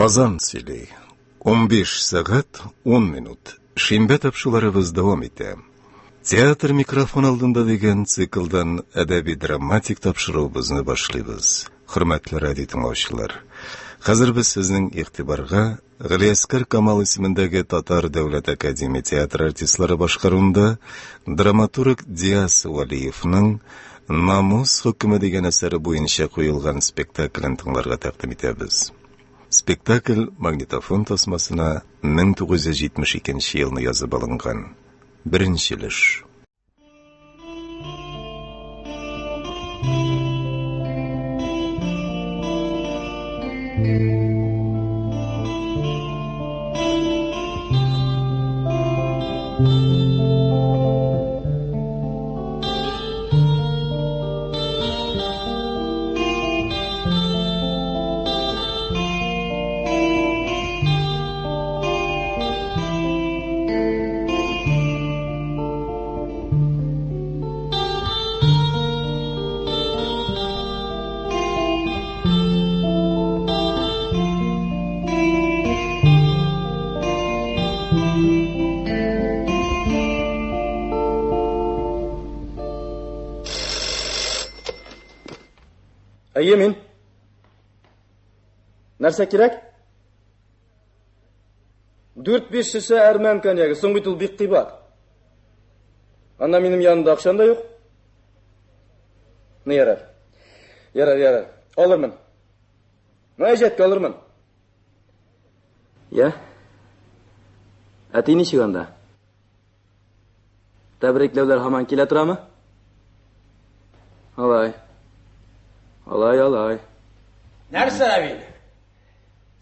Казан сөйли. 15 сәгать 10 минут. Шимбә тапшуларыбыз дәвам итә. Театр микрофон алдында дигән циклдан әдәби-драматик тапшыруыбызны башлыйбыз. Хөрмәтле радио тыңлаучылар, хәзер без сезнең игътибарга Галиәскар Камал исемендәге Татар дәүләт академия театры артистлары башкаруында драматург Диас Вәлиевның Намус хөкеме дигән әсәре буенча куелган спектаклен тыңларга тәкъдим итәбез. Спектакль магнитофон тасмасына 1972 елны язып алынган. Беренче өлеш. Әйе, мин. Нәрсә кирәк? Дүрт-биш шешә әрмән коньягы. Соң бит ул бик кыйбат. Анда минем янымда акчам да юк. Ну, ярар. Ярар, ярар. Алырмын. Ну, әҗәткә алырмын. Я? Әти ничек анда? Тәбрикләүләр һаман килә торамы? Алай. Алай, алай. Нәрсә, Равил?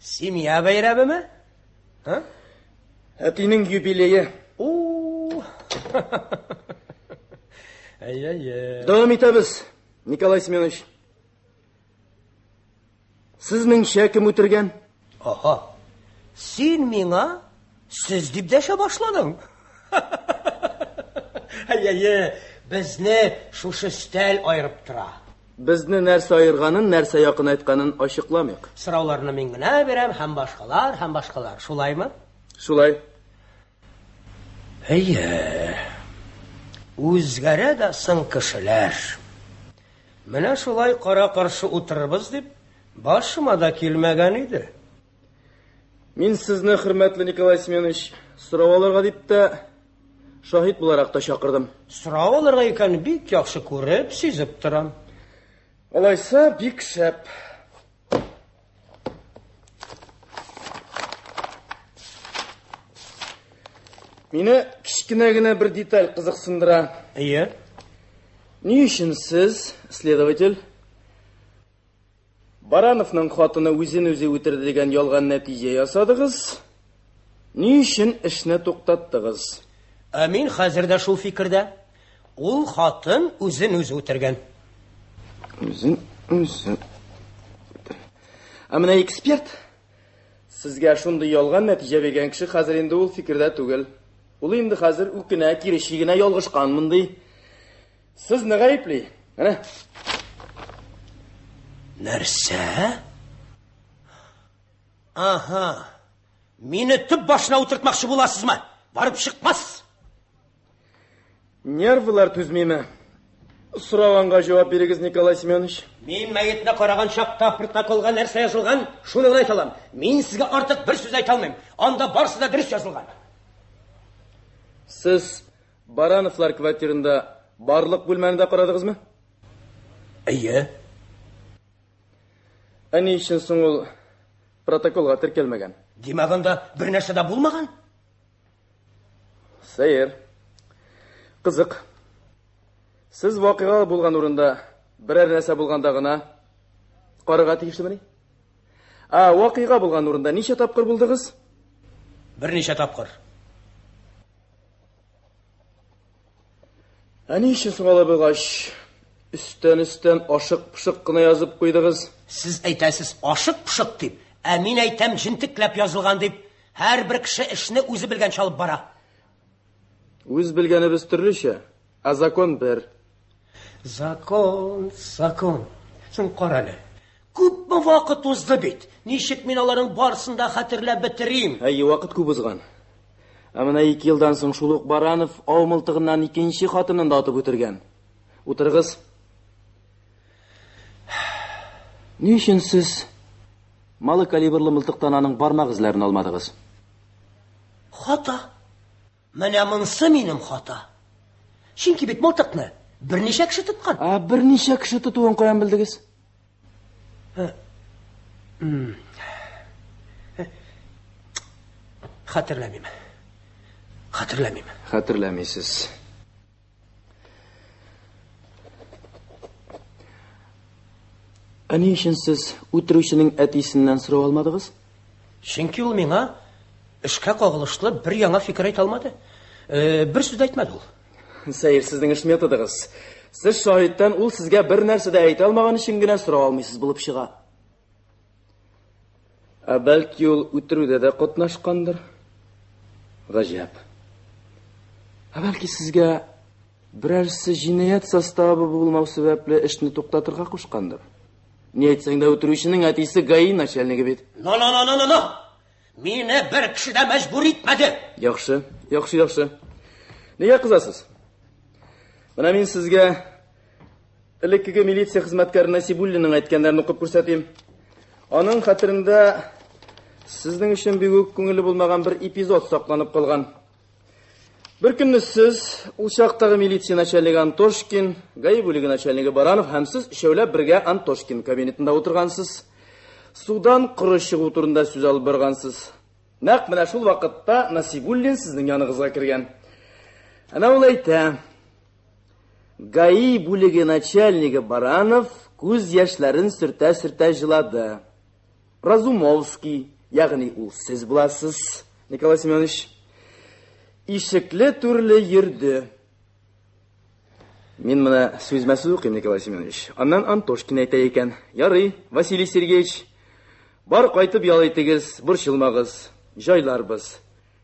Семья бәйрәмеме? Ха? Әтинең юбилее. У. Әй-әй-әй. Дәвам итәбез, Николай Семенович. Сезнеңчә кем үтергән? Аһа. Син миңа сез дип дәшә башладың. Әй-әй, безне шушы өстәл аерып тора. Безне нәрсә аерганын, нәрсә якынайтканын ачыкламыйк. Сорауларны мин генә бирәм һәм башкалар, һәм башкалар. Шулаймы? Шулай. Әйе. Үзгәрә дә соң кешеләр. Менә шулай кара-каршы утырырбыз дип, башыма да килмәгән иде. Мин сезне, хөрмәтле Николай Семенович, сорау алырга дип тә, шаһит буларак та чакырдым. Сорау алырга икәнен бик яхшы күреп, сизеп торам. Алайса, бик шәп. Мине кечкенә генә бер деталь кызыксындыра. Әйе. Ни өчен сез, следователь, Барановның хатыны үзен үзе үтерде дигән ялган нәтиҗә ясадыгыз? Ни өчен эшне туктаттыгыз? Ә мин хәзер дә шул фикердә. Ул хатын үзен үзе үтергән. Үзен үзе. Ә менә эксперт сезгә шундый ялган нәтиҗә биргән кеше хәзер инде ул фикердә түгел. Ул инде хәзер үкенә, кире чигенә, ялгышканмын ди. Сезне гаепли. Менә. Нәрсә? Ага. Мине төп башына утыртмакчы буласызмы? Барып чыкмас. Нервылар түзмиме? Сораганга җавап бирегез, Николай Семенович. Мин мәетне караган чакта протоколга нәрсә язылган, шуны гына әйтә алам. Мин сезгә артык бер сүз әйтә алмыйм. Анда барысы да дөрес язылган. Сез Барановлар квартирында барлык бүлмәне дә карадыгызмы? Әйе. Ә ни өчен соң ул протоколга теркәлмәгән? Димәк, анда бер нәрсә дә булмаган? Сәер. Кызык. Сез вакыйга булган урында берәр нәрсә булганда гына карарга тиешлемени? Ә вакыйга булган урында ничә тапкыр булдыгыз? Берничә тапкыр. Ә ни өчен соң алай булгач, өстән-өстән ашык-пошык кына язып куйдыгыз? Сез әйтәсез ашык-пошык дип, ә мин әйтәм җентекләп язылган дип. Һәрбер кеше эшне үзе белгәнчә алып бара. Үз белгәнебез төрлечә, ә закон бер. Закон, закон. Соң кара әле. Күпме вакыт узды бит. Ничек мин аларның барысын да хәтерләп бетерим? Әйе, вакыт күп узган. Ә менә ике елдан соң шул ук Баранов ау мылтыгыннан икенче хатынын да атып үтергән. Утырыгыз. Ни өчен сез малокалибрлы мылтыктан аның бармак эзләрен алмадыгыз? Хата. Менә монсы минем хата. Чөнки бит мылтыкны берничә кеше тоткан. Ә берничә кеше тотуын каян белдегез? Хәтерләмим. Хәтерләмим. Хәтерләмисез. Ә ни өчен сез үтерүченең әтисеннән сорау алмадыгыз? Чөнки ул миңа эшкә кагылышлы бер яңа фикер әйтә алмады. Э, бер сүз дә әйтмәде ул. Сәер сезнең эш методыгыз. Сез шаһиттан ул сезгә бер нәрсә дә әйтә алмаган өчен генә сорау алмыйсыз булып чыга. Ә бәлки ул үтерүдә дә катнашкандыр? Гаҗәп. Ә бәлки сезгә берәрсе җинаять составы булмау сәбәпле эшне туктатырга кушкандыр? Ни әйтсәң дә үтерүченең әтисе ГАИ начальнигы бит. Но, но, но, но, но, но. Мине бер кеше дә мәҗбүр итмәде. Яхшы, яхшы, яхшы. Нигә кызасыз? Менә мин сезгә элеккеге милиция хезмәткәре Насибуллинның әйткәннәрен укып күрсәтим. Аның хәтерендә сезнең өчен бик үк күңелле булмаган бер эпизод сакланып калган. Бер көнне сез, ул чактагы милиция начальнигы Антошкин, ГАИ бүлеге начальнигы Баранов һәм сез өчәүләп бергә Антошкин кабинетында утыргансыз. Судан коры чыгу турында сүз алып баргансыз. Нәкъ менә шул вакытта Насибуллин сезнең яныгызга кергән. Әнә ул әйтә: ГАИ бүлеге начальнигы Баранов күз яшьләрен сөртә-сөртә җылады. Разумовский, ягъни ул сез буласыз, Николай Семенович, ишекле түрле йөрде. Мин моны сүзмә-сүз укыйм, Николай Семенович. Аннан Антошкин әйтә икән. Ярый, Василий Сергеевич, бар кайтып ял итегез, борчылмагыз, җайларбыз.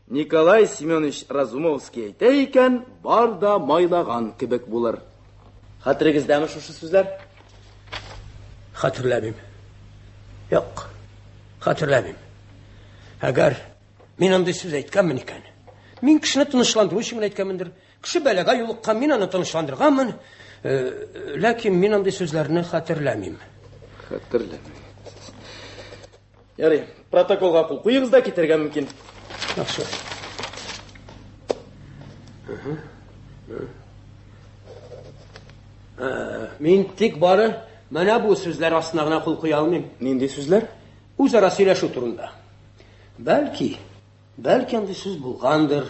Николай Семенович Разумовский әйтә икән, бар да майлаган кебек булыр. Хәтерегездәме шушы сүзләр? Хәтерләмим. Юк, хәтерләмим. Әгәр мин андый сүз әйткәнмен икән, мин кешене тынычландыру өчен генә әйткәнмендер. Кеше бәлагә юлыккан, мин аны тынычландырганмын. Э, ләкин мин андый сүзләрне хәтерләмим. Хәтерләмим. Ярый, протоколга кул куегыз да китәргә мөмкин. Яхшы. Э, мин тик бары менә бу сүзләр астына гына кул куя алмыйм. Нинди сүзләр? Үзара сөйләшү турында. Бәлки, бәлки андый сүз булгандыр.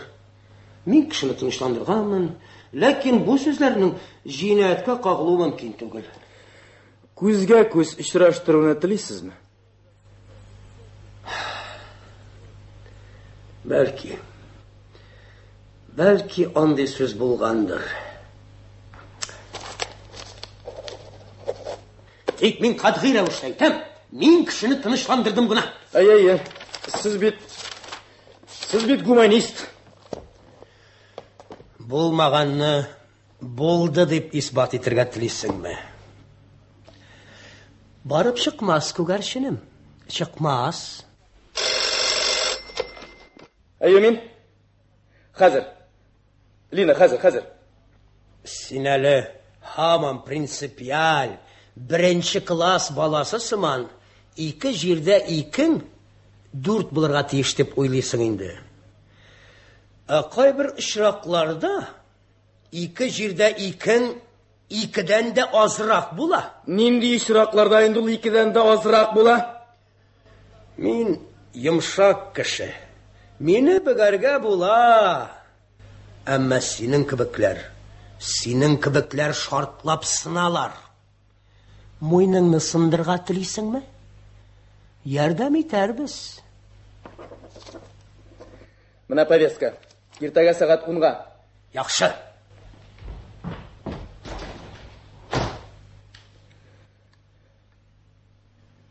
Мин кешене тынычландырганмын, ләкин бу сүзләрнең җинаятькә кагылуы мөмкин түгел. Күзгә күз очраштыруны телисезме? Бәлки. Бәлки андый сүз булгандыр. Тик мин катгый рәвештә әйтәм, мин кешене тынычландырдым гына. Әйе, әйе. Сез бит Сез бит гуманист. Булмаганны булды дип исбат итәргә телисеңме? Барып чыкмас, күгәрченем. Чыкмас. Әйе, мин. Хәзер. Лина, хәзер, хәзер. Син әле һаман принципиаль, беренче класс баласы сыман, ике җирдә икең дүрт булырга тиеш дип уйлыйсың инде. Ә кайбер очракларда ике җирдә икең икедән дә азрак була. Нинди очракларда инде ул икедән дә азрак була? Мин йомшак кеше. Мине бөгәргә була. Әмма синең кебекләр, синең кебекләр шартлап сыналар. Муеныңны сындырга телисеңме? Ярдәм итәрбез. Менә повестка. Иртәгә сәгать 10-га. Яхшы.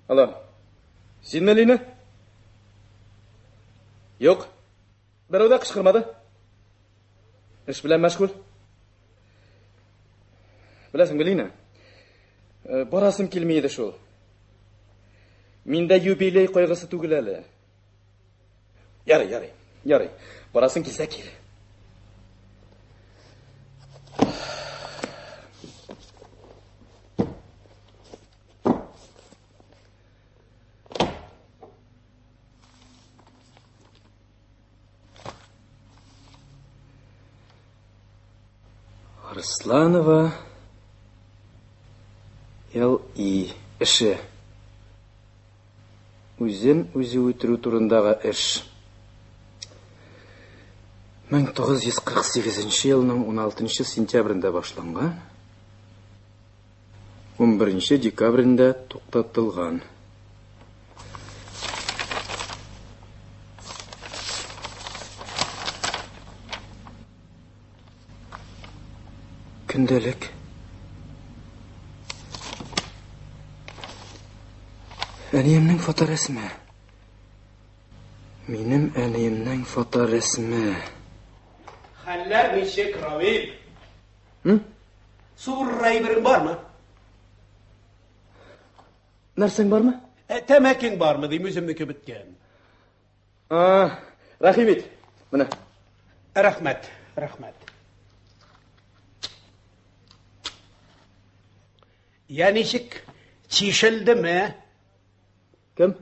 Алло. Синме, Лина? Юк. Берәү дә кычкырмады. Эш белән мәшгуль. Беләсеңме, Лина? Э, барасым килми иде шул. Миндә юбилей кайгысы түгел әле. Ярый, ярый, ярый. Барасың килсә кил. Арсланова Л.И. эше. Үзен үзе үтерү турындагы эш. 1948 елның 16 сентябрендә башланган. 11 декабрендә туктатылган. Көндәлек. Әниемнең фоторәсеме. Минем әниемнең фоторәсеме. Хәлләр ничек, Равил? М? Суырыр әйберең бармы? Нәрсәң бармы? Ә, тәмәкең бармы дим, үземнеке беткән. А, рәхим ит. Менә. Рәхмәт, рәхмәт. Я ничек, чишелдеме? Кем?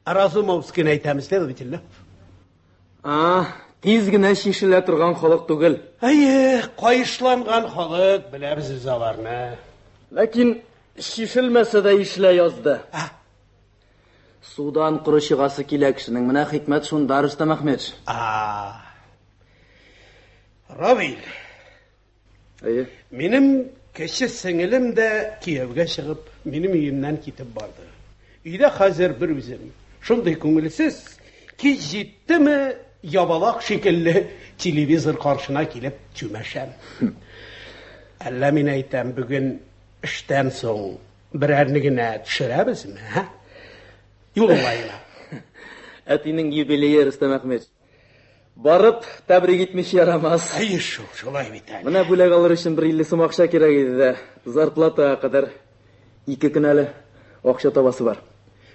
Разумовскийны әйтәм, следовательно. А, тиз генә чишелә торган халык түгел. Әйе, каешланган халык, беләбез без аларны. Ләкин чишелмәсә дә ишелә язды. А? Судан коры чыгасы килә кешенең. Менә хикмәт шунда, Рөстәм Әхмәтович. А. Равил. Әйе. Минем кече сеңелем дә кияүгә чыгып, минем өемнән китеп барды. Өйдә хәзер бер үзем. Шундый күңелсез. Кич җиттеме, ябалак шикелле телевизор каршына килеп чүмәшәм. Әллә мин әйтәм, бүген эштән соң берәрне генә төшерәбезме, ә? Юл уңаена. Әтинең юбилее, Рөстәм Әхмәтович. Барып, тәбрик итмичә ярамас. Әйе шул, шулай бит әле. Менә бүләк алыр өчен бер 50 сум акча кирәк иде дә, зарплатага кадәр ике көн әле акча табасы бар.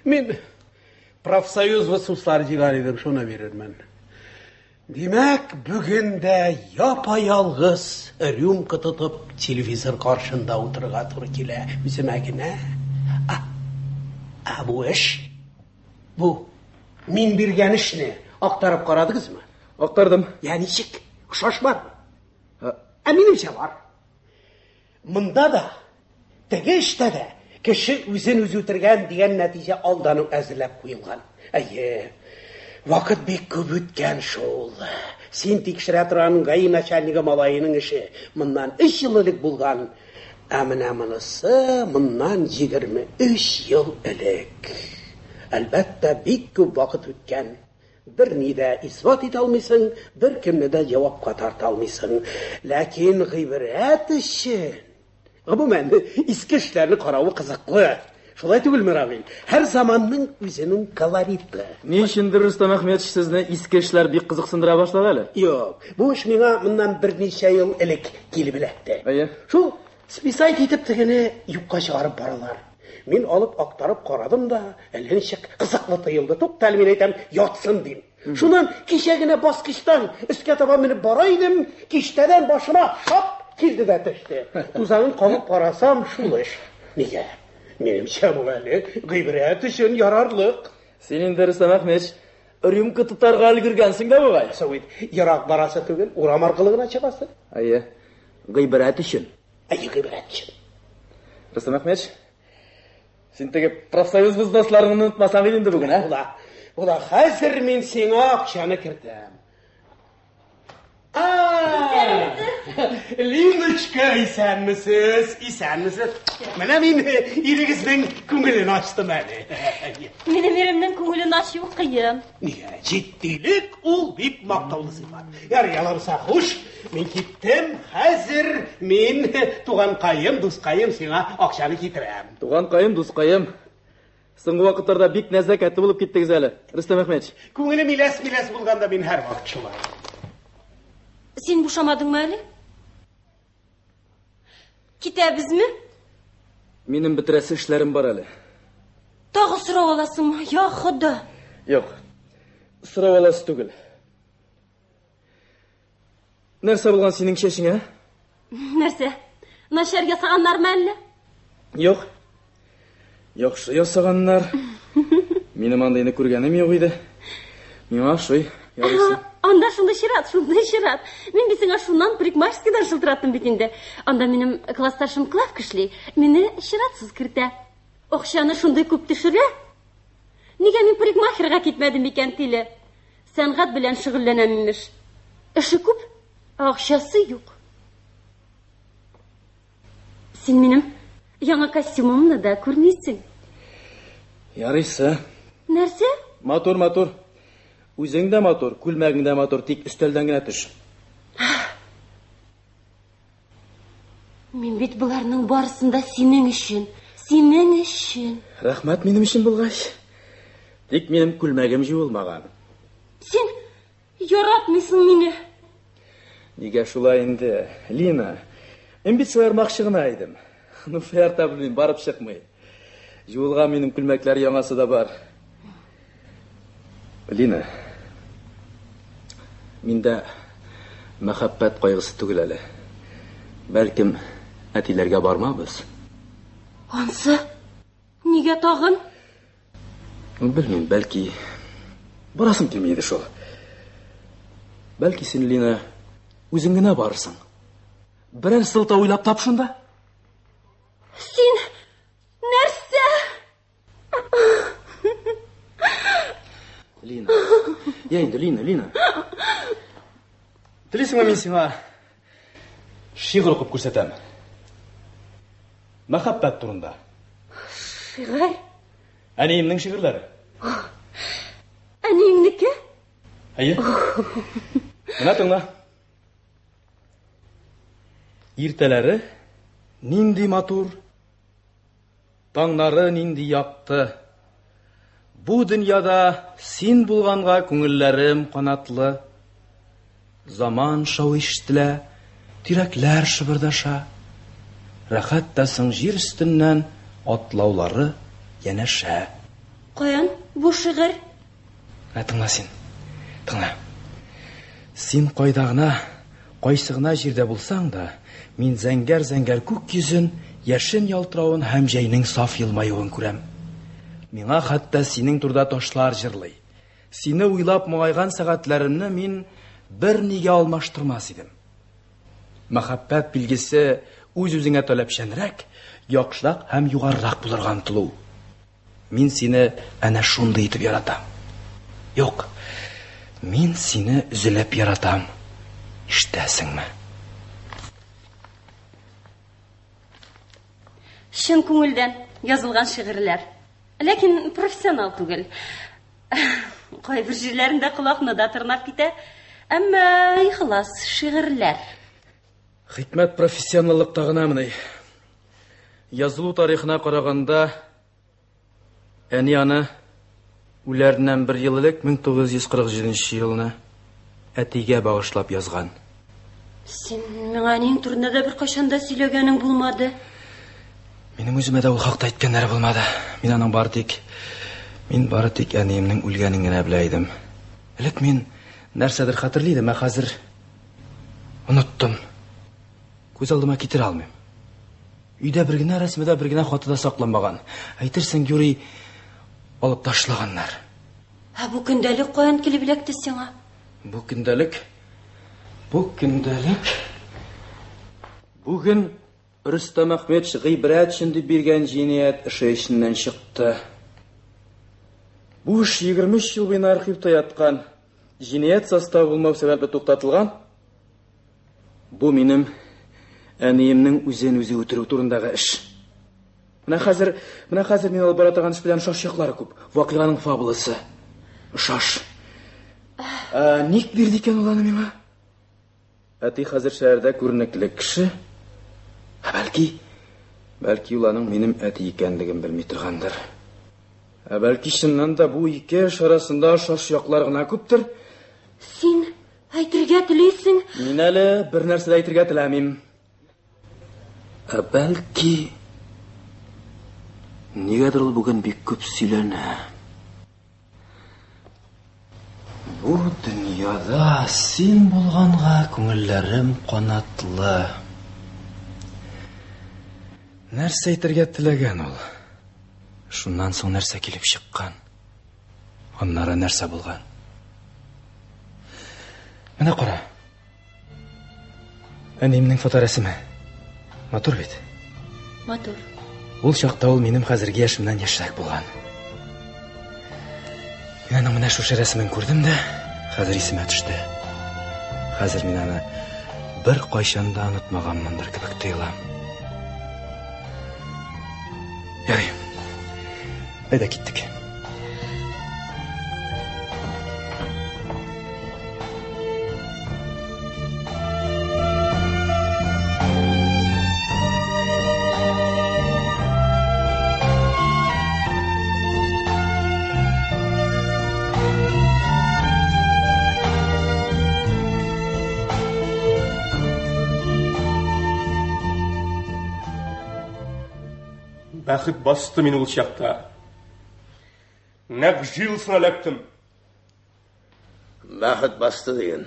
Мин профсоюз высуслар җыйган идем, шуны бирермен. Димәк, бүген дә япа-ялгыз рюмка тотып телевизор каршында утырырга туры килә үземә генә. А, а бу эш? Бу мин биргән эшне актарып карадыгызмы? Актардым. Я ничек? Охшаш бармы? Ә минемчә бар. Монда да, теге эштә дә кеше үзен үзе үтергән дигән нәтиҗә алдан ук әзерләп куелган. Әйе, вакыт бик күп үткән шул. Син тикшерә торган ГАИ начальнигы малаеның эше моннан 3 ел элек булган. Ә менә монысы моннан 23 ел элек. Әлбәттә, бик күп вакыт үткән. Берни дә исбат итә алмыйсың, беркемне дә җавапка тарта алмыйсың. Ләкин гыйбрәт өчен, гомумән, иске эшләрне каравы кызыклы. Шулай түгелме, Равил? Һәр заманның үзенең колориты. Ни өчендер, Рөстәм Әхмәтович, сезне иске эшләр бик кызыксындыра башлады әле? Юк, бу эш миңа моннан берничә ел элек килеп эләкте. Әйе. Шул списать итеп тегене юкка чыгарып баралар. Мин алып актарып карадым да, әллә ничек кызыклы тоелды. Тукта әле, мин әйтәм, ятсын дим. Шуннан кичә генә баскычтан өскә таба менеп бара идем, киштәдән башыма шап килде дә төште. Тузанын кагып карасам, шул эш. Нигә? Минемчә, бу әле гыйбрәт өчен ярарлык. Син инде, Рөстәм Әхмәтович, рюмка тотарга өлгергәнсең дә бугай. Соң бит, ерак барасы түгел, урам аркылы гына чыгасы. Әйе, гыйбрәт өчен. Әйе, гыйбрәт өчен. Рөстәм Әхмәтович, син теге профсоюз взносларыңны онытмасаң иде инде бүген, ә? Була, була, хәзер мин сиңа акчаны кертәм. Линочка, исәнмесез, исәнмесез. Менә мин ирегезнең күңелен ачтым әле. Минем иремнең күңелен ачу кыен. Нигә? Җитдилек ул бик мактаулы сыйфат. Ярый, алабыса, хуш, мин киттем. Хәзер мин, туганкаем, дускаем, сиңа акчаны китерәм. Туганкаем, дускаем. Соңгы вакытларда бик нәзакәтле булып киттегез әле, Рөстәм Әхмәтович. Күңелем иләс-миләс булганда мин һәрвакыт шулай. Син бушамадыңмы әле? Китәбезме? Минем бетерәсе эшләрем бар әле. Тагы сорау аласыңмы? Я Хода! Юк. Сорау аласы түгел. Нәрсә булган синең чәчеңә? Нәрсә? Начар ясаганнармы әллә? Юк. Яхшы ясаганнар. Минем андыйны күргәнем юк иде. Миңа ошый. Ярыйсы. Анда шундый чират, шундый чират. Мин бит сиңа шуннан парикмахерскийдан шылтыраттым бит инде. Анда минем классташым Клавка эшли. Мине чиратсыз кертә. Акчаны шундый күп төшерә. Нигә мин парикмахерга китмәдем икән, тиле? Сәнгать белән шөгыльләнәм, имеш. Эше күп, ә акчасы юк. Син минем яңа костюмымны да күрмисең. Ярыйсы. Нәрсә? Матур, матур. Үзең дә матур, күлмәгең дә матур, тик өстәлдән генә төш. Мин бит боларның барысын да синең өчен, синең өчен. Рәхмәт минем өчен булгач. Тик минем күлмәгем җуылмаган. Син яратмыйсың мине. Нигә шулай инде, Лина? Мин бит шаярмакчы гына идем. Ну, шаярта белмим, барып чыкмый. Җуылган минем күлмәкләр яңасы да бар. Лина, миндә мәхәббәт кайгысы түгел әле. Бәлкем, әтиләргә бармабыз? Ансы нигә тагын? Белмим, бәлки барасым килми иде шул. Бәлки син, Лина, үзең генә барырсың. Берәр сылтау уйлап тап шунда. Син нәрсә? Лина. Я инде, Лина, Лина. Телисеңме мин сиңа шигырь укып күрсәтәм? Мәхәббәт турында. Шигырь? Әниемнең шигырьләре. Әниеңнеке? Әйе. Менә тыңла. Иртәләре нинди матур, таңнары нинди якты. Бу дөньяда син булганга күңелләрем канатлы. Заман шау ишетелә, тирәкләр шыбырдаша. Рәхәт тә соң җир өстеннән атлаулары янәшә. Каян бу шигырь? Ә тыңла син. Тыңла. Син кайда гына, кайсы гына җирдә булсаң да, мин зәңгәр-зәңгәр күк йөзен, яшен ялтыравын һәм җәйнең саф елмаюын күрәм. Миңа хәтта синең турыда ташлар җырлый. Сине уйлап моңайган сәгатьләремне мин бер нигә алмаштырмас идем. Мәхәббәт билгесе үз-үзеңә таләпчәнрәк, яхшырак һәм югарырак булырга омтылу. Мин сине әнә шундый итеп яратам. Юк, мин сине өзелеп яратам. Ишетәсеңме? Чын күңелдән язылган шигырьләр. Ләкин профессионал түгел. Кайбер җирләрендә колакны да тырнап китә. Әмма ихлас шигырьләр. Хикмәт профессионаллыкта гынамыни? Язылу тарихына караганда, әни аны үләреннән бер ел элек 1947 елны әтигә багышлап язган. Син миңа әниең турында да беркайчан да сөйләгәнең булмады. Минем үземә дә ул хакта әйткәннәре булмады. Мин аның бары тик мин бары тик әниемнең үлгәнен генә белә идем. Элек мин нәрсәдер хәтерли идем, ә хәзер оныттым. Күз алдыма китерә алмыйм. Өйдә бер генә рәсеме дә, бер генә хаты да сакланмаган. Әйтерсең, юри алып ташлаганнар. Ә бу көндәлек каян килеп эләкте сиңа? Бу көндәлек, бу көндәлек бүген Рөстәм Әхмәтович Гыйбрәтшин дип биргән җинаять эше эченнән чыкты. Бу эш 23 ел буена архивта яткан. Җинаять составы булмау сәбәпле туктатылган. Бу минем әниемнең үзен үзе үтерү турындагы эш. Менә хәзер, менә хәзер мин алып бара торган эш белән ошаш яклары күп. Вакыйганың фабуласы. Ошаш. Ә, ник бирде икән ул аны миңа? Әти хәзер шәһәрдә күренекле кеше. Ә бәлки, бәлки ул аның минем әти икәнлеген белми торгандыр. Ә бәлки чыннан да бу ике эш арасында ошаш яклар гына күптер. Син әйтергә телисең? Мин әле бер нәрсә дә әйтергә теләмим. Ә бәлки... Нигәдер ул бүген бик күп сөйләнә. Бу дөньяда син булганга күңелләрем канатлы. Нәрсә әйтергә теләгән ул? Шуннан соң нәрсә килеп чыккан? Аннары нәрсә булган? Менә кара. Әниемнең фоторәсеме. Матур бит. Матур. Ул чакта ул минем хәзерге яшемнән яшьрәк булган. Мин аның менә шушы рәсемен күрдем дә, хәзер исемә төште. Хәзер мин аны бер кайчан да онытмаганмындыр кебек тоела. Ярый. Әйдә киттек. Бәхет басты мине ул чакта. Нәкъ жилсына эләктем. Бәхет басты диген.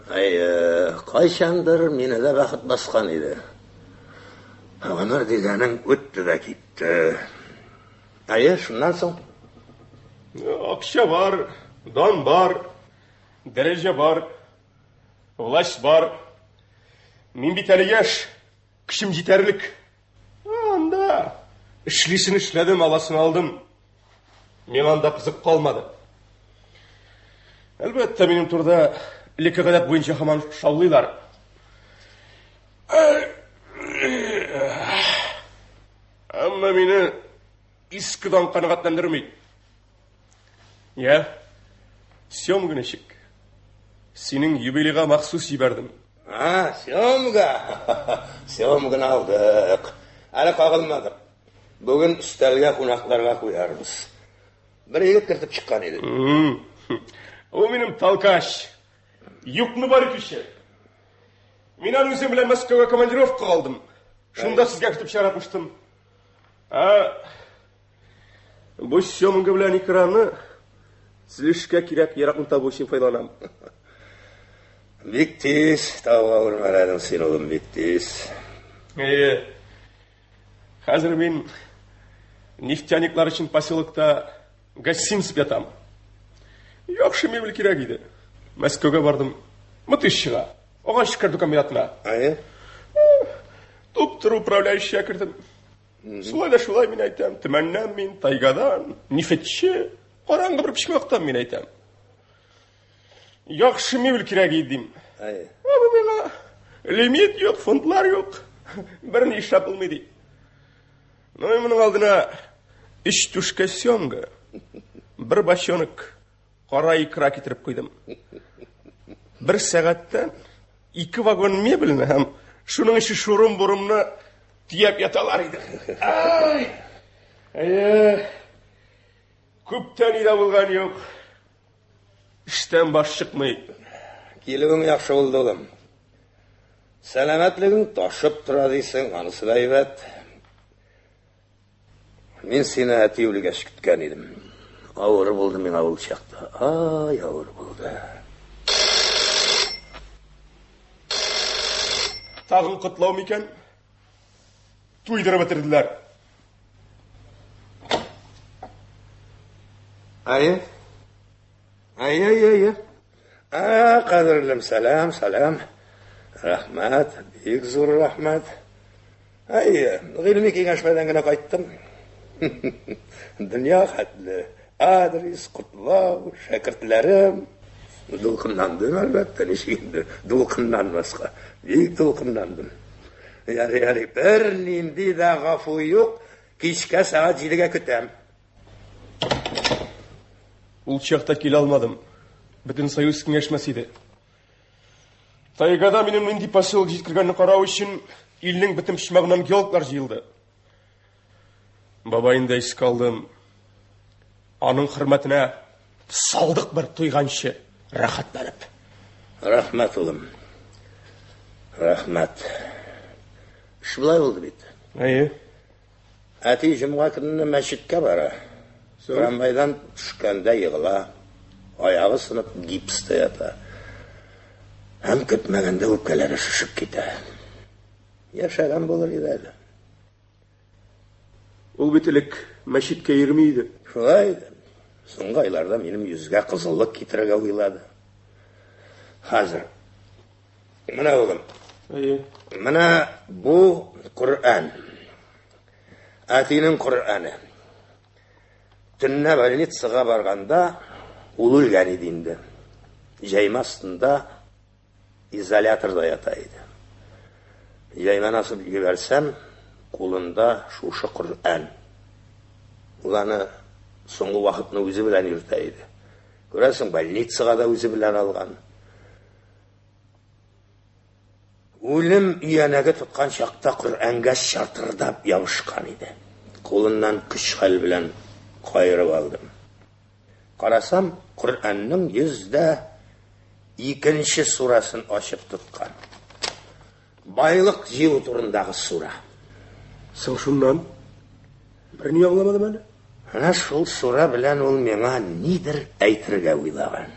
Әйе, кайчандыр мине дә бәхет баскан иде. Гомер дигәнең үтте дә китте. Әйе, шуннан соң? Акча бар, дан бар, дәрәҗә бар, власть бар. Мин бит әле яшь, көчем җитәрлек. Анда эшлисен эшләдем, аласын алдым. Миңа анда кызык калмады. Әлбәттә, минем турыда элекке гадәт буенча һаман шаулыйлар. Әмма мине иске дан канәгатьләндерми. Я, Семга ничек? Синең юбилейга махсус җибәрдем. А, Семга! Семганы алдык. Әле кагылмадык. Бүген өстәлгә кунакларга куярбыз. Бер егет кертеп чыккан иде. Ул минем толкач. Юкны бар итүче. Мин аны үзем белән Мәскәүгә командировка алдым. Шунда сезгә көтеп чыгара куштым. Ә бу семга белән икраны төзелешкә кирәк яракны табу өчен файдаланам. Бик тиз тауга үрмәләдең син, улым, бик тиз. Әйе. Хәзер мин нефтяниклар өчен поселокта гостиница ятам. Яхшы мебель кирәк иде. Мәскәүгә бардым. Мытыщыга. Агач кертү комбинатына. Әйе. Туп-туры управляющийга кердем. Шулай да шулай мин әйтәм. Төмәннән мин, тайгадан, нефтьче, караңгы бер почмактан мин әйтәм. Яхшы мебель кирәк иде дим. Әйе. Бу миңа лимит юк, фунтлар юк. Берни эшләп булмый ди. Ну, моның алдына өч түшкә семга, бер бочонок кара икра китереп куйдым. Бер сәгатьтән ике вагон мебельне һәм шуның ише шурум-бурумны төяп яталар иде. Ай! Әйе. Күптән өйдә булган юк. Эштән баш чыкмый. Килүең яхшы булды, улым. Сәламәтлегең ташып тора дисең, анысы да әйбәт. Мин сине әти үлгәч көткән идем. Авыр булды миңа ул чакта. Ай, авыр булды. Тагын котлау микән? Туйдырып бетерделәр. Әйе. Әйе, әйе, әйе. А, кадерлем, сәлам, сәлам. Рәхмәт, бик зур рәхмәт. Әйе, гыйльми киңәшмәдән генә кайттым. Дөнья хәтле. Адрес, котлау, шәкертләрем. Дулкынландым, әлбәттә, ничек инде дулкынланмаска. Бик дулкынландым. Ярый, ярый, бернинди дә гафу юк. Кичкә сәгать 7-гә көтәм. Ул чакта килә алмадым. Бөтен союз киңәшмәсе иде. Тайгада минем нинди поселок җиткергәнне карау өчен илнең бөтен почмагыннан геологлар җыелды. Бабайны да искә алдым. Аның хөрмәтенә салдык бер туйганчы рәхәтләнеп. Рәхмәт, улым. Рәхмәт. Эш болай булды бит. Әйе. Әти җомга көнне мәчеткә бара. Трамвайдан төшкәндә егыла. Аягы сынып гипста ята. Һәм көтмәгәндә үпкәләре шешеп китә. Яшәгән булыр иде әле. Ул бит элек мәчеткә йөрми иде. Шулай иде. Соңгы айларда минем йөзгә кызыллык китерергә уйлады. Хәзер. Менә улым. Әйе. Менә бу Коръән. Әтинең Коръәне. Төнлә больницага барганда ул үлгән иде инде. Җәймә астында изоляторда ята иде. Җәймәне асып җибәрсәм, кулында шушы Коръән. Ул аны соңгы вакытны үзе белән йөртә иде. Күрәсең, больницага да үзе белән алган. Үлем өянәге тоткан чакта Коръәнгә чатырдап ябышкан иде. Кулыннан көч-хәл белән каерып алдым. Карасам, Коръәннең 102 сурасын ачып тоткан. Байлык җыю турындагы сура. Соң шуннан берни аңламадым әле. Менә шул сура белән ул миңа нидер әйтергә уйлаган.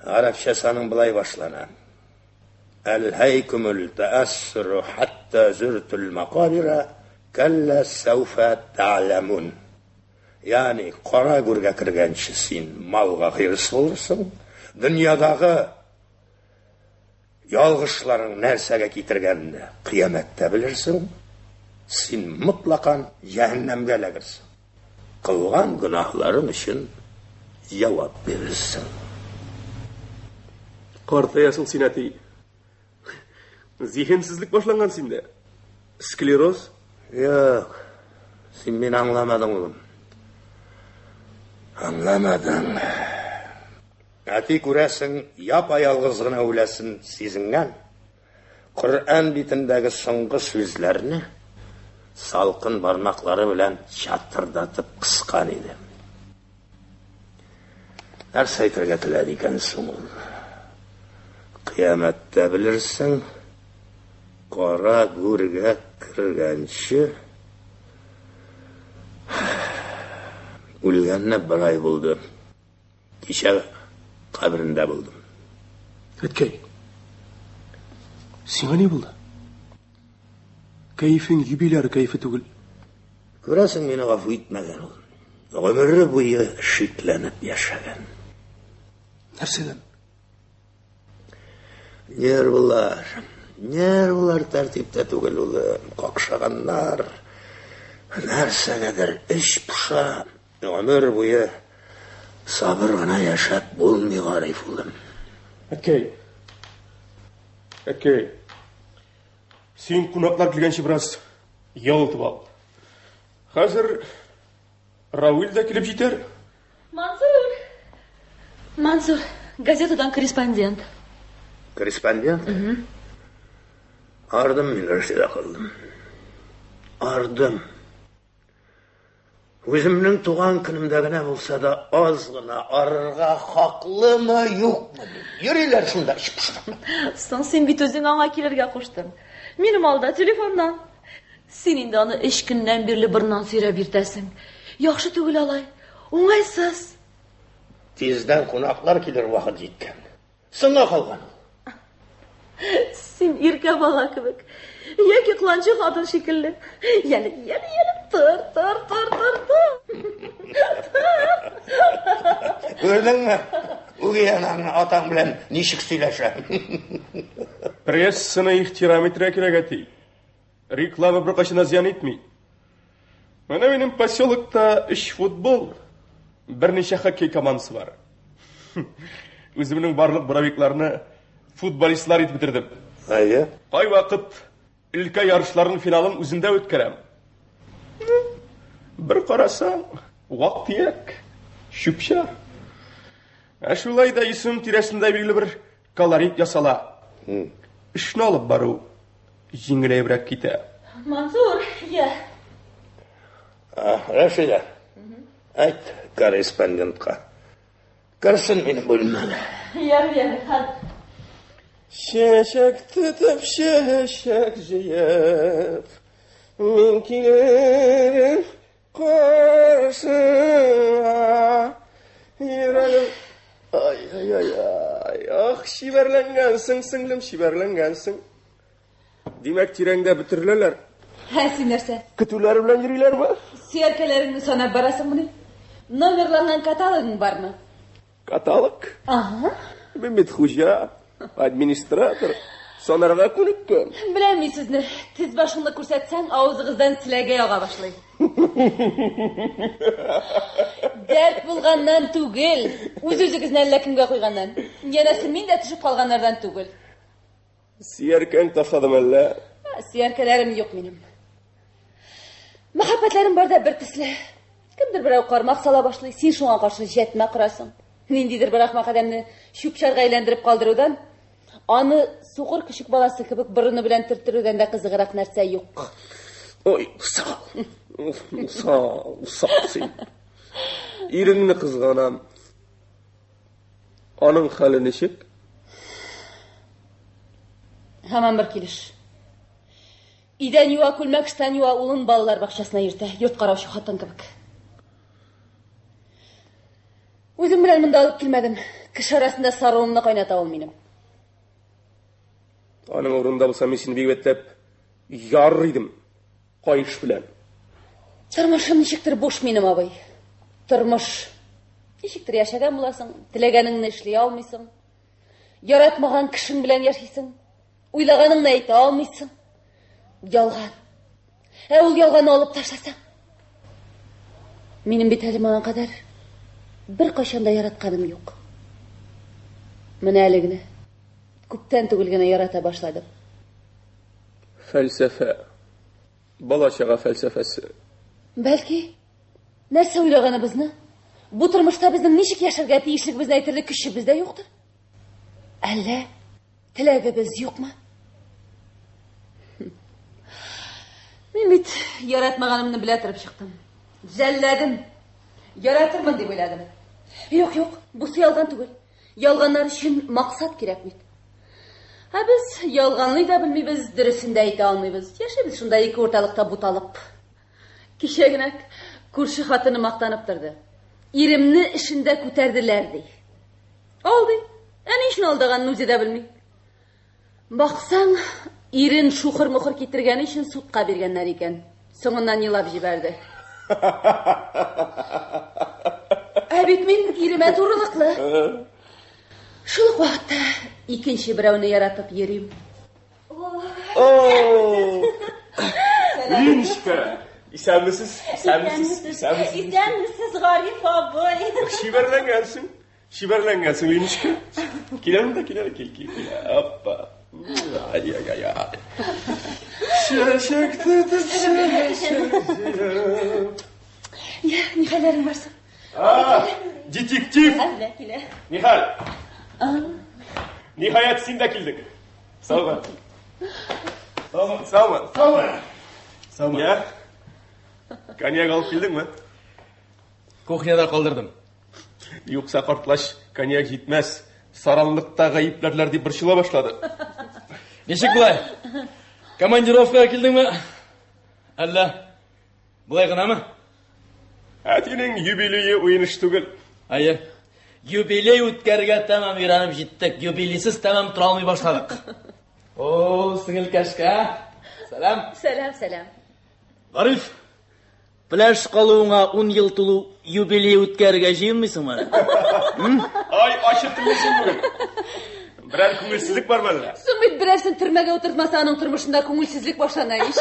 Гарәпчәсе аның болай башлана. Әлһәйкүмүл тәәссүрү хәттә зүртүл мәкабира кәллә сәүфә тәгъләмун. Ягъни кара гүргә кергәнче син малга хирыс булырсың, дөньядагы ялгышларың нәрсәгә китергәнне кыямәттә белерсең, син мотлакан җәһәннәмгә эләгерсең. Кылган гөнаһларың өчен җавап бирерсең. Картаясың син, әти. Зиһенсезлек башланган синдә. Склероз? Юк, син мине аңламадың, улым. Аңламадың. Әти, күрәсең, япа-ялгыз гына үләсен сизенгән. Коръән битендәге соңгы сүзләрне салкын бармаклары белән чатырдатып кыскан иде. Нәрсә әйтергә теләде икән соң ул? Кыямәттә белерсең, кара гүргә кергәнче үлгәненә бер ай булды. Кичә каберендә булдым. Әткәй, сиңа ни булды? Кәефең юбиляр кәефе түгел. Күрәсең, мине гафу итмәгән ул. Гомере буе шикләнеп яшәгән. Нәрсәдән? Нервлар, нервлар тәртиптә түгел, улым. Какшаганнар. Нәрсәгәдер эч поша. Гомер буе сабыр гына яшәп булмый, Гариф улым. Әткәй. Әткәй. Син кунаклар килгәнче бераз ял итеп ал. Хәзер Равил дә килеп җитәр. Мансур! Мансур, газетадан корреспондент. Корреспондент? Ардым мин, Рәшидә кызым. Ардым. Үземнең туган көнемдә генә булса да аз гына арырга хаклымы, юкмы дим. Йөриләр шунда эч пошырып. Соң син бит үзең аңа килергә куштың. Минем алда телефоннан. Син инде аны өч көннән бирле борыннан сөйрәп йөртәсең. Яхшы түгел алай. Уңайсыз. Тиздән кунаклар килер вакыт җиткән. Соңга калган ул. Син иркә бала кебек. Яки кыланчы хатын шикелле. Яле, яле, яле, тор, тор, тор, тор, тор. Күрдеңме? Үги анаң атаң белән ничек сөйләшә. Прессаны ихтирам итәргә кирәк, әти. Реклама беркайчан да зыян итми. Менә минем поселокта өч футбол, берничә хоккей командасы бар. Үземнең барлык буровикларны футболистлар итеп бетердем. Әйе. Кайвакыт өлкә ярышларының финалын үземдә үткәрәм. Бер карасаң, вак-төяк, чүп-чар. Ә шулай да исем тирәсендә билгеле бер колорит ясала. Эшне алып бару җиңеләебрәк китә. Мансур, я. Рәшидә, әйт корреспондентка. Керсен минем бүлмәгә. Яр, яр, хәзер. Чәчәк тотып, чәчәк җыеп, Мин килерем каршыңа. Йөрәгем Ай, ай, ай, ай, ах, чибәрләнгәнсең, сеңлем, чибәрләнгәнсең. Димәк, тирәңдә бөтереләләр. Ә син нәрсә? Көтүләре белән йөриләрме? Сөяркәләреңне санап барасыңмыни? Номерланган каталогың бармы? Каталог? Ага. Мин бит хуҗа, администратор. Санарга күнеккән. Беләм мин сезне. Тез башыңны күрсәтсәң, авызыгыздан селәгәй ага башлый. Дәрт булганнан түгел, үз-үзегезне әллә кемгә куйганнан. Янәсе мин дә төшеп калганнардан түгел. Сөяркәң ташладым әллә? Сөяркәләрем юк минем. Мәхәббәтләрем бар да бер төсле. Кемдер берәү кармак сала башлый, син шуңа каршы җәтмә корасың. Ниндидер бер ахмак адәмне чүп-чарга әйләндереп калдырудан, аны сукыр көчек баласы кебек борыны белән төрттерүдән дә кызыграк нәрсә юк. Ой, усал. Усал, усал син. Иреңне кызганам. Аның хәле ничек? Һаман бер килеш. Идән юа, күлмәк штан юа, улын балалар бакчасына йөртә, йорт караучы хатын кебек. Үзем белән монда алып килмәдем. Кеше арасында саруымны кайната ул минем. Аның урынында булсам, мин сине бик әйбәтләп ярыр идем. Каеш белән. Тормышым ничектер буш минем, абый. Тормыш. Ничектер яшәгән буласың, теләгәнеңне эшли алмыйсың. Яратмаган кешең белән яшисең. Уйлаганыңны әйтә алмыйсың. Ялган. Ә ул ялганны алып ташласаң? Минем бит әле моңа кадәр беркайчан да яратканым юк. Менә әле генә, күптән түгел генә ярата башладым. Фәлсәфә. Бала-чага фәлсәфәсе. Бәлки, нәрсә уйлаганыбызны, бу тормышта безнең ничек яшәргә тиешлегебезне әйтерлек көчебез дә юктыр? Әллә теләгебез юкмы? Мин бит яратмаганымны белә торып чыктым. Жәлләдем. Яратырмын дип уйладым. Юк, юк, бусы ялган түгел. Ялганнар өчен максат кирәк бит. Ә без ялганлый да белмибез, дөресен дә әйтә алмыйбыз. Яшибез шунда ике урталыкта буталып. Кичә генә күрше хатыны мактанып торды. Иремне эшендә күтәрделәр, ди. Алдый. Ә ни өчен алдаганын үзе дә белми. Баксаң, ирен шухыр-мухыр китергәне өчен судка биргәннәр икән. Соңыннан елап җибәрде. Ә бит мин иремә турылыклы. Шул ук вакытта икенче берәүне яратып йөрим. Линочка, исәнмесез, исәнмесез, исәнмесез. Исәнмесез, Гариф абый. Чибәрләнгәнсең. Чибәрләнгәнсең, Леночка. Кил әле монда, кил әле, кил, кил, кил. Оппа. Ай, ай, ай, ай. Чәчәк тотып чәчәк. Я, ни хәлләрең бар соң? А, детектив! Килә, килә. Нихәл? Ниһаять, син дә килдең. Саумы? Саумы? Саумы? Саумы? Саумы. Я? Коньяк алып килдеңме? Кухняда калдырдым. Юкса картлач коньяк җитмәс, саранлыкта гаепләрләр дип борчыла башлады. Ничек болай? Командировкага килдеңме? Әллә болай гынамы? Әтинең юбилее уен эш түгел. Әйе. Юбилей үткәрергә тәмам өйрәнеп җиттек. Юбилейсыз тәмам тора алмый башладык. О, сеңелкәшкә. Сәлам. Сәлам, сәлам. Гариф, пляж калуыңа 10 ел тулу юбилей үткәрергә җыенмыйсыңмы? Ай, ачы теллесең бүген. Берәр күңелсезлек бармы әллә? Соң бит берәрсен төрмәгә утыртмаса, аның тормышында күңелсезлек башлана ич.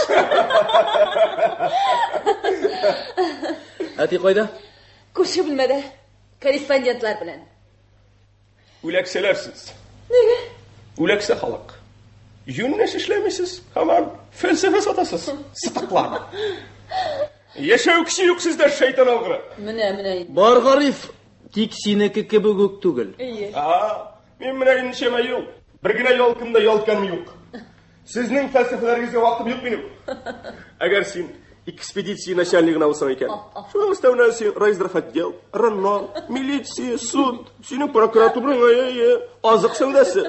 Әти кайда? Күрше бүлмәдә корреспондентлар белән. Үләксәләр сез. Нигә? Үләксә халык. Юньле эш эшләмисез, һаман фәлсәфә сатасыз. Сытыклар. Яшәү көче юк сездә, шайтан алгыры. Менә, менә. Бар, Гариф, тик синеке кебек үк түгел. Әйе. Ага, мин менә ничәмә ел, бер генә ялкын да ялканым юк. Сезнең фәлсәфәләрегезгә вакытым юк минем. Әгәр син экспедиция начальнигы гына булсаң икән, шуның өстәвенә син райздравотдел, РНО, милиция, суд, синең прокуратураң, әйе, азык сәүдәсе.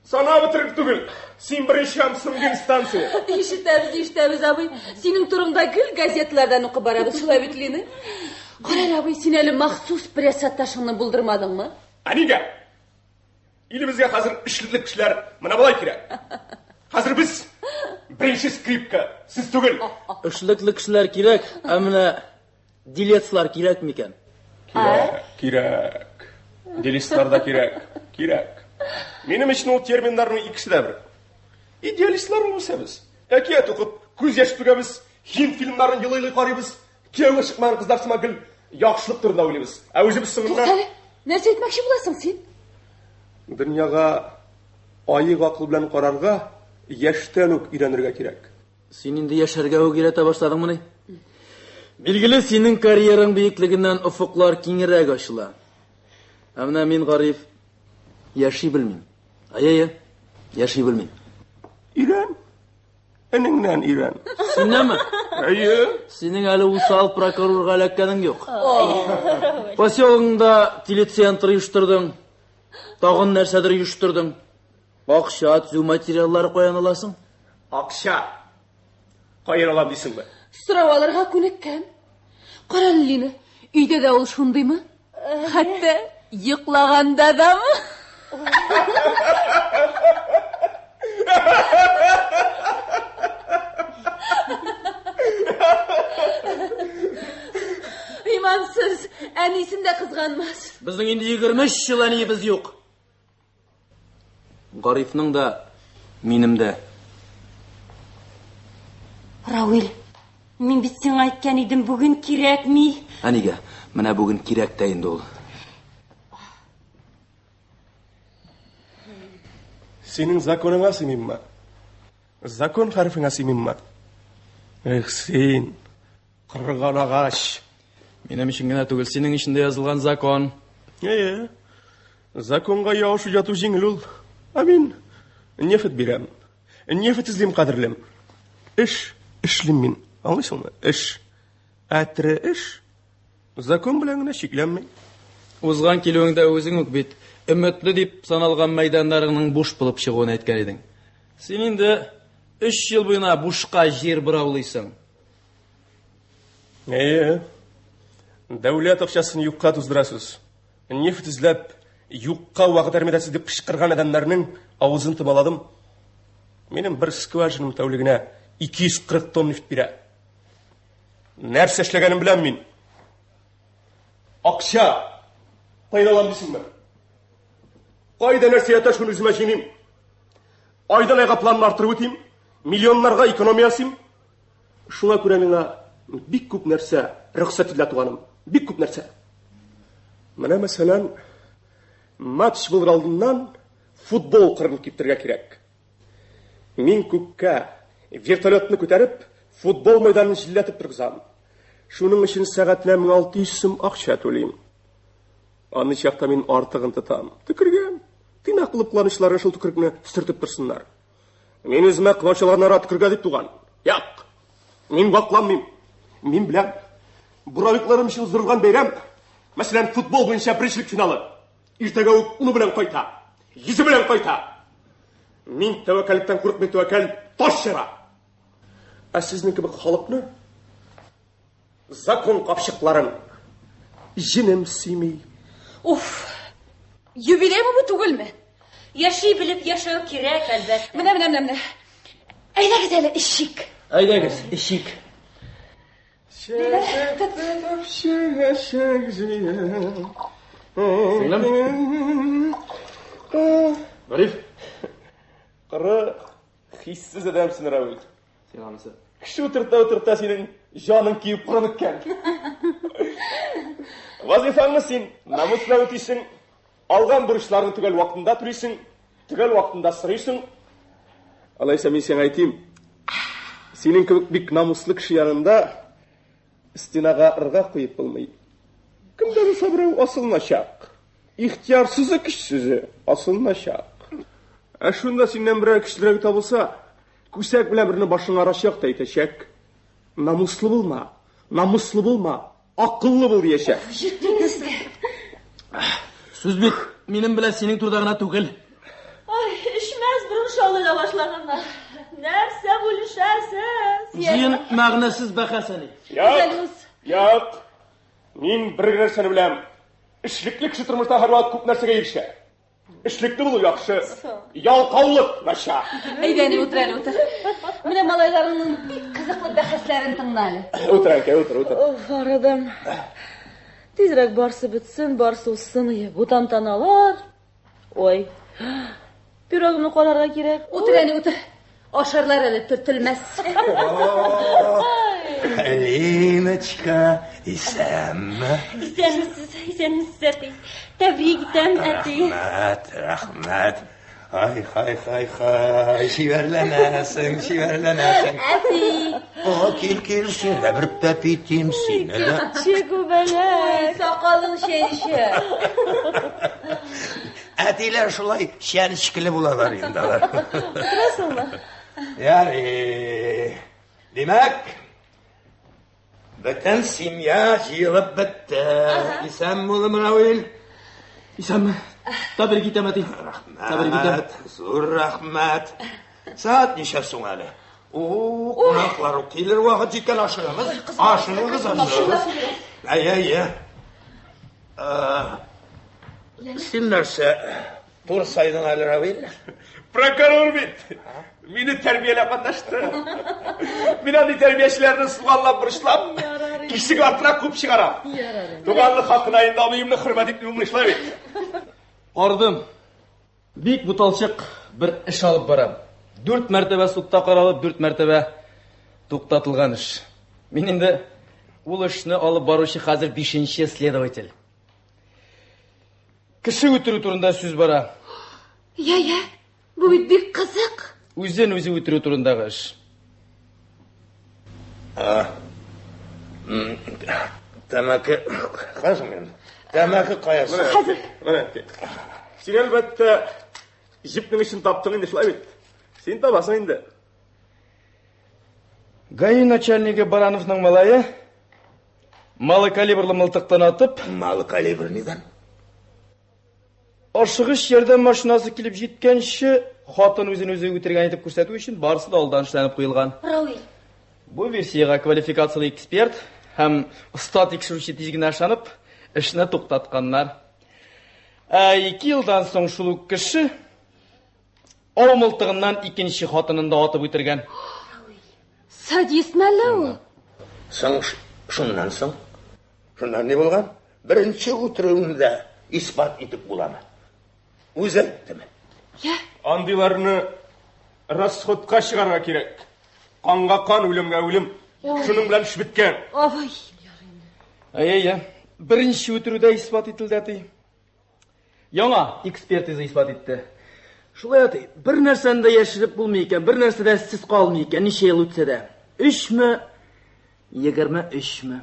Санап бетереп түгел. Син беренче һәм соңгы инстанция. Ишетәбез, ишетәбез, абый. Синең турыңда гел газеталардан укып барабыз, шулай бит, Лина? Кара әле, абый, син әле махсус пресс-атташеңны булдырмадыңмы? Ә нигә? Илебезгә хәзер эшлекле кешеләр менә болай кирәк. Хәзер без беренче скрипка, сез түгел. Эшлекле кешеләр кирәк, ә менә делецлар кирәк микән? Кирәк, кирәк. Делистлар да кирәк, кирәк. Минем өчен ул терминнарның икесе дә бер. Идеалистлар булып үсәбез. Әкият укып, күз яше түгәбез, һинд фильмнарын елый-елый карыйбыз, кияүгә чыкмаган кызлар сыман гел яхшылык турында уйлыйбыз. Ә үзебез соңыннан... Туктале, нәрсә әйтмәкче буласың син? Дөньяга аек акыл белән карарга яшьтән үк өйрәнергә кирәк. Син инде яшәргә үк өйрәтә башладыңмыни? Билгеле, синең карьераң биеклегеннән офыклар киңрәк ачыла. Ә менә мин, Гариф, яши белмим. Әйе, яши белмим. Өйрән. Энеңнән өйрән. Синнәнме? Әйе. Синең әле усал прокурорга эләккәнең юк. Поселогыңда телецентр оештырдың. Тагын нәрсәдер оештырдың. Акча төзү материаллары каян аласың? Акча. Каян алам дисеңме? Сорау алырга күнеккән. Кара әле, Лина, өйдә дә ул шундыймы? Хәтта йоклаганда дамы? Имансыз, әнисен дә кызганмас. Безнең инде 23 ел әниебез юк. Гарифның да, минем дә. Равил, мин бит сиңа әйткән идем, бүген кирәкми. Ә нигә? Менә бүген кирәк тә инде ул. Синең законыңа сыймыйммы? Закон хәрефеңә сыймыйммы? Эх, син, корыган агач. Минем өчен генә түгел, синең өчен дә язылган закон. Әйе. Законга ябышып яту җиңел ул. Ә мин нефть бирәм. Нефть эзлим, кадерлем. Эш эшлим мин. Аңлыйсыңмы? Эш. Ә тере эш закон белән генә чикләнми. Узган килүеңдә үзең үк бит өметле дип саналган мәйданнарыңның буш булып чыгуын әйткән идең. Син инде өч ел буена бушка җир бораулыйсың. Әйе. Дәүләт акчасын юкка туздырасыз. Нефть эзләп, юкка вакыт әрәм итәсез дип кычкырган адәмнәрнең авызын томаладым. Минем бер скважинам тәүлегенә 240 тонна нефть бирә. Нәрсә эшләгәнен беләм мин. Акча кайдан алам дисеңме? Кайда нәрсә ята, шуны үземә җыйныйм. Айдан айга планны арттырып үтим, миллионнарга экономия ясыйм. Шуңа күрә миңа бик күп нәрсә рөхсәт ителә, туганым, бик күп нәрсә. Менә мәсәлән, матч булыр алдыннан футбол кырын киптерергә кирәк. Мин күккә вертолетны күтәреп, футбол мәйданын җилләтеп торгызам. Шуның өчен сәгатенә 1600 сум акча түлим. Аны чакта мин артыгын тотам. Төкергән. Тыйнак булып кыланучыларны шул төкерекне сөртеп торсыннар. Мин үземә комачаулаганнарга төкергә дип туган. Як! Мин вакланмыйм. Мин беләм. Буравикларым өчен уздырылган бәйрәм, мәсәлән, футбол буенча беренчелек финалы. Иртәгә үк уны белән кайта. Йөзе белән кайта. Мин тәвәккәллектән курыкмыйм, тәвәккәл таш чыра. Ә сезнең кебек халыкны закон капчыкларын җенем сөйми. Уф! Юбилеймы бу түгелме? Яши белеп яшәү кирәк, әлбәттә. Менә, менә, менә, менә. Әйдәгез әле эчик. Әйдәгез, эчик. Сеңлем. Гариф. Коры, хиссез адәмсең, Равил. Син анысы. Кеше утырта утырта синең җаның киеп корып беткән. Вазифаңны син намус белән үтисең, алган бурычларны төгәл вакытында түлисең, төгәл вакытында сорыйсың. Алайса мин сиңа әйтим, синең кебек бик намуслы кеше янында стенага ыргак куеп булмый. Кем дә булса берәү асылыначак. Ихтыярсызы, көчсезе асылыначак. Ә шунда синнән берәр көчлерәге табылса, күсәк белән берне башыңа орачак та әйтәчәк. Намуслы булма, намуслы булма, акыллы бул диячәк. Җитте сезгә. Сүз бит минем белән синең турыда гына түгел. Ай, эчмә. төшәсез. Җыен мәгънәсез бәхәс әни. Юк, юк. Мин бер генә нәрсәне беләм. Эшлекле кеше тормышта һәрвакыт күп нәрсәгә ирешә. Эшлекле булу яхшы. Ялкаулык начар. Әйдә, әни, утыр әле, утыр. Менә малайларыңның бик кызыклы бәхәсләрен тыңла әле. Утыр, әнкәй, утыр, утыр. Оф, арыдым. Тизрәк барсы бетсен, барсы узсын ие. Бу тантаналар. Ой. Пирогымны карарга кирәк. Утыр, әни, утыр. Ашарлар әле төртелмәс. Леночка, исәнме? Исәнмесез, исәнмесез, әти. Тәбрик итәм, әти. Рәхмәт, рәхмәт. Ай, хай, хай, хай, чибәрләнәсең, чибәрләнәсең. Әти. О, кил, кил, син дә бер пәп итим, сине дә. Кече күбәләк. Сакалың чәнчә. Әтиләр шулай чәнечкеле булалар инде алар. Утырасыңмы? Ярый. Димәк, бөтен семья җыелып бетте. Исәнме, улым Равил? Исәнме. Тәбрик итәм, әти. Тәбрик итәм. Рәхмәт, зур рәхмәт. Сәгать ничә соң әле? О, кунаклар ук килер вакыт җиткән, ашыгыгыз. Ашыгыгыз, ашыгыгыз. Әйе, әйе. Син нәрсә, турсайдың әле, Равил? Прокурор бит. Мине тәрбияләп маташты. Мин андый тәрбиячеләрне суганлап, борычлап, кисек артына куып чыгарам. Туганлык хакына инде абыемны хөрмәт итми булмый шулай бит. Ардым. Бик буталчык бер эш алып барам. Дүрт мәртәбә судта каралып, дүрт мәртәбә туктатылган эш. Мин инде ул эшне алып баручы хәзер бишенче следователь. Кеше үтерү турында сүз бара. Я, я, бу бит бик кызык. Үзен үзе үтерү турындагы эш. Тәмәке каясың минем? Тәмәке каясың? Хәзер. Менә. Син әлбәттә җепнең очын таптың инде шулай бит. Син табасың инде. ГАИ начальнигы Барановның малае малокалибрлы мылтыктан атып, Малокалиберныйдан? Ашыгыч ярдәм машинасы килеп җиткәнче, хатын үзен үзе үтергән итеп күрсәтү өчен барысы да алдан эшләнеп куелган. Равил. Бу версиягә квалификацияле эксперт һәм оста тикшерүче тиз генә ышанып, эшне туктатканнар. Ә ике елдан соң шул ук кеше ау мылтыгыннан икенче хатынын да атып үтергән. Садист мәллә ул? Соң, шуннан соң? Шуннан ни булган? Беренче үтерүне дә исбат итеп буламы? Үзе әйттеме? Я. Андыйларны расходка чыгарырга кирәк. Канга кан, үлемгә үлем. Шуның белән эш беткән. Ой. Әйе, беренче үтерү дә исбат ителде, әти. Яңа экспертиза исбат итте. Шулай, әти, бер нәрсәне дә яшереп булмый икән, бер нәрсә дә эзсез калмый икән, ничә ел үтсә дә. Өчме, 23-ме?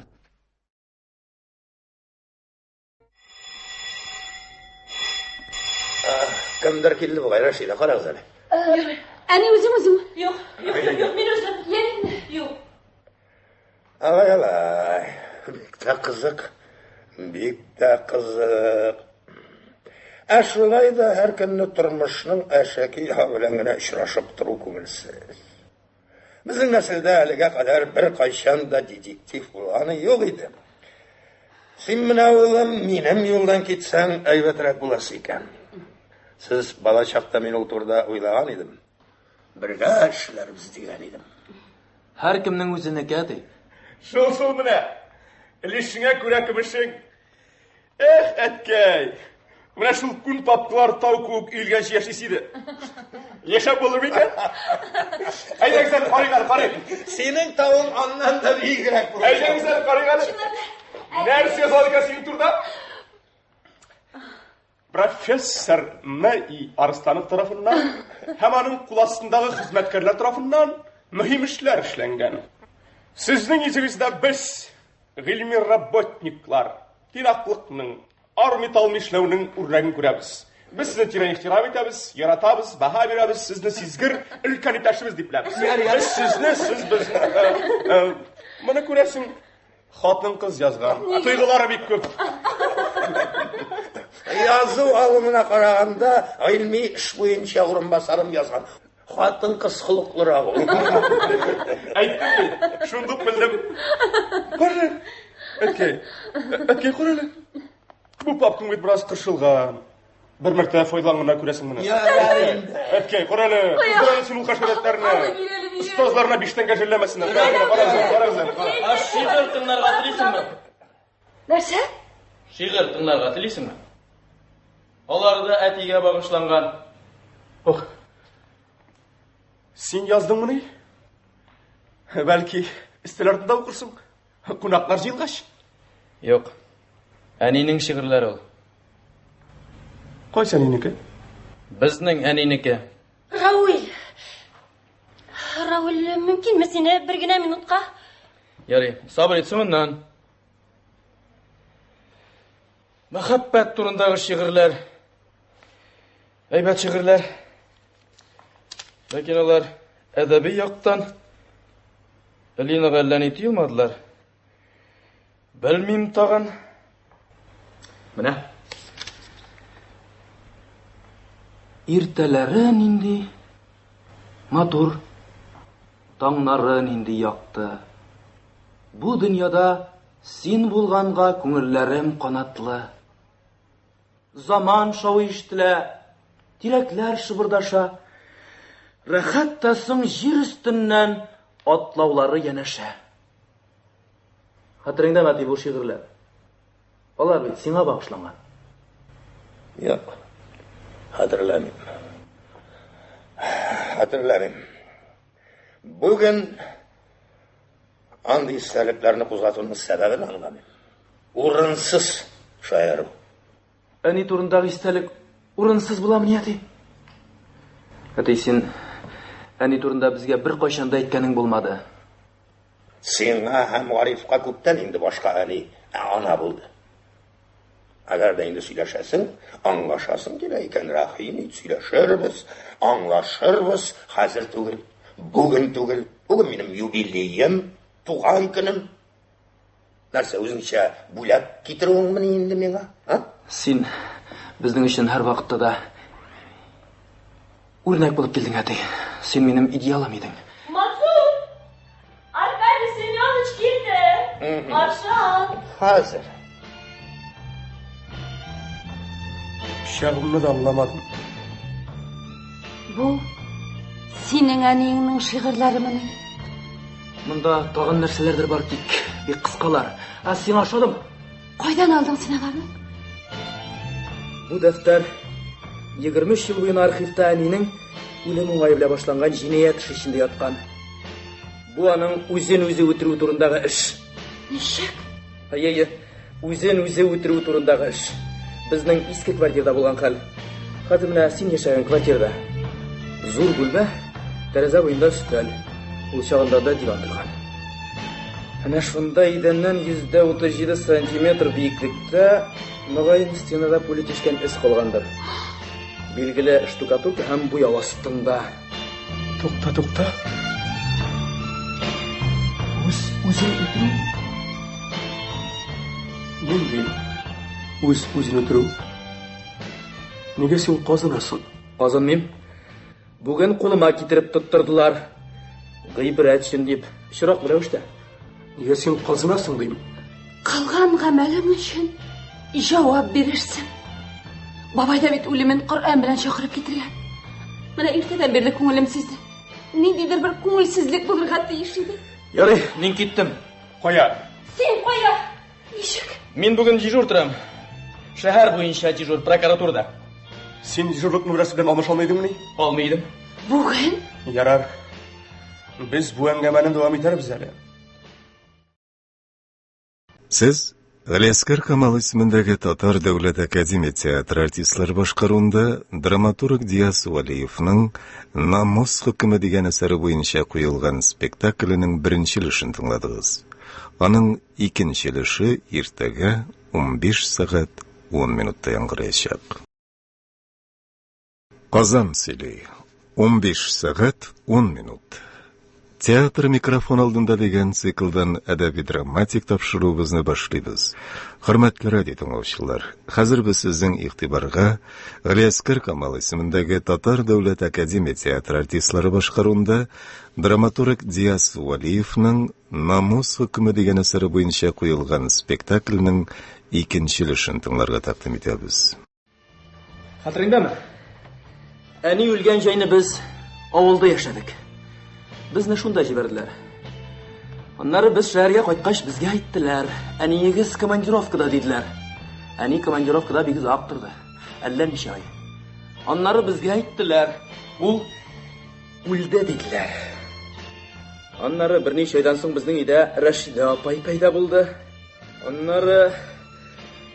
Кемдер килде бугай, Рәшидә, карагыз әле. Әни, үзем, үзем. Юк, юк, юк, юк, мин үзем. Ярин. Юк. Алай, алай. Бик тә кызык. Бик тә кызык. Ә шулай да һәр көнне тормышның әшәке ягы белән генә очрашып тору күңелсез. Безнең нәселдә әлегә кадәр беркайчан да детектив булганы юк иде. Син менә, улым, минем юлдан китсәң, әйбәтрәк буласы икән. Сез бала чакта мин ул турыда уйлаган идем. Бергә эшләрбез дигән идем. Һәркемнең үзенеке, әти. Шул шул менә. Өлешеңә күрә көмешең. Эх, әткәй. Менә шул күн папкалар тау кебек өелгәнче яшисе иде. Яшәп булыр микән? Әйдәгез әле, карыйк әле, карыйк. Синең тавың аннан да биегрәк булачак. Әйдәгез әле, карыйк әле. Нәрсә язылган икән синең турыда? Профессор М.И. Арысланов тарафыннан һәм аның кул астындагы хезмәткәрләр тарафыннан мөһим эшләр эшләнгән. Сезнең йөзегездә без, гыйльми работниклар, тыйнаклыкның, армый-талмый эшләүнең үрнәген күрәбез. Без сезне тирән ихтирам итәбез, яратабыз, баһа бирәбез, сезне сизгер, өлкән иптәшебез дип беләбез. Без сезне, сез безне. Моны күрәсең, хатын-кыз язган. Тойгылары бик күп. Язу алымына караганда, гыйльми эш буенча урынбасарым язган. Хатын-кыз холыклырак ул. Әйттем бит, шундук белдем. Кара, әткәй, әткәй, кара әле. Бу папкаң бит бераз кыршылган. Бер мәртәбә файдаланганнар күрәсең моны. Ярар инде. Әткәй, кара әле, кыздыр әле син ул хәшәрәтләрне. Остазларына биштәнгә жәлләмәсеннәр. Карагыз әле, карагыз әле, карагыз. Ә шигырь тыңларга телисеңме? Нәрсә? Шигырь тыңларга телисеңме? Алары да әтигә багышланган. Ох. Син яздыңмыни? Бәлки, өстәл артында укырсың? Кунаклар җыелгач? Юк. Әнинең шигырьләре ул. Кайсы әнинеке? Безнең әнинеке. Рауил. Рауил, мөмкинме сине бер генә минутка? Ярый, сабыр ит соңыннан. Мәхәббәт турындагы шигырьләр. Әйбәт шигырьләр. Ләкин алар әдәби яктан Элинага әллә ни тоелмадылар. Белмим тагын. Менә. Иртәләре нинди матур, таңнары нинди якты. Бу дөньяда син булганга күңелләрем канатлы. Заман шавы ишетелә, тирәкләр шыбырдаша. Рәхәт тә соң җир өстеннән атлаулары янәшә. Хәтереңдәме, әти, бу шигырьләр? Алар бит сиңа багышланган. Юк, хәтерләмим. Хәтерләмим. Бүген андый истәлекләрне кузгатуның сәбәбен аңламыйм. Урынсыз шаяру. Әни турындагы истәлек урынсыз буламыни, әти? Әти, син әни турында безгә беркайчан да әйткәнең булмады. Сиңа һәм Гарифка күптән инде башка әни, ә ана булды. Әгәр дә инде сөйләшәсең, аңлашасың килә икән, рәхим ит, сөйләшербез, аңлашырбыз. Хәзер түгел, бүген түгел. Бүген минем юбилеем, туган көнем. Нәрсә, үзеңчә бүләк китерүеңмени инде миңа, а? Син безнең өчен һәрвакытта да үрнәк булып килдең, әти. Син минем идеалым идең. Мансур! Аркадий Семенович килде. Каршы ал. Хәзер. Пычагымны да аңламадым. Бу синең әниеңнең шигырьләремени? Монда тагын нәрсәләрдер бар, тик бик кыскалар. Ә сиңа ошадым. Кайдан алдың син аларны? Бу дәфтәр 23 ел буена архивта әнинең үлем уңае белән башланган җинаять эше эчендә яткан. Бу аның үзен үзе үтерү турындагы эш. Ничек? Әйе, әйе. Үзен үзе үтерү турындагы эш. Безнең иске квартирада булган хәл. Хәзер менә син яшәгән квартирада. Зур бүлмә, тәрәзә буенда өстәл. Ул чагында да диван торган. Әнә шунда идәннән 137 сантиметр биеклектә, мөгаен, стенада пуля тишкән эз калгандыр. Билгеле, штукатурка һәм буяу астында. Тукта, тукта. Үз үзен үтерү? Нинди үз үзен үтерү? Нигә син казынасың? Казынмыйм. Бүген кулыма китереп тоттырдылар. Гыйбрәт өчен дип, очраклы рәвештә. Нигә син казынасың дим? Кылган гамәлең өчен җавап бирерсең. Бабай да бит үлемен Коръән белән чакырып китергән. Менә иртәдән бирле күңелем сизде. Ниндидер бер күңелсезлек булырга тиеш иде. Ярый, мин киттем. Кая? Син кая? Ничек? Мин бүген дежур торам. Шәһәр буенча дежур прокуратурада. Син дежурлыкны берәрсе белән алмаша алмый идеңмени? Алмый идем. Бүген? Ярар. Без бу әңгәмәне дәвам итәрбез әле. Сез Галиәсгар Камал исемендәге Татар дәүләт академия театры артистлары башкаруында драматург Диас Вәлиевның Намус хөкеме дигән әсәре буенча куелган спектакленең беренче өлешен тыңладыгыз. Аның икенче өлеше иртәгә 15 сәгать 10 минутта яңгыраячак. Казан сөйли. 15 сәгать 10 минут. Театр микрофон алдында дигән циклдан әдәби-драматик тапшыруыбызны башлыйбыз. Хөрмәтле радио тыңлаучылар, хәзер без сезнең игътибарга Галиәсгар Камал исемендәге Татар дәүләт академия театры артистлары башкаруында драматург Диас Вәлиевның Намус хөкеме дигән әсәре буенча куелган спектакльнең икенче өлешен тыңларга тәкъдим итәбез. Хәтереңдәме? Әни үлгән җәйне без авылда яшәдек. Безне шунда җибәрделәр. Аннары без шәһәргә кайткач безгә әйттеләр, әниегез командировкада диделәр. Әни командировкада бик озак торды. Әллә ничә ай. Аннары безгә әйттеләр, ул үлде диделәр. Аннары берничә айдан соң безнең өйдә Рәшидә апай пәйда булды. Аннары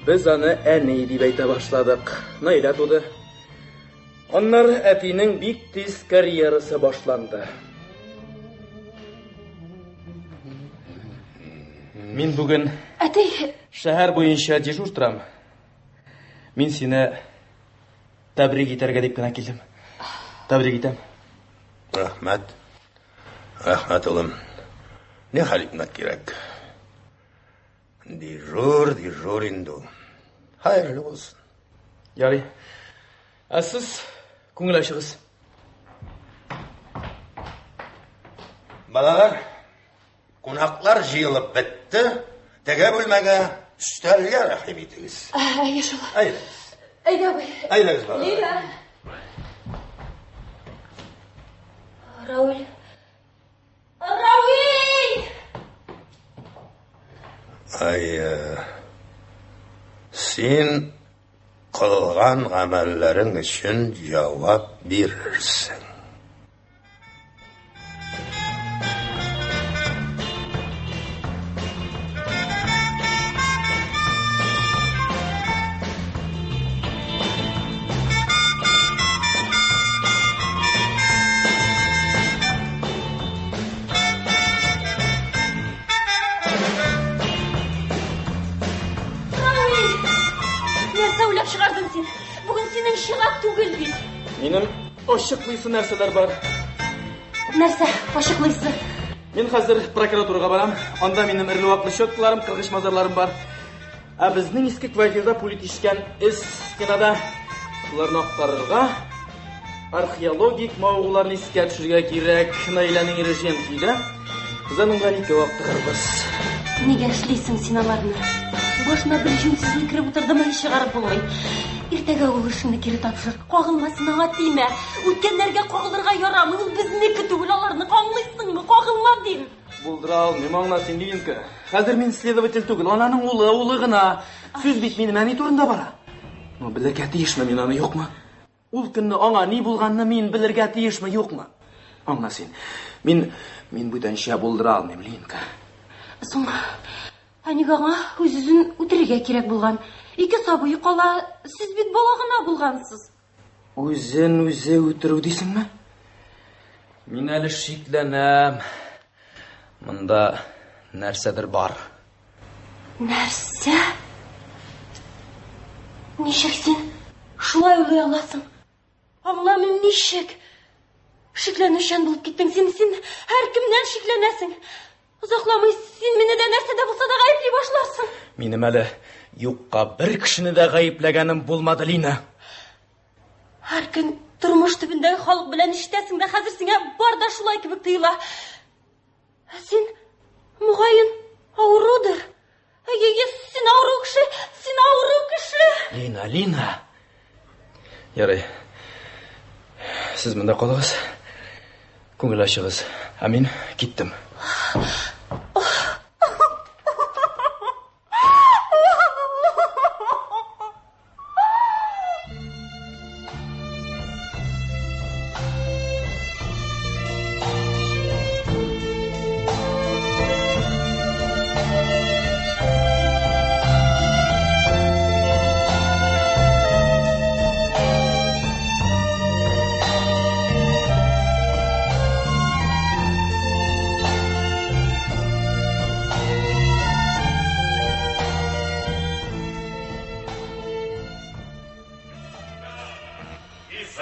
Без аны әни дип әйтә башладык. Наилә туды. Аннары әтинең бик тиз карьерасы башланды. Мин бүген Әти, шәһәр буенча дежур торам. Мин сине тәбрик итәргә дип кенә килдем. Тәбрик итәм. Рәхмәт. Рәхмәт, улым. Ни хәл итмәк кирәк? Дежур, дежур инде ул. Хәерле булсын. Ярый. Ә сез күңел ачыгыз. Балалар, кунаклар җыелып бетте. Теге бүлмәгә өстәлгә рәхим итегез. Әйе шул. Әйдәгез. Әйдә, абый. Әйдәгез, балалар. Лина. Рауль. Равил! Ай, син кылган гамәлләрең өчен җавап бирерсең. Равил! Нәрсә уйлап чыгардың син? Бүген синең чират түгел бит. Минем ачыклыйсы нәрсәләр бар. Нәрсә ачыклыйсы? Мин хәзер прокуратурага барам. Анда минем эрле-ваклы счеткаларым, кыргыч мазарларым бар. Ә безнең иске квартирада пули тишкән эз стенада. Шуларны актарырга, археологик мавыгуларны искә төшерергә кирәк. Наиләнең ире Җен өйдә. Без аның белән икәү актарырбыз. Нигә эшлисең син аларны? Башына бер җүнсез уй кереп утырдымы, һич чыгарып булмый. Иртәгә ул эшеңне кире тапшыр. Кагылма син аңа, тимә. Үткәннәргә кагылырга ярамый, ул безнеке түгел, аларны аңлыйсыңмы? Кагылма дим. Булдыра алмыйм, аңла син, Линка. Хәзер мин следователь түгел, ананың улы, улы гына. Сүз бит минем әни турында бара. Ну, белергә тиешме мин аны, юкмы? Ул көнне аңа ни булганны мин белергә тиешме, юкмы? Аңла син. Мин, мин бүтәнчә булдыра алмыйм, Линка. Соң, ә нигә аңа үз-үзен үтерергә кирәк булган? Ике сабые кала, сез бит бала гына булгансыз. Үзен үзе үтерү дисеңме? Мин әле шикләнәм. Монда нәрсәдер бар. Нәрсә? Ничек син шулай уйлый аласың? Аңламыйм, ничек? Шикләнүчән булып киттең син, син һәркемнән шикләнәсең. Озакламый син мине дә нәрсә дә булса да гаепли башларсың. Минем әле юкка бер кешене дә гаепләгәнем булмады, Лина. Һәр көн тормыш төбендәге халык белән ишетәсең дә, хәзер сиңа бар да шулай кебек тоела. Ә син, мөгаен, авырудыр. Әйе, син авыру кеше, син авыру кеше. Лина, Лина. Ярый. Сез монда калыгыз. Күңел ачыгыз. Ә мин киттем.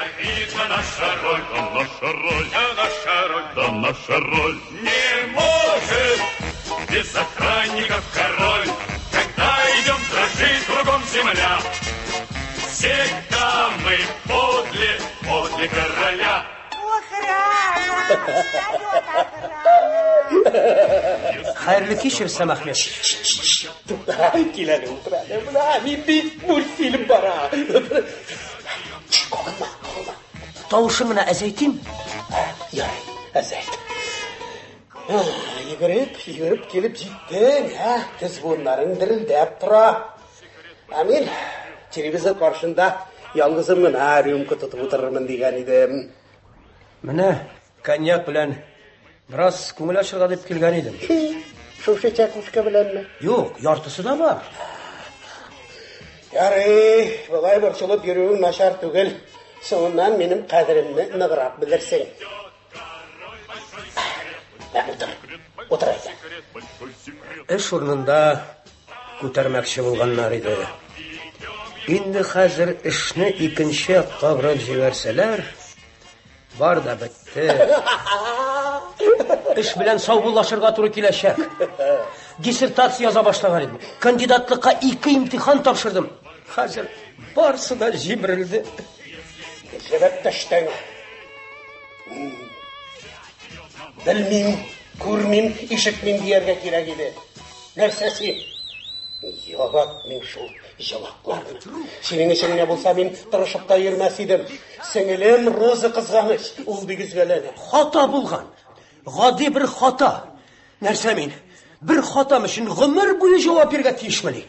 Незавидна наша роль, да наша роль, да наша роль, да наша роль. Не может без охранников король, когда идем, дрожит кругом земля. Всегда мы подле, подле короля. Охрана! Хәерле кич, Рөстәм Әхмәтович. Тукта, кил әле, утыр әле. Менә мин бит мультфильм бара. Кагынма, кагынма. Тавышын гына әзәйтим. Ярый, әзәйт. Йөгереп, йөгереп килеп җиттең, ә? Тез буыннарың дерелдәп тора. Ә мин телевизор каршында ялгызым гына рюмка тотып утырырмын дигән идем. Менә коньяк белән бераз күңел ачырга дип килгән идем. Шушы чәкүшкә беләнме? Юк, яртысы да бар. Ярый, болай борчылып йөрүең начар түгел. Соңыннан минем кадеремне ныграк белерсең. Ә, утыр. Утыр әйдә. Эш урынында күтәрмәкче булганнар иде. Инде хәзер эшне икенче якка борып җибәрсәләр, бар да бетте. Эш белән саубуллашырга туры киләчәк. Диссертация яза башлаган идем. Кандидатлыкка ике имтихан тапшырдым. Хәзер барысы да җимерелде. Җебеп төштең. Белмим, күрмим, ишетмим дияргә кирәк иде. Нәрсә син? Яратмыйм шул җылакларны. Синең өчен генә булса мин тырышып та йөрмәс идем. Сеңелем Роза кызганыч, ул бик өзгәләнә. Хата булган. Гади бер хата. Нәрсә мин? Бер хатам өчен гомер буе җавап бирергә тиешмени?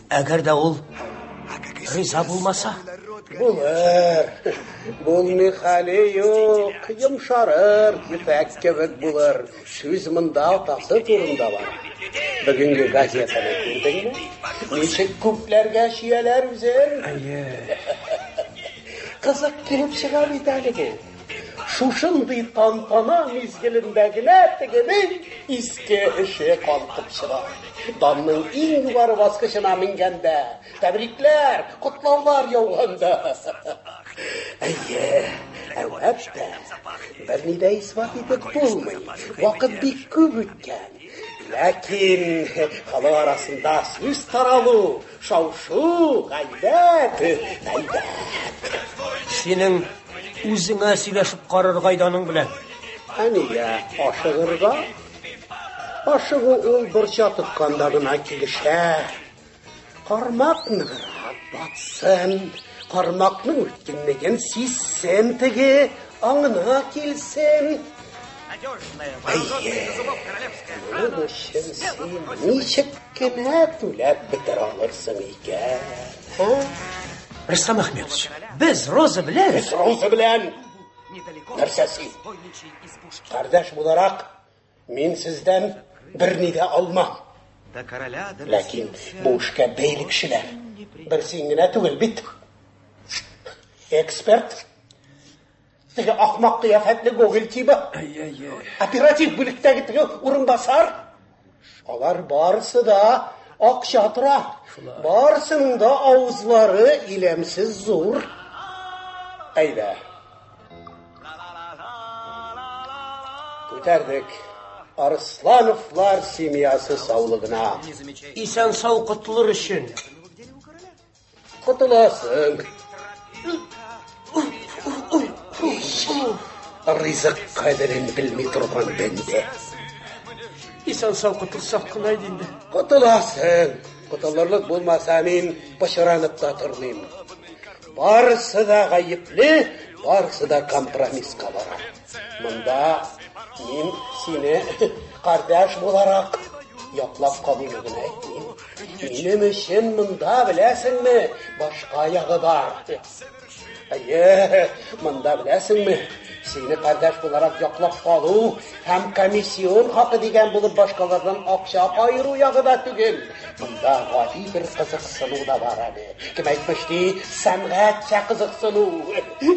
Әгәр дә ул риза булмаса? Булыр. Булмый хәле юк. Йомшарыр, ефәк кебек булыр. Сүз монда атасы турында бара. Бүгенге газетаны күрдеңме? Ничек күпләргә чияләр үзен? Әйе. Кызык килеп чыга бит әле бу. Шушындый тантана мизгелендә генә тегенең иске эше калкып чыга. Данның иң югары баскычына менгәндә, тәбрикләр, котлаулар яуганда. Әйе, әлбәттә, берни дә исбат итеп булмый. Вакыт бик күп үткән. Ләкин халык арасында сүз таралу, шау-шу, гайбәт, гайбәт. Синең үзеңә сөйләшеп карарга иде аның белән. Ә нигә ашыгырга? Ашыгу ул борча тотканда гына килешә. Кармак ныграк батсын, кармакның үткенлеген сизсен теге, аңына килсен. Әйе, моның өчен син ничек кенә түләп бетерә алырсың икән, ә? Рөстәм Әхмәтович, без Роза белән... Без Роза белән! Нәрсә син? Кардәш буларак, мин сездән берни дә алмам. Ләкин бу эшкә бәйле кешеләр бер син генә түгел бит. Эксперт, теге ахмак кыяфәтле Гоголь тибы, оператив бүлектәге теге урынбасар. Алар барысы да акча тора. Барысының да авызлары иләмсез зур. Әйдә. Күтәрдек. Арыслановлар семьясы саулыгына. Исән сау котылыр өчен. Котыласың. Ризык кадерен белми торган бәндә. Исән сау котылсак кына иде инде. Котыласың. Котылырлык булмаса мин пычранып та тормыйм. Барысы да гаепле, барысы да компромисска бара. Монда мин сине кардәш буларак яклап калуны гына әйтмим. Минем өчен монда, беләсеңме, башка ягы бар. Әйе, монда беләсеңме, сине кардәш буларак яклап калу һәм комиссион хакы дигән булып башкалардан акча каеру ягы да түгел. Монда гади бер кызыксыну да бар әле. Кем әйтмешли, сәнгатьчә кызыксыну.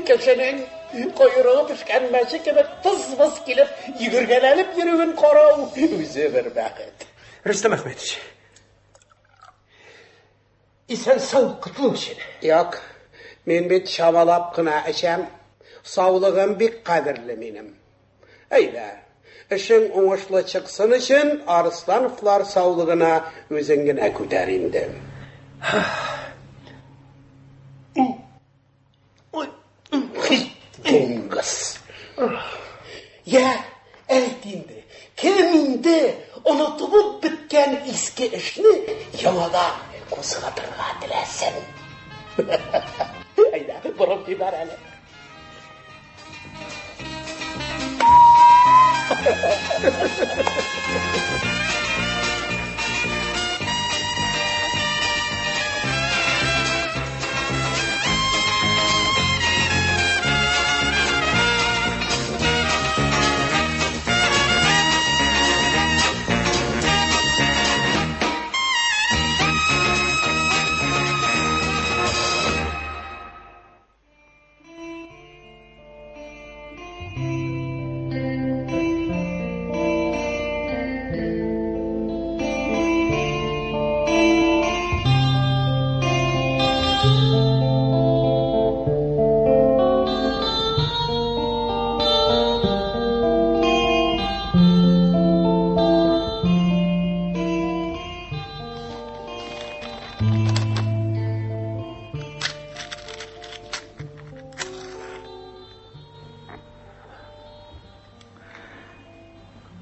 Кешенең койрыгы пешкән мәче кебек тыз-быз килеп йөгергәләнеп йөрүен карау үзе бер бәхет. Рөстәм Әхмәтович, исән сау котылу өчен. Як, Мин бит чамалап кына эчәм. Саулыгым бик кадерле минем. Әйдә, эшең уңышлы чыксын өчен Арыслановлар саулыгына үзең генә күтәр инде. Дуңгыз. Я, әйт инде, кем инде онытылып беткән иске эшне яңадан кузгатырга теләсен? Әйдә, борып җибәр әле.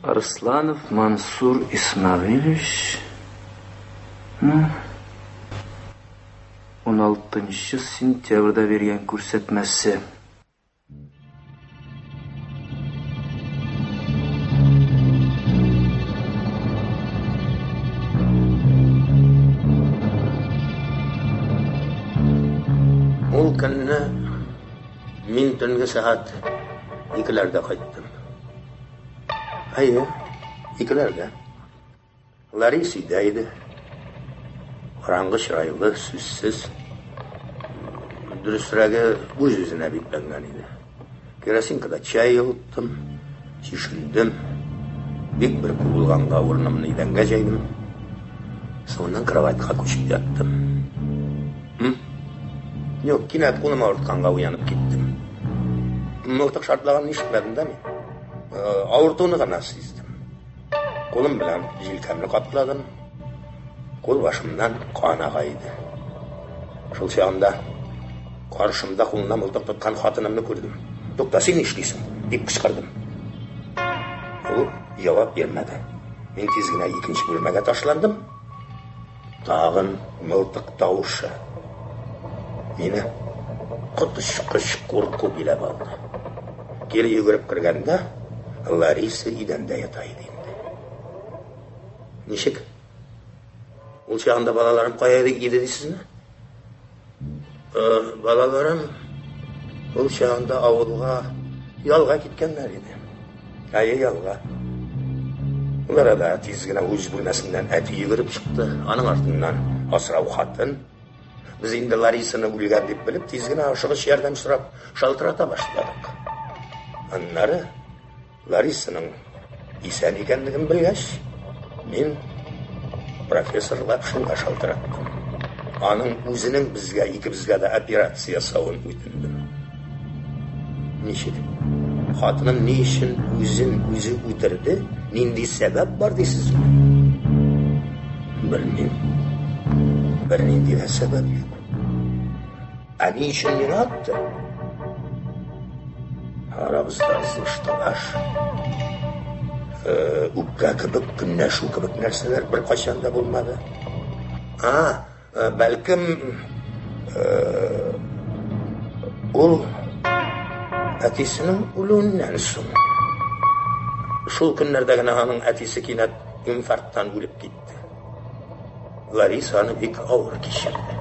Арсланов Мансур Исмәгыйлевич 16 сентябрьдә биргән күрсәтмәсе. Ул көнне мин төнге сәгать икеләрдә кайттым. Әйе, икеләрдә. Лариса өйдә иде. Караңгы чырайлы, сүзсез. Дөресрәге, үз-үзенә бикләнгән иде. Керосинкада чәй җылыттым, чишендем. Бик бер куылганга урынымны идәнгә җәйдем. Соңыннан кроватька күчеп яттым. Юк, кинәт кулым авыртканга уянып киттем. Мылтык шартлаганын ишетмәдем дә мин. Авыртуны гына сиздем. Кулым белән җилкәмне капладым. Кул башымнан кан ага иде. Шул чагында каршымда кулына мылтык тоткан хатынымны күрдем. Тукта, син нишлисең? дип кычкырдым. Ул җавап бирмәде. Мин тиз генә икенче бүлмәгә ташландым. Тагын мылтык тавышы. Мине коточкыч курку биләп алды. Кире йөгереп кергәндә, Лариса идәндә ята иде инде. Ничек? Ул чагында балаларым кая иде дисезме? Э, балаларым ул чагында авылга ялга киткәннәр иде. Әйе, ялга. Ул арада тиз генә үз бүлмәсеннән әти йөгереп чыкты. Аның артыннан асрау хатын. Без инде Ларисаны үлгән дип белеп, тиз генә ашыгыч ярдәм сорап шалтырата башладык. Аннары Ларисаның исән икәнлеген белгәч, мин профессор Лапшинга шалтыраттым. Аның үзенең безгә, икебезгә дә операция ясавын үтендем. Ничек? Хатыным ни өчен үзен үзе үтерде? Нинди сәбәп бар дисезме? Белмим. Бернинди дә сәбәп юк. Ә ни өчен миңа атты? Арабызда ызгыш талаш, үпкә кебек, көнләшү кебек нәрсәләр беркайчан да булмады. А, бәлкем, ул әтисенең үлүеннән соң. Шул көннәрдә генә аның әтисе кинәт инфаркттан үлеп китте. Лариса аны бик авыр кичерде.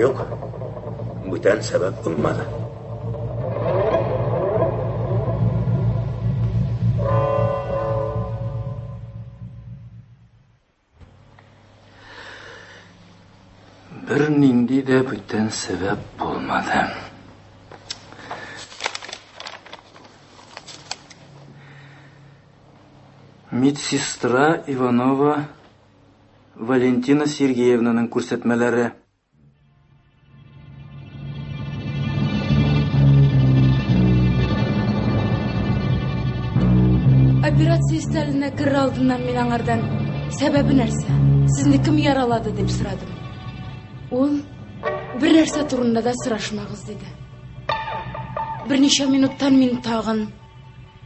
Юк, бүтән сәбәп булмады. Бернинди дә бүтән сәбәп булмады. Медсестра Иванова Валентина Сергеевнаның күрсәтмәләре. Операция өстәленә керер алдыннан мин аңардан сәбәбе нәрсә? Сезне кем яралады дип сорадым. Ул бер нәрсә турында да сорашмагыз диде. Берничә минуттан мин тагын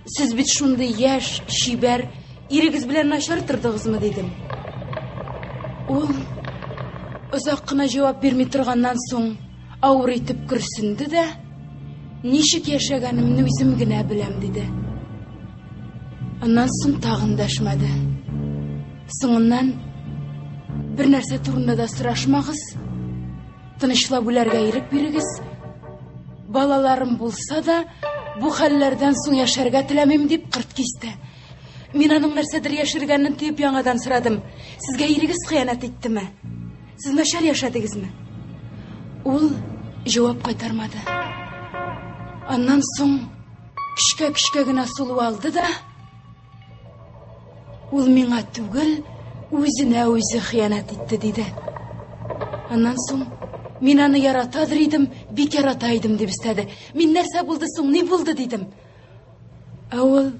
Сез бит шундый яшь, чибәр, ирегез белән начар тордыгызмы дидем. Ул озак кына җавап бирми торганнан соң авыр итеп көрсенде дә, ничек яшәгәнемне үзем генә беләм диде. Аннан соң тагын дәшмәде. Соңыннан бер нәрсә турында да сорашмагыз, тынычлап үләргә ирек бирегез. Балаларым булса да, бу хәлләрдән соң яшәргә теләмим дип кырт кисте. Мин аның нәрсәдер яшергәнен тоеп яңадан сорадым. Сезгә ирегез хыянәт иттеме? Сез начар яшәдегезме? Ул җавап кайтармады. Аннан соң көчкә-көчкә генә сулу алды да, ул миңа түгел, үзенә үзе хыянәт итте, диде. Аннан соң мин аны яратадыр идем, бик ярата идем, дип өстәде. Мин нәрсә булды соң, ни булды, дидем. Ә ул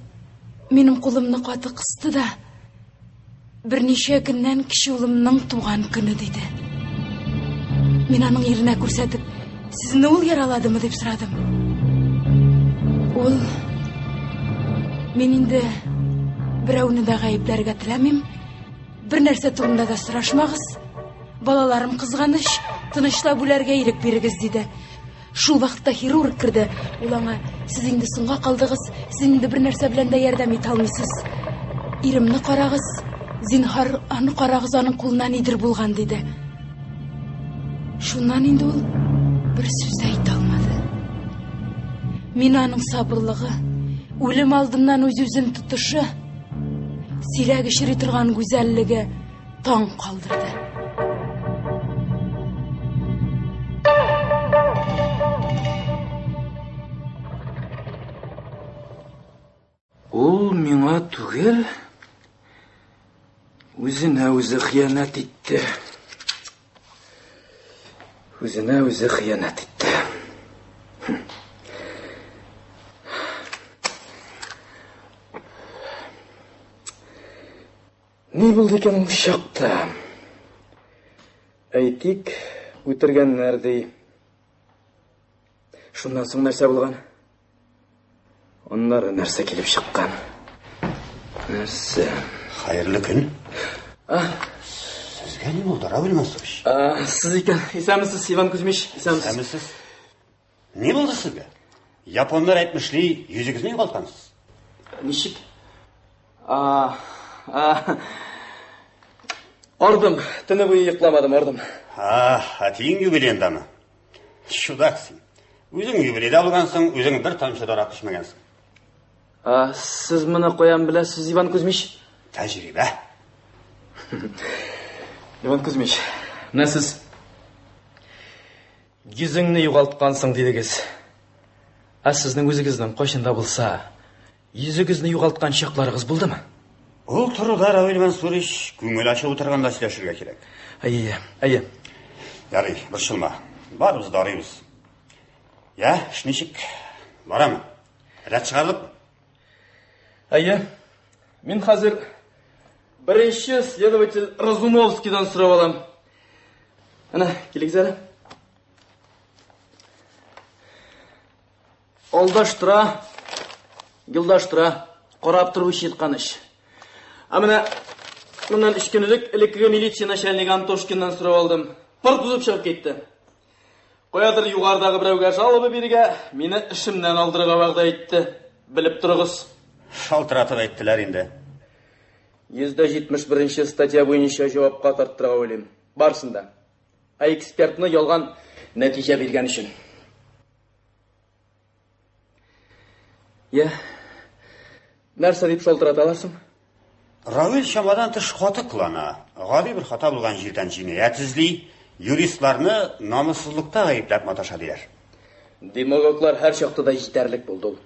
минем кулымны каты кысты да, берничә көннән кече улымның туган көне, диде. Мин аның иренә күрсәтеп, сезне ул яраладымы дип сорадым. Ул мин инде берәүне дә гаепләргә теләмим. Бер нәрсә турында да сорашмагыз. Балаларым кызганыч, тынычлап үләргә ирек бирегез, диде. Шул вакытта хирург керде. Ул аңа, сез инде соңга калдыгыз, сез инде бер нәрсә белән дә ярдәм итә алмыйсыз. Иремне карагыз, зинһар, аны карагыз, аның кулына нидер булган, диде. Шуннан инде ул бер сүз дә әйтә алмады. Мин аның сабырлыгы, үлем алдыннан үз-үзен тотышы, сирәк очрый торган гүзәллеге таң калдырды. Ул миңа түгел, үзенә үзе хыянәт итте. Үзенә үзе хыянәт итте. Ни булды икән ул чакта? Әйтик, үтергәннәр ди. Шуннан соң нәрсә булган? Аннары нәрсә килеп чыккан? Нәрсә? Хәерле көн. А? Сезгә ни булды, Равил Мансурович? А, сез икән. Исәнмесез, Иван Кузьмич. Исәнмесез. Исәнмесез. Ни булды сезгә? Японнар әйтмешли, йөзегезне югалткансыз. Ничек? А, а, Ардым, төне буе йокламадым, ардым. А, әтиең юбилеендамы? Чудак син. Үзең юбилейда булгансың, үзең бер тамчы да аракы эчмәгәнсең. А, сез моны каян беләсез, Иван Кузьмич? Тәҗрибә. Иван Кузьмич, менә сез йөзеңне югалткансың дидегез. Ә сезнең үзегезнең кайчан да булса Йөзегезне югалткан чакларыгыз булдымы? Ул турыда, Равил Мансурович, күңел ачып утырганда сөйләшергә кирәк. Әйе, әйе. Ярый, борчылма. Барыбыз да арыйбыз. Я, эш ничек? Барамы? Рәт чыгардыкмы? Әйе. Мин хәзер беренче следователь Разумовскийдан сорап алам. Әнә, килегез әле. Алдаштыра, юлдаштыра, карап тору чирканыч. Ә менә моннан өч көн элек элеккеге милиция начальнигы Антошкиннан сорап алдым. Пыр тузып чыгып китте. Каядыр югарыдагы берәүгә жалоба бирергә, мине эшемнән алдырырга вәгъдә итте. Белеп торыгыз. Шалтыратып әйттеләр инде. 171 нче статья буенча җавапка тарттырырга уйлыйм. Барсын да. Ә экспертны ялган нәтиҗә биргән өчен. Я. Нәрсә дип шалтыраталар соң? Равил чамадан тыш каты кылана. Гади бер хата булган җирдән җинаять эзли, юристларны намуссызлыкта гаепләп маташа диләр. Демагоглар һәр чакта да җитәрлек булды ул.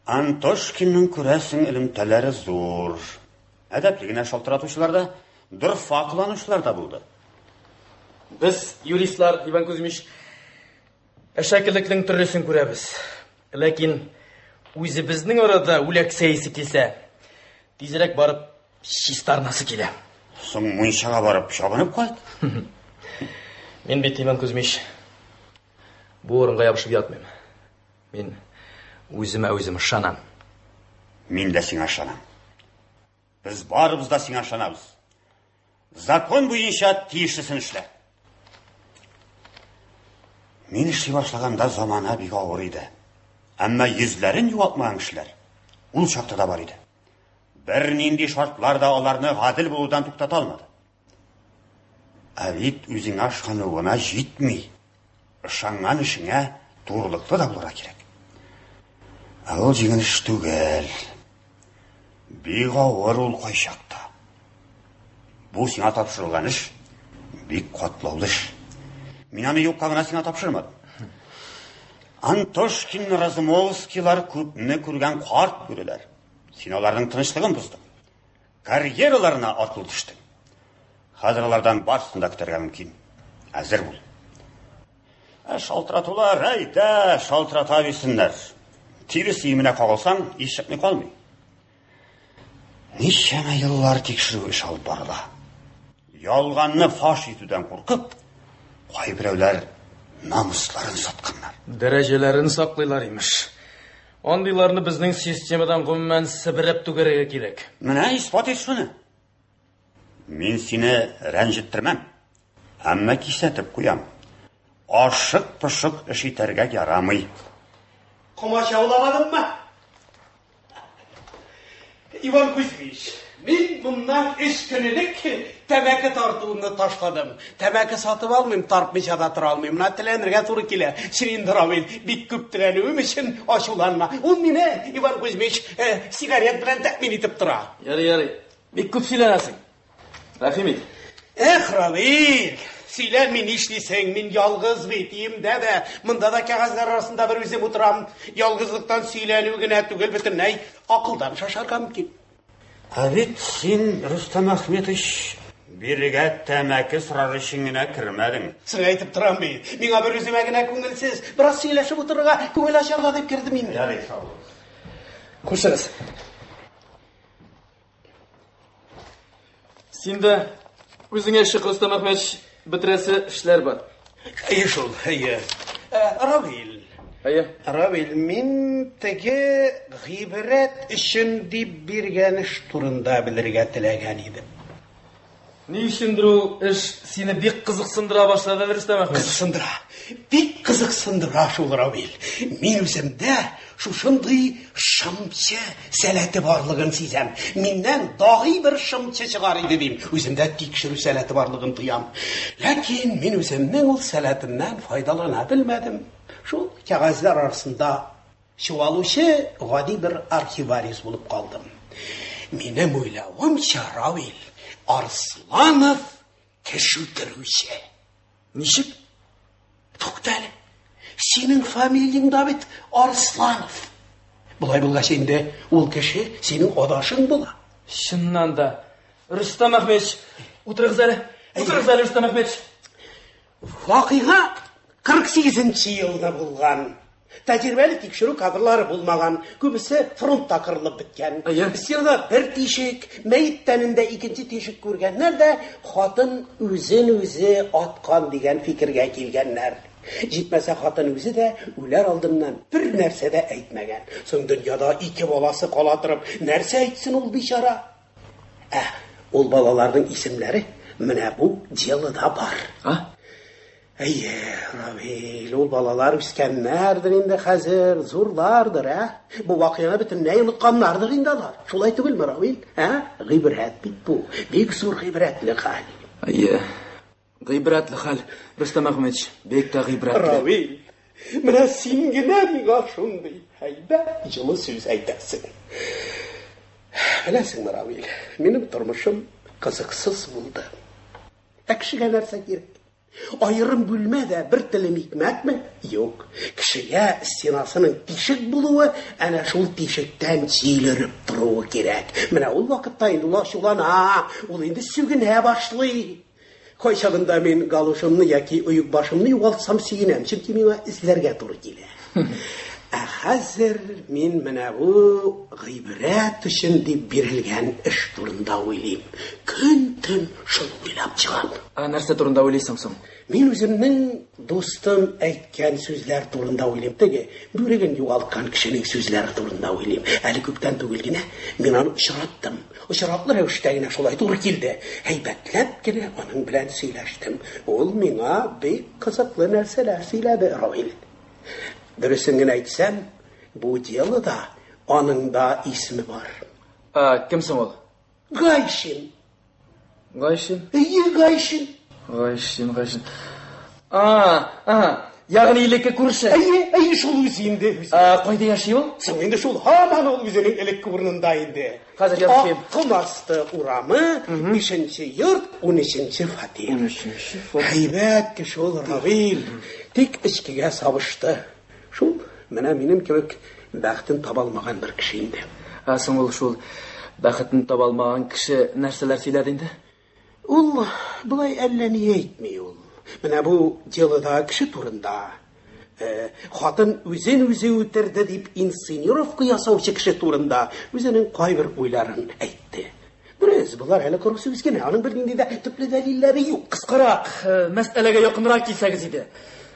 Антошкинның күрәсең элемтәләре зур. Әдәпле генә шалтыратучылар да, дорфа кыланучылар да булды. Без, юристлар, Иван Кузьмич, Әшәкелекнең төрлесен күрәбез. Ләкин үзебезнең арада үләксә исе килсә, Тизрәк барып чистарынасы килә. Соң мунчага барып чабынып кайт. Мин бит, Иван Кузьмич, бу урынга ябышып ятмыйм. Мин үземә үзем ышанам. Мин дә сиңа ышанам. Без барыбыз да сиңа ышанабыз. Закон буенча тиешлесен эшлә. Мин эшли башлаганда замана бик авыр иде. Әмма йөзләрен югалтмаган кешеләр ул чакта да бар иде. Бернинди шартлар да аларны гадел булудан туктата алмады. Ә бит үзеңә ышану гына җитми. Ышанган эшеңә турылыклы да булырга кирәк. Ә ул җиңел эш түгел. Бик авыр ул кайчакта. Бу сиңа тапшырылган эш бик катлаулы эш. Мин аны юкка гына сиңа тапшырмадым. Антошкин, Разумовскийлар күпне күргән карт бүреләр. Син аларның тынычлыгын боздың. Карьераларына аркылы төштең. Хәзер алардан барысын да көтәргә мөмкин. Әзер бул. Ә шалтыратулар, әйдә, шалтырата бирсеннәр. Тирес өеменә кагылсаң, ис чыкмый калмый. Ничәмә еллар тикшерү эш алып барыла. Ялганны фаш итүдән куркып, кайберәүләр намусларын сатканнар. Дәрәҗәләрен саклыйлар, имеш. Андыйларны безнең системадан гомумән себереп түгәргә кирәк. Менә исбат ит шуны. Мин сине рәнҗеттермәм. Әмма кисәтеп куям. Ашык-пошык эш итәргә ярамый. Комачауламадыммы? Иван Кузьмич, мин моннан өч көн элек тәмәке тартуымны ташладым. Тәмәке сатып алмыйм, тартмыйча да тора алмыйм. Менә теләнергә туры килә. Син инде, Равил, бик күп теләнүем өчен ачуланма. Ул мине, Иван Кузьмич, э, сигарет белән тәэмин итеп тора. Ярый, ярый. Бик күп сөйләнәсең. Рәхим ит. Эх, Равил, сөйләнми нишлисең, мин ялгыз бит, өемдә дә, монда да кәгазьләр арасында бер үзем утырам. Ялгызлыктан сөйләнү генә түгел, бөтенләй акылдан шашарга мөмкин. Ә бит син, Рөстәм Әхметович, бирегә тәмәке сорар өчен генә кермәдең. Сиңа әйтеп торам бит, миңа бер үземә генә күңелсез, бераз сөйләшеп утырырга, күңел ачарга дип кердем инде. Ярый, сау бул. Хушыгыз. Син дә үзеңә чык, Рөстәм Әхмәтович, бетерәсе эшләр бар. Әйе шул, әйе. Э, Равил. Әйе. Равил, мин теге гыйбрәт өчен дип биргән эш турында белергә теләгән идем. Ни өчендер ул эш сине бик кызыксындыра башлады, Рөстәм Әхмәтович. Кызыксындыра. Бик кызыксындыра шул, Равил. Мин үземдә шушындый шымчы сәләте барлыгын сизәм. Миннән даһи бер шымчы чыгар иде дим. Үземдә тикшерү сәләте барлыгын тоям. Ләкин мин үземнең ул сәләтемнән файдалана белмәдем. Шул кәгазьләр арасында Чуалучы гади бер архивариус булып калдым. Минем уйлавымча, Равил, Арсланов кеше үтерүче. Ничек? Тукта әле. Синең фамилияң да бит Арсланов. Болай булгач инде ул кеше синең адашың була. Чыннан да. Рөстәм Әхмәтович, утырыгыз әле. Утырыгыз әле, Рөстәм Әхмәтович. Вакыйга 48 нче елда булган. Тәҗрибәле тикшерү кадрлары булмаган, күбесе фронтта кырылып беткән. Стенада бер тишек, мәет тәнендә икенче тишек күргәннәр дә, хатын үзен-үзе аткан дигән фикергә килгәннәр. Җитмәсә, хатын үзе дә үләр алдыннан бер нәрсә дә әйтмәгән. Соң дөньяда ике баласы кала торып, нәрсә әйтсен ул бичара? Ә ул балаларның исемнәре менә бу делода бар. А? Әйе, Равил, ул балалар үскәннәрдер инде хәзер, зурлардыр, ә? Бу вакыйганы бөтенләй онытканнардыр инде алар. Шулай түгелме, Равил? Ә? Гыйбрәт бит бу. Бик зур гыйбрәтле хәл. Әйе. Гыйбрәтле хәл, Рөстәм Әхмәтович, бик тә гыйбрәтле. Равил, менә син генә миңа шундый һәйбәт җылы сүз әйтәсең. Беләсеңме, Равил, минем тормышым кызыксыз булды. Ә кешегә нәрсә кирәк? Аерым бүлмә дә бер телем икмәкме? Юк. Кешегә стенасының тишек булуы, әнә шул тишектән җил өреп торуы кирәк. Менә ул вакытта инде ул ачулана, ул инде сүгенә башлый. Кайчагында мин галошымны яки оекбашымны югалтсам сөенәм, чөнки миңа эзләргә туры килә. Ә хәзер мин менә бу гыйбрәт өчен дип бирелгән эш турында уйлыйм. Көн-төн шул уйлап чыгам. Ә нәрсә турында уйлыйсың соң? Мин үземнең дустым әйткән сүзләр турында уйлыйм. Теге бүреген югалткан кешенең сүзләре турында уйлыйм. Әле күптән түгел генә мин аны очраттым. Очраклы рәвештә генә шулай туры килде. Һәйбәтләп кенә аның белән сөйләштем. Ул миңа бик кызыклы нәрсәләр сөйләде, Равил. Дөресен генә әйтсәм, бу делода аның да исеме бар. Ә, кем соң ул? Гайшин. Гайшин? Әйе, Гайшин. Гайшин, Гайшин. А, ага. Ягъни элекке күрше. Әйе, әйе, шул үзе инде. Ә, кайда яши ул? Соң инде шул һаман ул үзенең элекке урынында инде. Хәзер язып куйыйм. Ком асты урамы, 5нче йорт, 13нче фатир. 13нче фатир. Әйбәт кеше ул Равил. Тик эчкегә сабышты. Шул менә минем кебек бәхетен таба алмаган бер кеше инде. Ә соң ул шул бәхетен таба алмаган кеше нәрсәләр сөйләде инде? Ул болай әллә ни әйтми ул. Менә бу делода кеше турында э, хатын үзен үзе үтерде дип инсценировка ясаучы кеше турында үзенең кайбер уйларын әйтте. Дөрес, болар әле коры сүз генә, аның бернинди дә төпле дәлилләре юк. Кыскарак, э, мәсьәләгә якынрак килсәгез иде.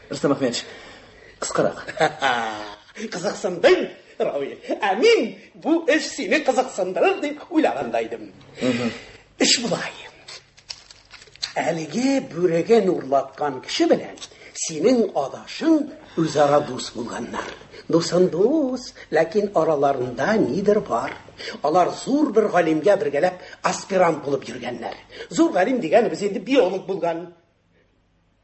Рөстәм Әхмәтович, кыскарак. Кызыксындың, Равил. Ә мин бу эш сине кызыксындырыр дип уйлаган да идем. Эш болай. Әлеге бүреген урлаткан кеше белән синең адашың үзара дус булганнар. Дусын дус, ләкин араларында нидер бар. Алар зур бер галимгә бергәләп аспирант булып йөргәннәр. Зур галим дигәнебез инде биолог булган.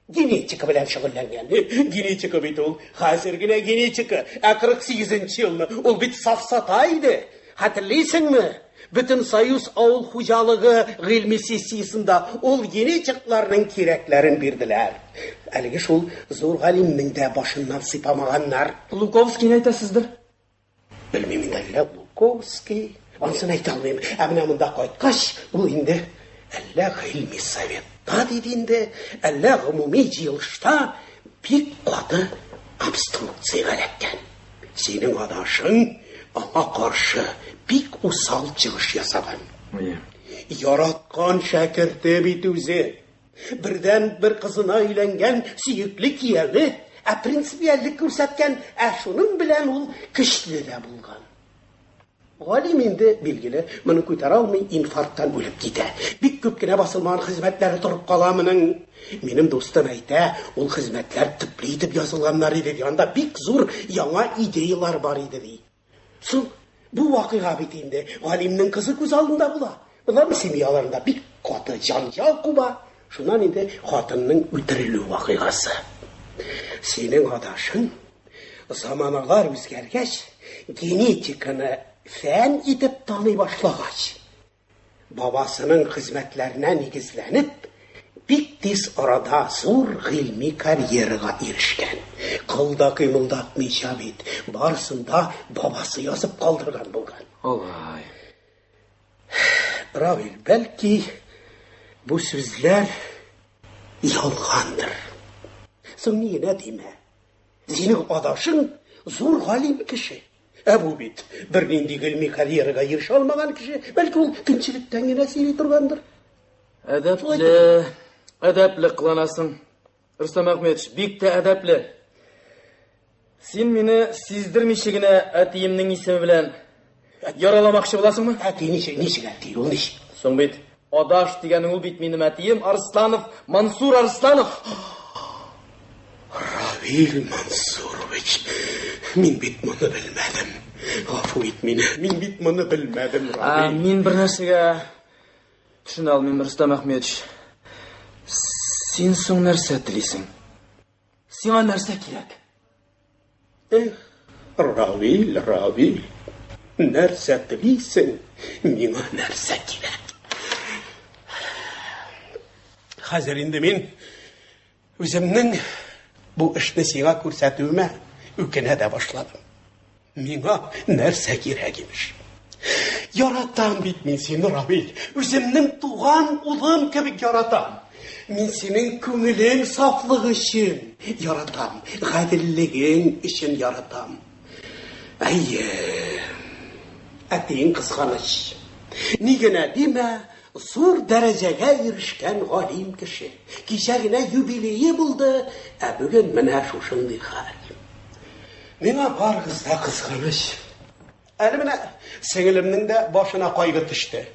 Генетика белән шөгыльләнгән. Генетика бит ул. Хәзер генә генетика. Ә 48 елны ул бит сафсата иде. Хәтерлисеңме? Бөтен Союз авыл хуҗалыгы гыйльми сессиясендә ул генетикларның кирәкләрен бирделәр. Әлеге шул зур галимнең дә башыннан сыйпамаганнар. Луковскийны әйтәсездер? Белмим инде, әллә Луковский, анысын әйтә алмыйм. Ә менә монда кайткач, ул инде әллә гыйльми советта диде инде, әллә гомуми җыелышта бик каты обструкциягә эләккән. Синең адашың аңа каршы бик усал чыгыш ясаган. Яраткан шәкерте бит үзе. Бердән бер кызына өйләнгән сөекле кияве, ә принципиальлек күрсәткән, ә шуның белән ул көчле дә булган. Галим инде, билгеле, моны күтәрә алмый, инфаркттан үлеп китә. Бик күп кенә басылмаган хезмәтләре торып кала моның. Минем дустым әйтә, ул хезмәтләр төпле итеп язылганнар иде, ди. Анда бик зур яңа идеялар бар иде, ди. Соң, бу вакыйга бит инде галимнең кызы күз алдында була. Боларның семьяларында бик каты җанҗал куба. Шуннан инде хатынның үтерелү вакыйгасы. Синең адашың заманалар үзгәргәч, генетиканы фән итеп таный башлагач, Бабасының хезмәтләренә нигезләнеп, бик тиз арада зур гыйльми карьерага ирешкән. Кыл да кыймылдатмыйча бит, барысын да бабасы язып калдырган булган. Алай. Равил, бәлки бу сүзләр ялгандыр. Соң ни генә димә. Синең адашың зур галим кеше. Ә бу бит бернинди гыйльми карьерага ирешә алмаган кеше. Бәлки ул көнчелектән генә сөйли торгандыр. Әдәпле, әдәпле кыланасың. Рөстәм Әхмәтович, бик тә әдәпле. Син мине сиздермичә генә әтиемнең исеме белән яраламакчы буласыңмы? Әти ничек, ничек әти, ул ничек? Соң бит Адаш дигәнең ул бит минем әтием Арсланов, Мансур Арсланов. Равил Мансурович, мин бит моны белмәдем. Гафу ит мине, мин бит моны белмәдем, Равил. Мин бер нәрсәгә төшенә алмыйм, Рөстәм Әхмәтович. Син соң нәрсә телисең? Сиңа нәрсә кирәк? Эх, Равил, Равил, нәрсә телисең, миңа нәрсә кирәк? Хәзер инде мин үземнең бу эшне сиңа күрсәтүемә үкенә дә башладым. Миңа нәрсә кирәк имеш? Яратам бит мин сине, Равил. Үземнең туган улым кебек яратам. Мин синең күңелең сафлыгы өчен яратам, гаделлегең өчен яратам. Әйе. Әтиең кызганыч. Ни генә димә, зур дәрәҗәгә ирешкән галим кеше. Кичә генә юбилее булды, ә бүген менә шушындый хәл. Миңа барыгыз да кызганыч. Әле менә сеңелемнең дә башына кайгы төште.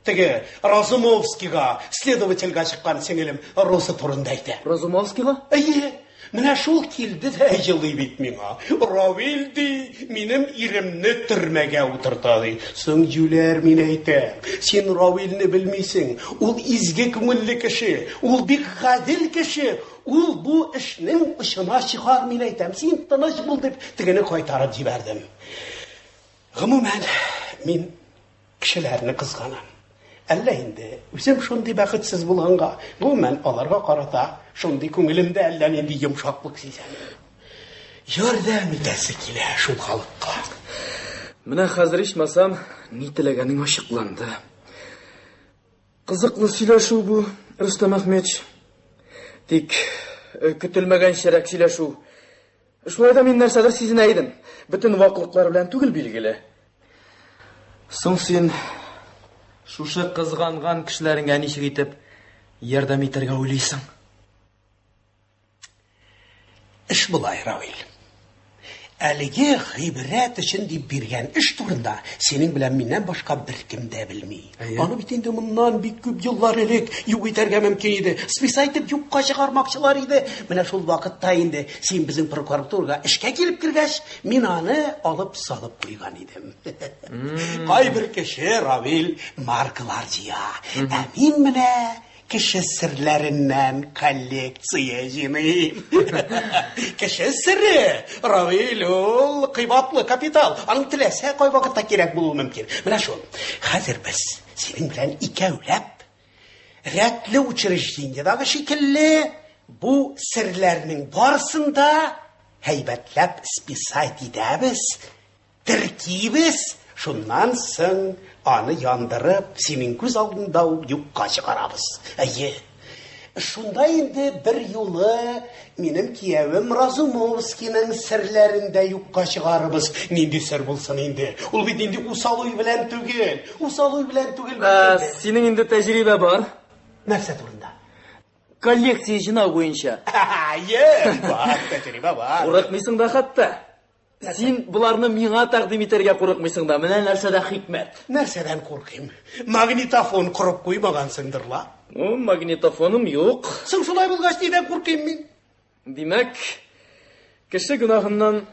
Теге Разумовскийга, следовательгә чыккан сеңелем Роза турында әйтә. Разумовскийга? Әйе. Менә шул килде дә елый бит миңа. Равил ди, минем иремне төрмәгә утырта ди. Соң җүләр мин әйтәм. Син Равилне белмисең. Ул изге күңелле кеше, ул бик гадел кеше. Ул бу эшнең очына чыгар мин әйтәм. Син тыныч бул дип тегене кайтарып җибәрдем. Гомумән, мин кешеләрне кызганам. Әллә инде үзем шундый бәхетсез булганга, гомумән, аларга карата шундый күңелемдә әллә нинди йомшаклык сизәм. Ярдәм итәсе килә шул халыкка. Менә хәзер ичмасам, ни теләгәнең ачыкланды. Кызыклы сөйләшү бу, Рөстәм Әхмәтович. Тик э, көтелмәгәнчәрәк сөйләшү. Шулай да мин нәрсәдер сизенә идем. Бөтен ваклыклар белән түгел, билгеле. Соң син шушы кызганган кешеләреңә ничек итеп ярдәм итәргә уйлыйсың? Эш болай, Равил. Әлеге гыйбрәт өчен дип биргән эш турында синең белән миннән башка беркем дә белми. Аны бит инде моннан бик күп еллар элек юк итәргә мөмкин иде. Списать итеп юкка чыгармакчылар иде. Менә шул вакытта инде син безнең прокуратурага эшкә килеп кергәч, мин аны алып салып куйган идем. Кайбер кеше, Равил, маркалар җыя. Ә мин менә Кеше серләреннән коллекция җыйныйм. Кеше сере, Равил, ул кыйбатлы капитал. Аның теләсә кай вакытта кирәк булуы мөмкин. Менә шул. Хәзер без синең белән икәүләп рәтле учреждениедәге шикелле бу серләрнең барысын да һәйбәтләп списать итәбез. Теркибез, шуннан соң аны яндырып, синең күз алдыңда ук юкка чыгарабыз. Әйе. Шунда инде бер юлы минем киявем Разумовскийның серләрен дә юкка чыгарыбыз. Нинди сер булсын инде? Ул бит инде усал уй белән түгел. Усал уй белән түгел. Ә, синең инде тәҗрибә бар. Нәрсә турында? Коллекция җыйнау буенча. Әйе, бар, тәҗрибә бар. Курыкмыйсың да хәтта. Син боларны миңа тәкъдим итәргә курыкмыйсың да. Менә нәрсәдә хикмәт. Нәрсәдән куркыйм? Магнитофон корып куймагансыңдыр ла. Ну, магнитофоным юк. Соң шулай булгач, нидән куркыйм мин? Димәк, кеше гөнаһыннан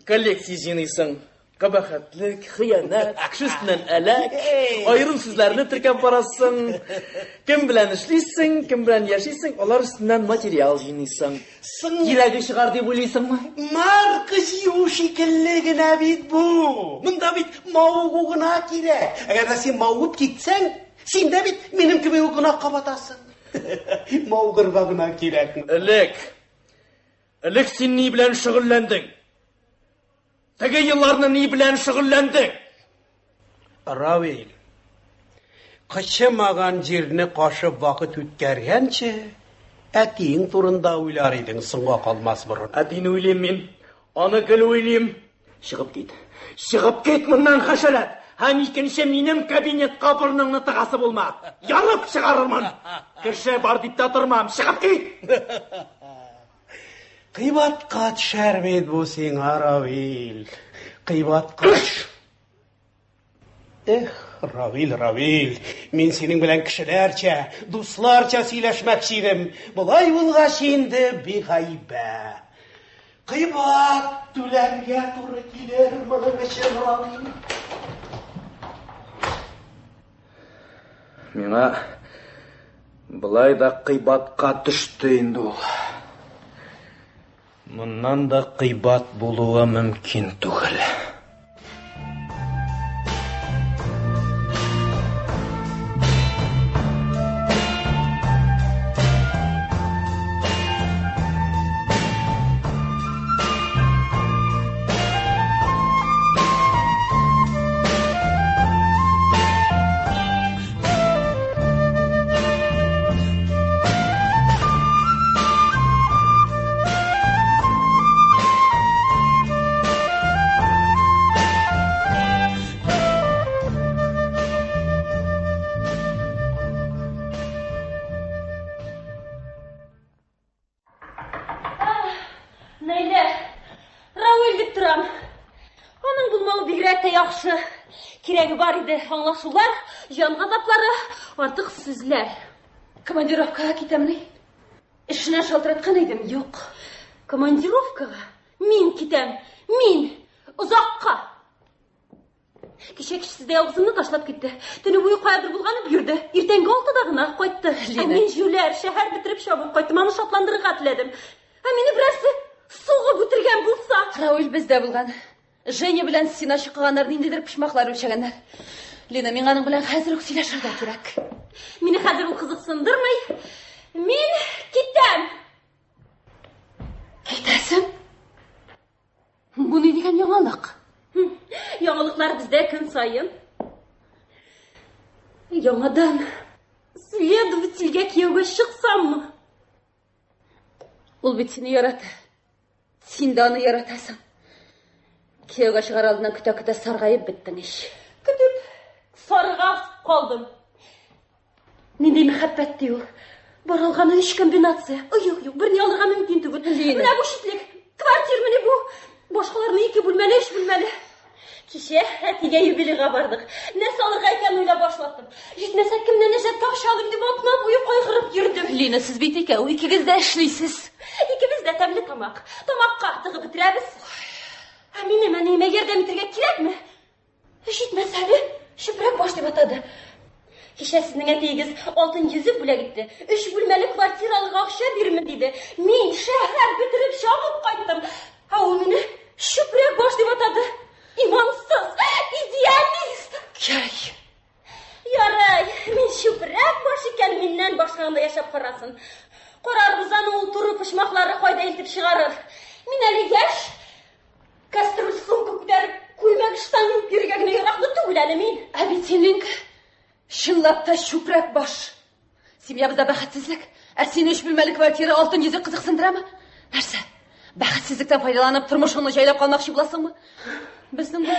коллекция җыйныйсың. Кабахәтлек, хыянәт, кеше өстеннән әләк, аерым сүзләрне теркәп барасың. Кем белән эшлисең, кем белән яшисең, алар өстеннән материал җыйныйсың. Соң Кирәге чыгар дип уйлыйсыңмы? Марка җыю шикелле генә бит бу. Монда бит мавыгу гына кирәк. Әгәр дә син мавыгып китсәң, син дә бит минем кебек үк гөнаһка батасың. Мавыгырга гына кирәк. Элек, элек син ни белән шөгыльләндең? Теге елларны ни белән шөгыльләндең? Равил, кычымаган җирне кашып вакыт үткәргәнче, әтиең турында уйлар идең соңга калмас борын. Әтине уйлыйм мин, аны гел уйлыйм. Чыгып кит. Чыгып кит моннан, хәшәрәт! Һәм икенче минем кабинетка борыныңны тыгасы булма. Ярып чыгарырмын. Кеше бар дип тә тормам. Чыгып кит! Кыйбатка төшәр бит бу сиңа, Равил. Кыйбатка. Эх, Равил, Равил, мин синең белән кешеләрчә, дусларча сөйләшмәкче идем. Болай булгач инде бигайбә. Кыйбат түләргә туры килер моның өчен, Равил. Миңа болай да кыйбатка төште инде ул. Моннан да кыйбат булуы мөмкин түгел. торам. Аның булмавы бигрәк тә яхшы. Кирәге бар иде аңлашулар, җан газаплары, артык сүзләр. Командировкага китәмни? Эшенә шалтыраткан идем, юк. Командировкага мин китәм. Мин озакка. Кичә кич сездә ялгызымны ташлап китте. Төне буе каядыр булганып йөрде. Иртәнге алтыда гына кайтты. Ә мин җүләр, шәһәр бетереп чабып кайттым, аны шатландырырга теләдем. Ә мине берәрсе сугып үтергән булса? Рауил бездә булган. Женя белән стена чыкканнар, ниндидер почмаклар үлчәгәннәр. Лена, миңа аның белән хәзер үк сөйләшергә кирәк. Мине хәзер ул кызыксындырмый. Мин китәм. Китәсең? Бу ни дигән яңалык? Яңалыклар бездә көн саен. Яңадан следовательгә кияүгә чыксаммы? Ул бит сине ярата. Син дә аны яратасың. Кияүгә чыгар алдыннан көтә-көтә саргаеп беттең ич. Көтеп сарыга калдым. Нинди мәхәббәт ди ул? Бар алганы өч комбинация. Ой, юк, юк, берни алырга мөмкин түгел. Менә бу читлек. Квартир менә бу. Башкаларны ике бүлмәле, өч бүлмәле. Кичә әтигә юбилейга бардык. Нәрсә алырга икәнен уйлап башлаттым. Җитмәсә, кемнән әҗәткә акча алыйм дип атна буе кайгырып йөрдем. Лина, сез бит икәү, икегез дә эшлисез. Икебез дә тәмле тамак. Тамакка тыгып бетерәбез. Ә минем әниемә ярдәм итәргә кирәкме? Җитмәсә әле, чүпрәк баш дип атады. Кичә сезнең әтиегез алтын йөзек бүләк итте. Өч бүлмәле квартира алырга акча бирермен диде. Мин шәһәр бетереп чабып кайттым. Ә ул мине чүпрәк баш дип атады. Имансыз, идеалист. Ярый. Ярый, мин чүпрәк баш икән, миннән башка гына яшәп карасын. Карарбыз аны ул туры почмаклары кайда илтеп чыгарыр. Мин әле яшь, Кастрюль сумка күтәреп, күлмәк ыштан юып йөрергә генә яраклы түгел әле мин. Ә бит син, Линка, чынлап та чүпрәк баш. Семьябызда бәхетсезлек. Ә сине өч бүлмәле квартира, алтын йөзек кызыксындырамы? Нәрсә? Бәхетсезлектән файдаланып, тормышыңны җайлап калмакчы буласыңмы? Безнең бу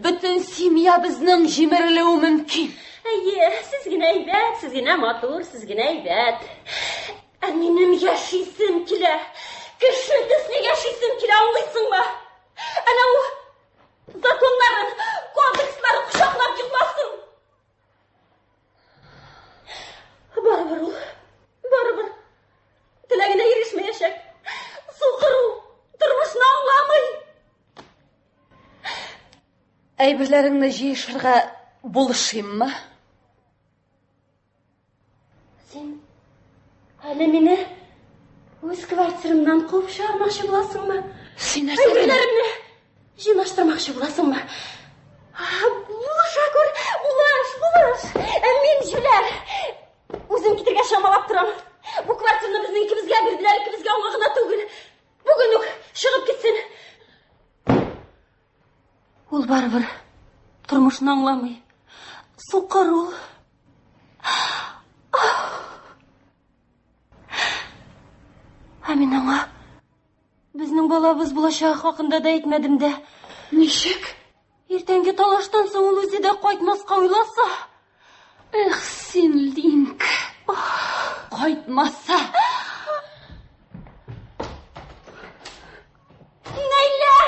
бөтен семьябызның җимерелүе мөмкин. Әйе, сез генә әйбәт, сез генә матур, сез генә әйбәт. Ә минем яшисем килә. Кеше төсле яшисем килә, аңлыйсыңмы? Әнә ул законнарын, кодексларын кочаклап йокласын. Барыбер ул, барыбер теләгенә ирешмәячәк. Сукыр ул, тормышны аңламый. Әйберләреңне җыешырга булышыйммы? Син әле мине үз квартирамнан куып чыгармакчы буласыңмы? Син нәрсә? Әйберләремне җыйнаштырмакчы буласыңмы? Булыша күр, булыш, булыш. Ә мин җүләр. Үзем китергә чамалап торам. Бу квартираны безнең икебезгә бирделәр, икебезгә аңа гына түгел. Бүген үк чыгып китсен. Ул барыбер тормышны аңламый. Сукыр ул. Ә мин аңа безнең балабыз булачагы хакында да әйтмәдем дә. Ничек? Иртәнге талаштан соң ул үзе дә кайтмаска уйласа. Эх, син, Линк. Кайтмаса. Наилә!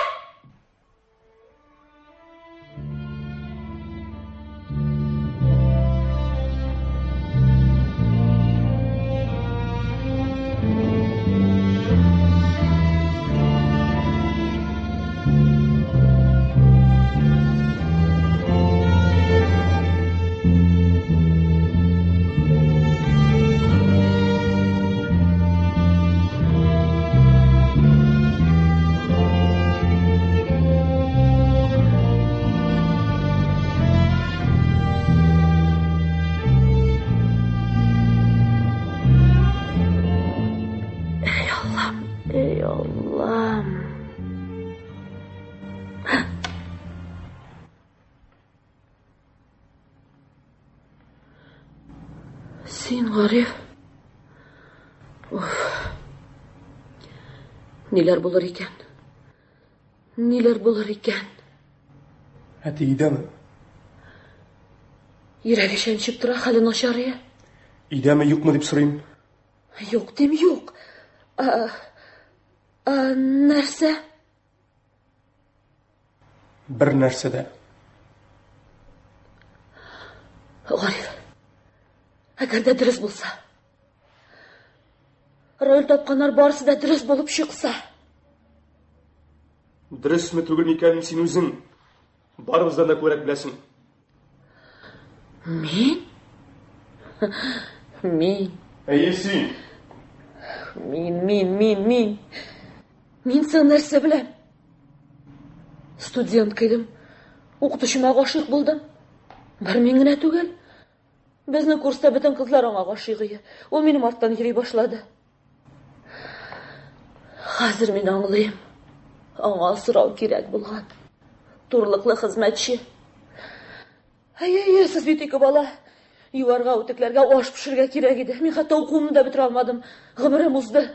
Эй Аллам, эй Аллам. Син, Гариф. Уф. Ниләр булыр икән? Ниләр булыр икән? Әти өйдәме? Йөрәге чәнчеп тора, хәле начар я. Өйдәме, юкмы дип сорыйм. Юк дим, юк. А, а, нәрсә? Бер нәрсә дә. Гариф, әгәр дә дөрес булса, Раил тапканнар барысы да дөрес булып чыкса. Дөресме түгел микәнен син үзең барыбыздан да күбрәк беләсең. Мин? Мин. Әйе, син. Мин, мин, мин, мин. Мин соң нәрсә беләм? Студентка идем. Укытучыма гашыйк булдым. Бер мин генә түгел. Безнең курста бөтен кызлар аңа гашыйк иде. Ул минем арттан йөри башлады. Хәзер мин аңлыйм. Аңа сорау кирәк булган. Турлыклы хезмәтче. Әйе, әйе, сез бит ике бала. Юарга, үтекләргә, аш пешерергә кирәк иде. Мин хәтта укуымны да бетерә алмадым. Гомерем узды.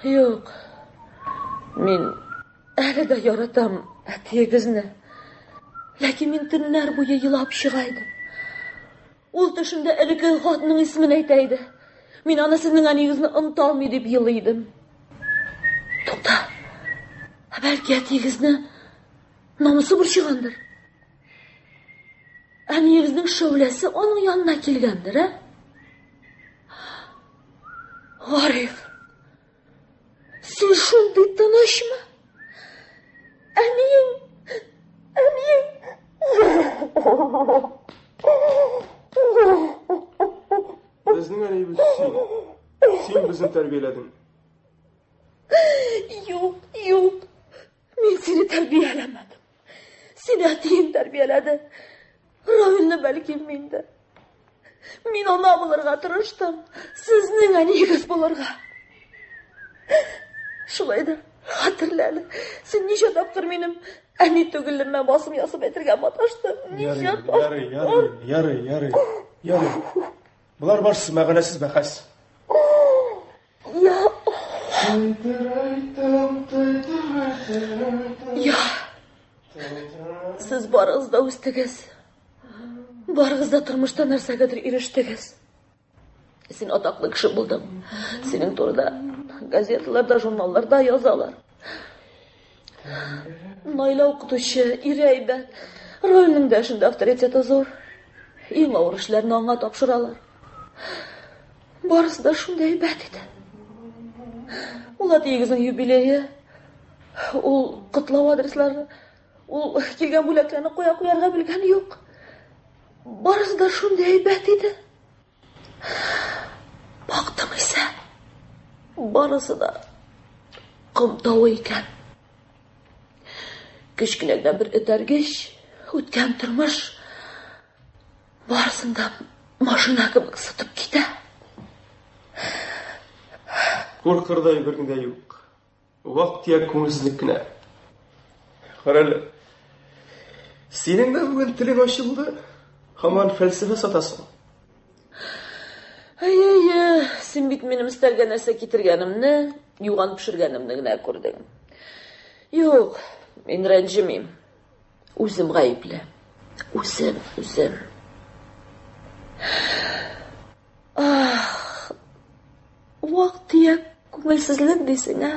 Юк. Мин әле дә яратам әтиегезне. Ләкин мин төннәр буе елап чыга идем. Ул төшемдә элекке хатының исемен әйтә иде. Мин аны сезнең әниегезне оныта алмый дип елый идем. Тукта. Ә бәлки әтиегезне намусы борчыгандыр? Әниегезнең шәүләсе аның янына килгәндер, ә? Гариф, син шундый тынычмы? Әниең, әниең. Безнең әниебез син. Син безне тәрбияләдең. Юк, юк. Мин сине тәрбияләмәдем. Сине әтиең тәрбияләде. Равилне бәлки мин дә. Мин ана булырга тырыштым. Сезнең әниегез булырга. Шулай да хәтерлә әле. Син ничә тапкыр минем әни түгеллемә басым ясап әйтергә маташтың. Ничә тапкыр. Ярый, ярый, ярый, ярый, ярый. Болар барысы мәгънәсез бәхәс. Я Я. Сез барыгыз да үстегез. Барыгыз да тормышта нәрсәгәдер ирештегез. Син атаклы кеше булдың. Синең турыда газеталарда, журналларда язалар. Наилә укытучы, ире әйбәт. Районның да эшендә авторитеты зур. Иң авыр эшләрне аңа тапшыралар. Барысы да шундый әйбәт иде. Ул әтиегезнең юбилее, ул котлау адреслары, ул килгән бүләкләрне кая куярга белгән юк. Барысы да шундый әйбәт иде. Бактым исә, барысы да ком тавы икән. Кечкенә генә бер этәргеч, үткән тормыш барысын да машина кебек сытып китә. Куркырдай берни дә юк. Вак-төяк күңелсезлек кенә. Карале. Синең дә бүген телең ачылды. Һаман фәлсәфә сатасың. Әй-әй, син бит минем өстәлгә нәрсә китергәнемне, юган пешергәнемне генә күрдең. Юк, мин рәнҗемим. Үзем гаепле. Үзем, үзем. Ах, вак-төяк күңелсезлек дисең, ә?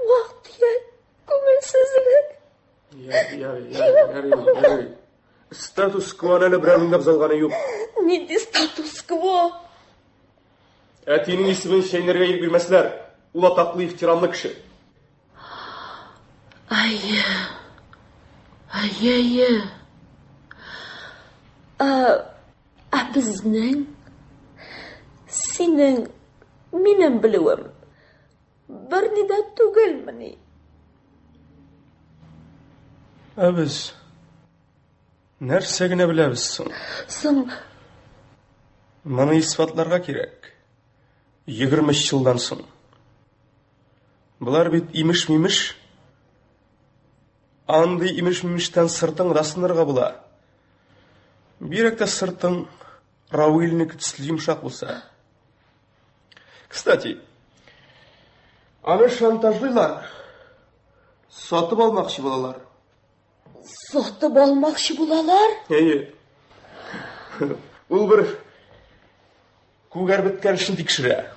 Вак-төяк күңелсезлек. Ярый, ярый, ярый, ярый. Статус-кво әле берәүнең дә бозылганы юк. Нинди статус-кво? Әтинең исемен чәйнәргә ирек бирмәсләр. Ул атаклы, ихтирамлы кеше. Әйе. Әйе, әйе. Ә, ә безнең синең минем белүем берни дә түгелмени? Ә без нәрсә генә беләбез соң? Соң Моны исбатларга кирәк. 23 елдан соң. Болар бит имеш-мимеш. Андый имеш-мимештән сыртың да сынырга була. Бигрәк тә сыртың Рауилнеке төсле йомшак булса. Кстати, аны шантажлыйлар. Сатып алмакчы булалар. Сатып алмакчы булалар? Әйе. Ул бер күгәр беткән эшен тикшерә.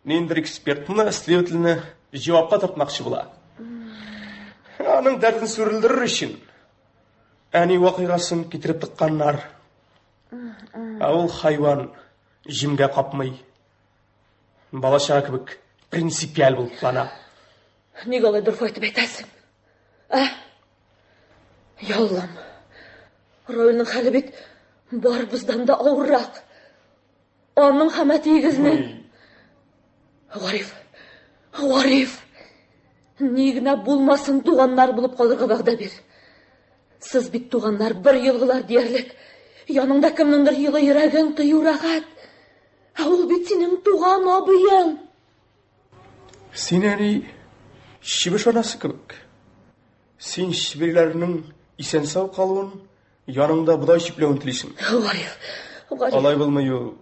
Ниндидер экспертны, следовательне җавапка тартмакчы була. Аның дәртен сүрелдерер өчен әни вакыйгасын китереп тыкканнар. Ә ул хайван җимгә капмый. Бала-чага кебек принципиаль булып кылана. Ник алай дорфа итеп әйтәсең? Ә? Я Аллам. Равилнең хәле бит барыбыздан да авыррак. Аның һәм әтиегезнең. Гариф, Гариф, ни генә булмасын туганнар булып калырга вәгъдә бир. Сез бит туганнар бер елгылар диярлек. Яныңда кемнеңдер елы йөрәген тою рәхәт. Ә ул бит синең туган абыең. Син әни чебеш анасы кебек. Син чебиләрнең исән-сау калуын, яныңда бодай чүпләвен телисең. Гариф, Гариф. Алай булмый ул.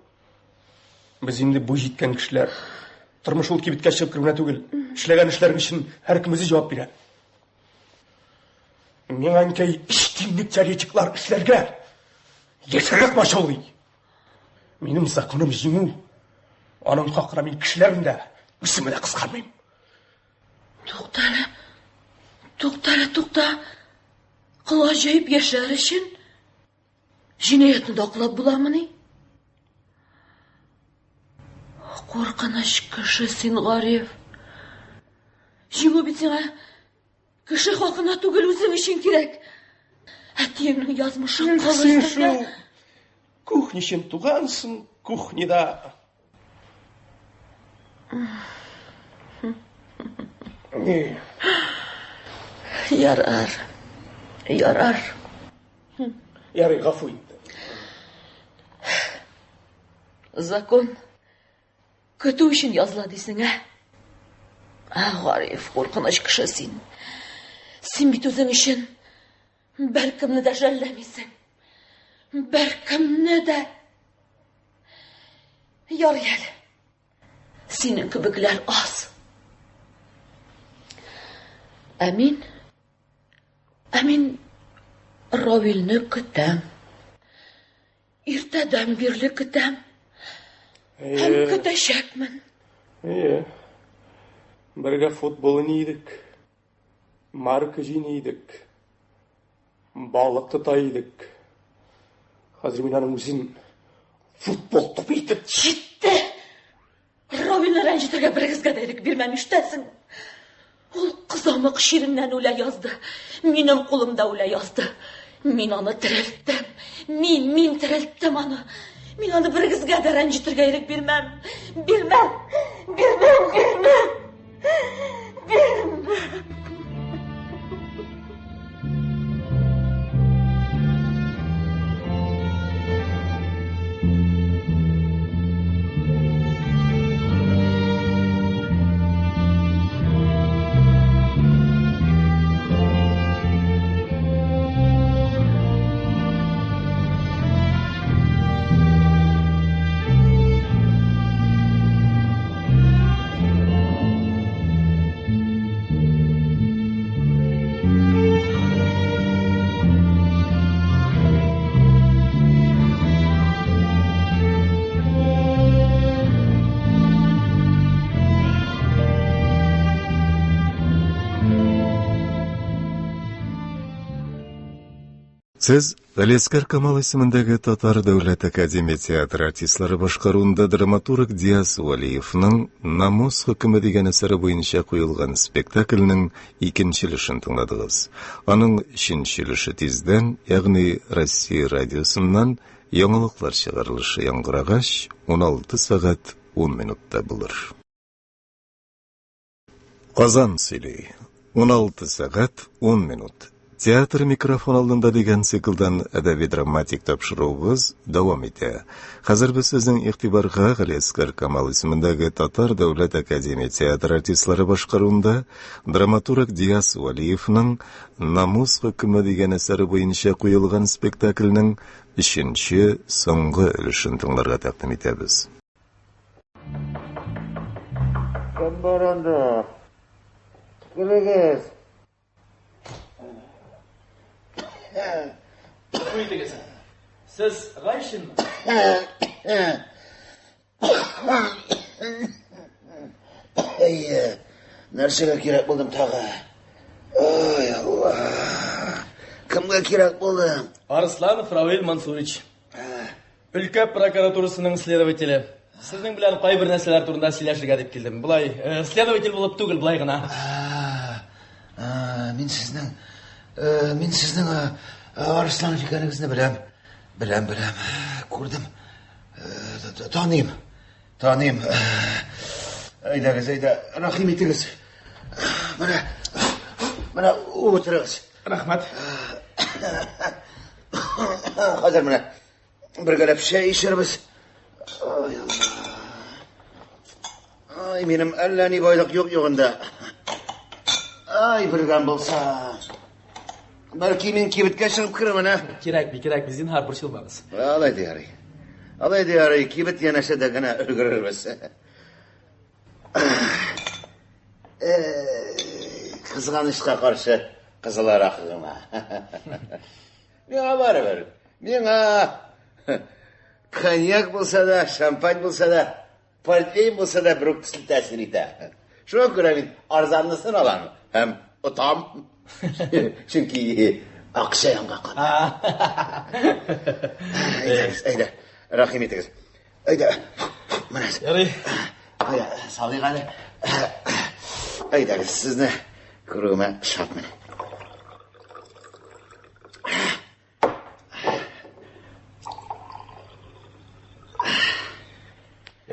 Без инде буй җиткән кешеләр. Тормыш ул кибеткә чыгып керү генә түгел. Эшләгән эшләрең өчен һәркем үзе җавап бирә. Миңа әнкәй өч тиенлек теоретиклар эшләргә яшәргә комачаулый. Минем законым җиңү. Аның хакына мин кешеләрне дә, үземне дә кызганмыйм. Тукта әле. Тукта әле, тукта. Колач җәеп яшәр өчен җинаятьне дә аклап буламыни? Куркыныч кеше син, Гариф. Җиңү бит сиңа кеше хакына түгел, үзең өчен кирәк. Әтиеңнең язмышы кыл Син өстендә. шул кухня өчен тугансың, кухняда. Ярар. Ярар. Ярый, гафу ит. Закон көтү өчен языла дисең, ә? Ә, Гариф, куркыныч кеше син. Син бит үзең өчен беркемне дә жәлләмисең. Беркемне дә. Ярый әле. Синең кебекләр аз. Ә мин, ә мин Равилне көтәм. Иртәдән бирле көтәм. Һәм көтәчәкмен. Әйе. Бергә футбол уйный идек. Марка җыйный идек. Балык тота идек. Хәзер мин аның үзен футбол тупы итеп. Җитте! Равилне рәнҗетергә берегезгә дә ирек бирмәм, ишетәсең? Ул кызамык чиреннән үлә язды. Минем кулымда үлә язды. Мин аны терелттем. Мин, мин терелттем аны. Мин аны берегезгә дә рәнҗетергә ирек бирмәм. Бирмәм! Бирмәм, бирмәм! Бирмәм! Сез Галиәсгар Камал исемендәге Татар дәүләт академия театры артистлары башкаруында драматург Диас Вәлиевның Намус хөкеме дигән әсәре буенча куелган спектакльнең икенче өлешен тыңладыгыз. Аның өченче өлеше тиздән, ягъни Россия радиосыннан яңалыклар чыгарылышы яңгырагач, 16 сәгать 10 минутта булыр. Казан сөйли. 16 сәгать 10 минут. Театр микрофон алдында дигән циклдан әдәби-драматик тапшыруыбыз дәвам итә. Хәзер без сезнең игътибарга Галиәсгар Камал исемендәге Татар дәүләт академия театры артистлары башкаруында драматург Диас Вәлиевның Намус хөкеме дигән әсәре буенча куелган спектакльнең өченче, соңгы өлешен тыңларга тәкъдим итәбез. Кем бар анда? Керегез. Гафу итегез. Сез Гайшинмы? Әйе, нәрсәгә кирәк булдым тагы? Ой, Алла. Кемгә кирәк булдым? Арсланов Равил Мансурович. Өлкә прокуратурасының следователе. Сезнең белән кайбер нәрсәләр турында сөйләшергә дип килдем. Болай, э, следователь булып түгел, болай гына. Мин сезнең э, мин сезнең э, Арсланов икәнегезне беләм. Беләм, беләм. Күрдем. Таныйм. Таныйм. Әйдәгез, әйдә, рәхим итегез. Менә, менә утырыгыз. Рәхмәт. Хәзер менә бергәләп чәй эчәрбез. Ай, Ай, минем әллә ни байлык юк югында. Ай, белгән булса. Бәлки мин кибеткә чыгып керермен, ә? Кирәкми, кирәкми, зинһар, борчылмагыз. Алай да ярый. Алай да ярый, кибет янәшәдә генә өлгерербез. Кызганычка каршы, кызыл аракы гына. Миңа барыбер. Миңа коньяк булса да, шампань булса да, портвейн булса да бер үк төсле тәэсир итә. Шуңа күрә мин арзанлысын алам һәм отам. Чөнки акча янга кала. Әйдәгез, әйдә, рәхим итегез. Әйдә, менә. Ярый. Кая, салыйк әле. Әйдәгез, сезне күрүемә шатмын.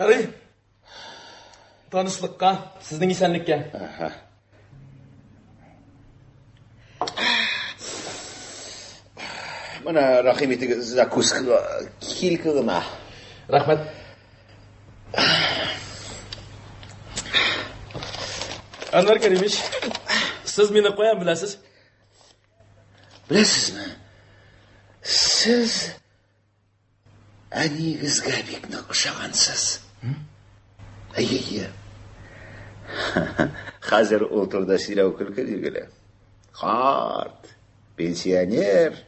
Ярый. Танышлыкка, сезнең исәнлеккә. Ага. Менә рәхим итегез, закуска килька гына. Рәхмәт. Әнвәр Кәримович, сез мине каян беләсез? Беләсезме, сез әниегезгә бик нык ошагансыз. Әйе, әйе. Хәзер ул турыда сөйләү көлке билгеле. Карт, пенсионер.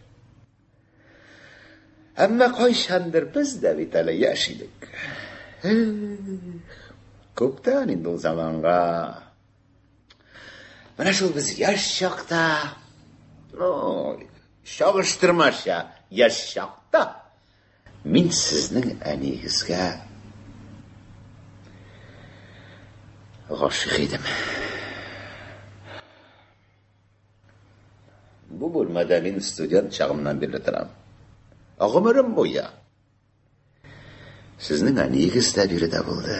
Әмма кайчандыр без дә бит әле яшь идек. Күптән инде ул заманга. Менә шул без яшь чакта, ой, чагыштырмача яшь чакта мин сезнең әниегезгә гашыйк идем. Бу бүлмәдә мин студент чагымнан бирле торам. Гомерем буе. Сезнең әниегез дә биредә булды.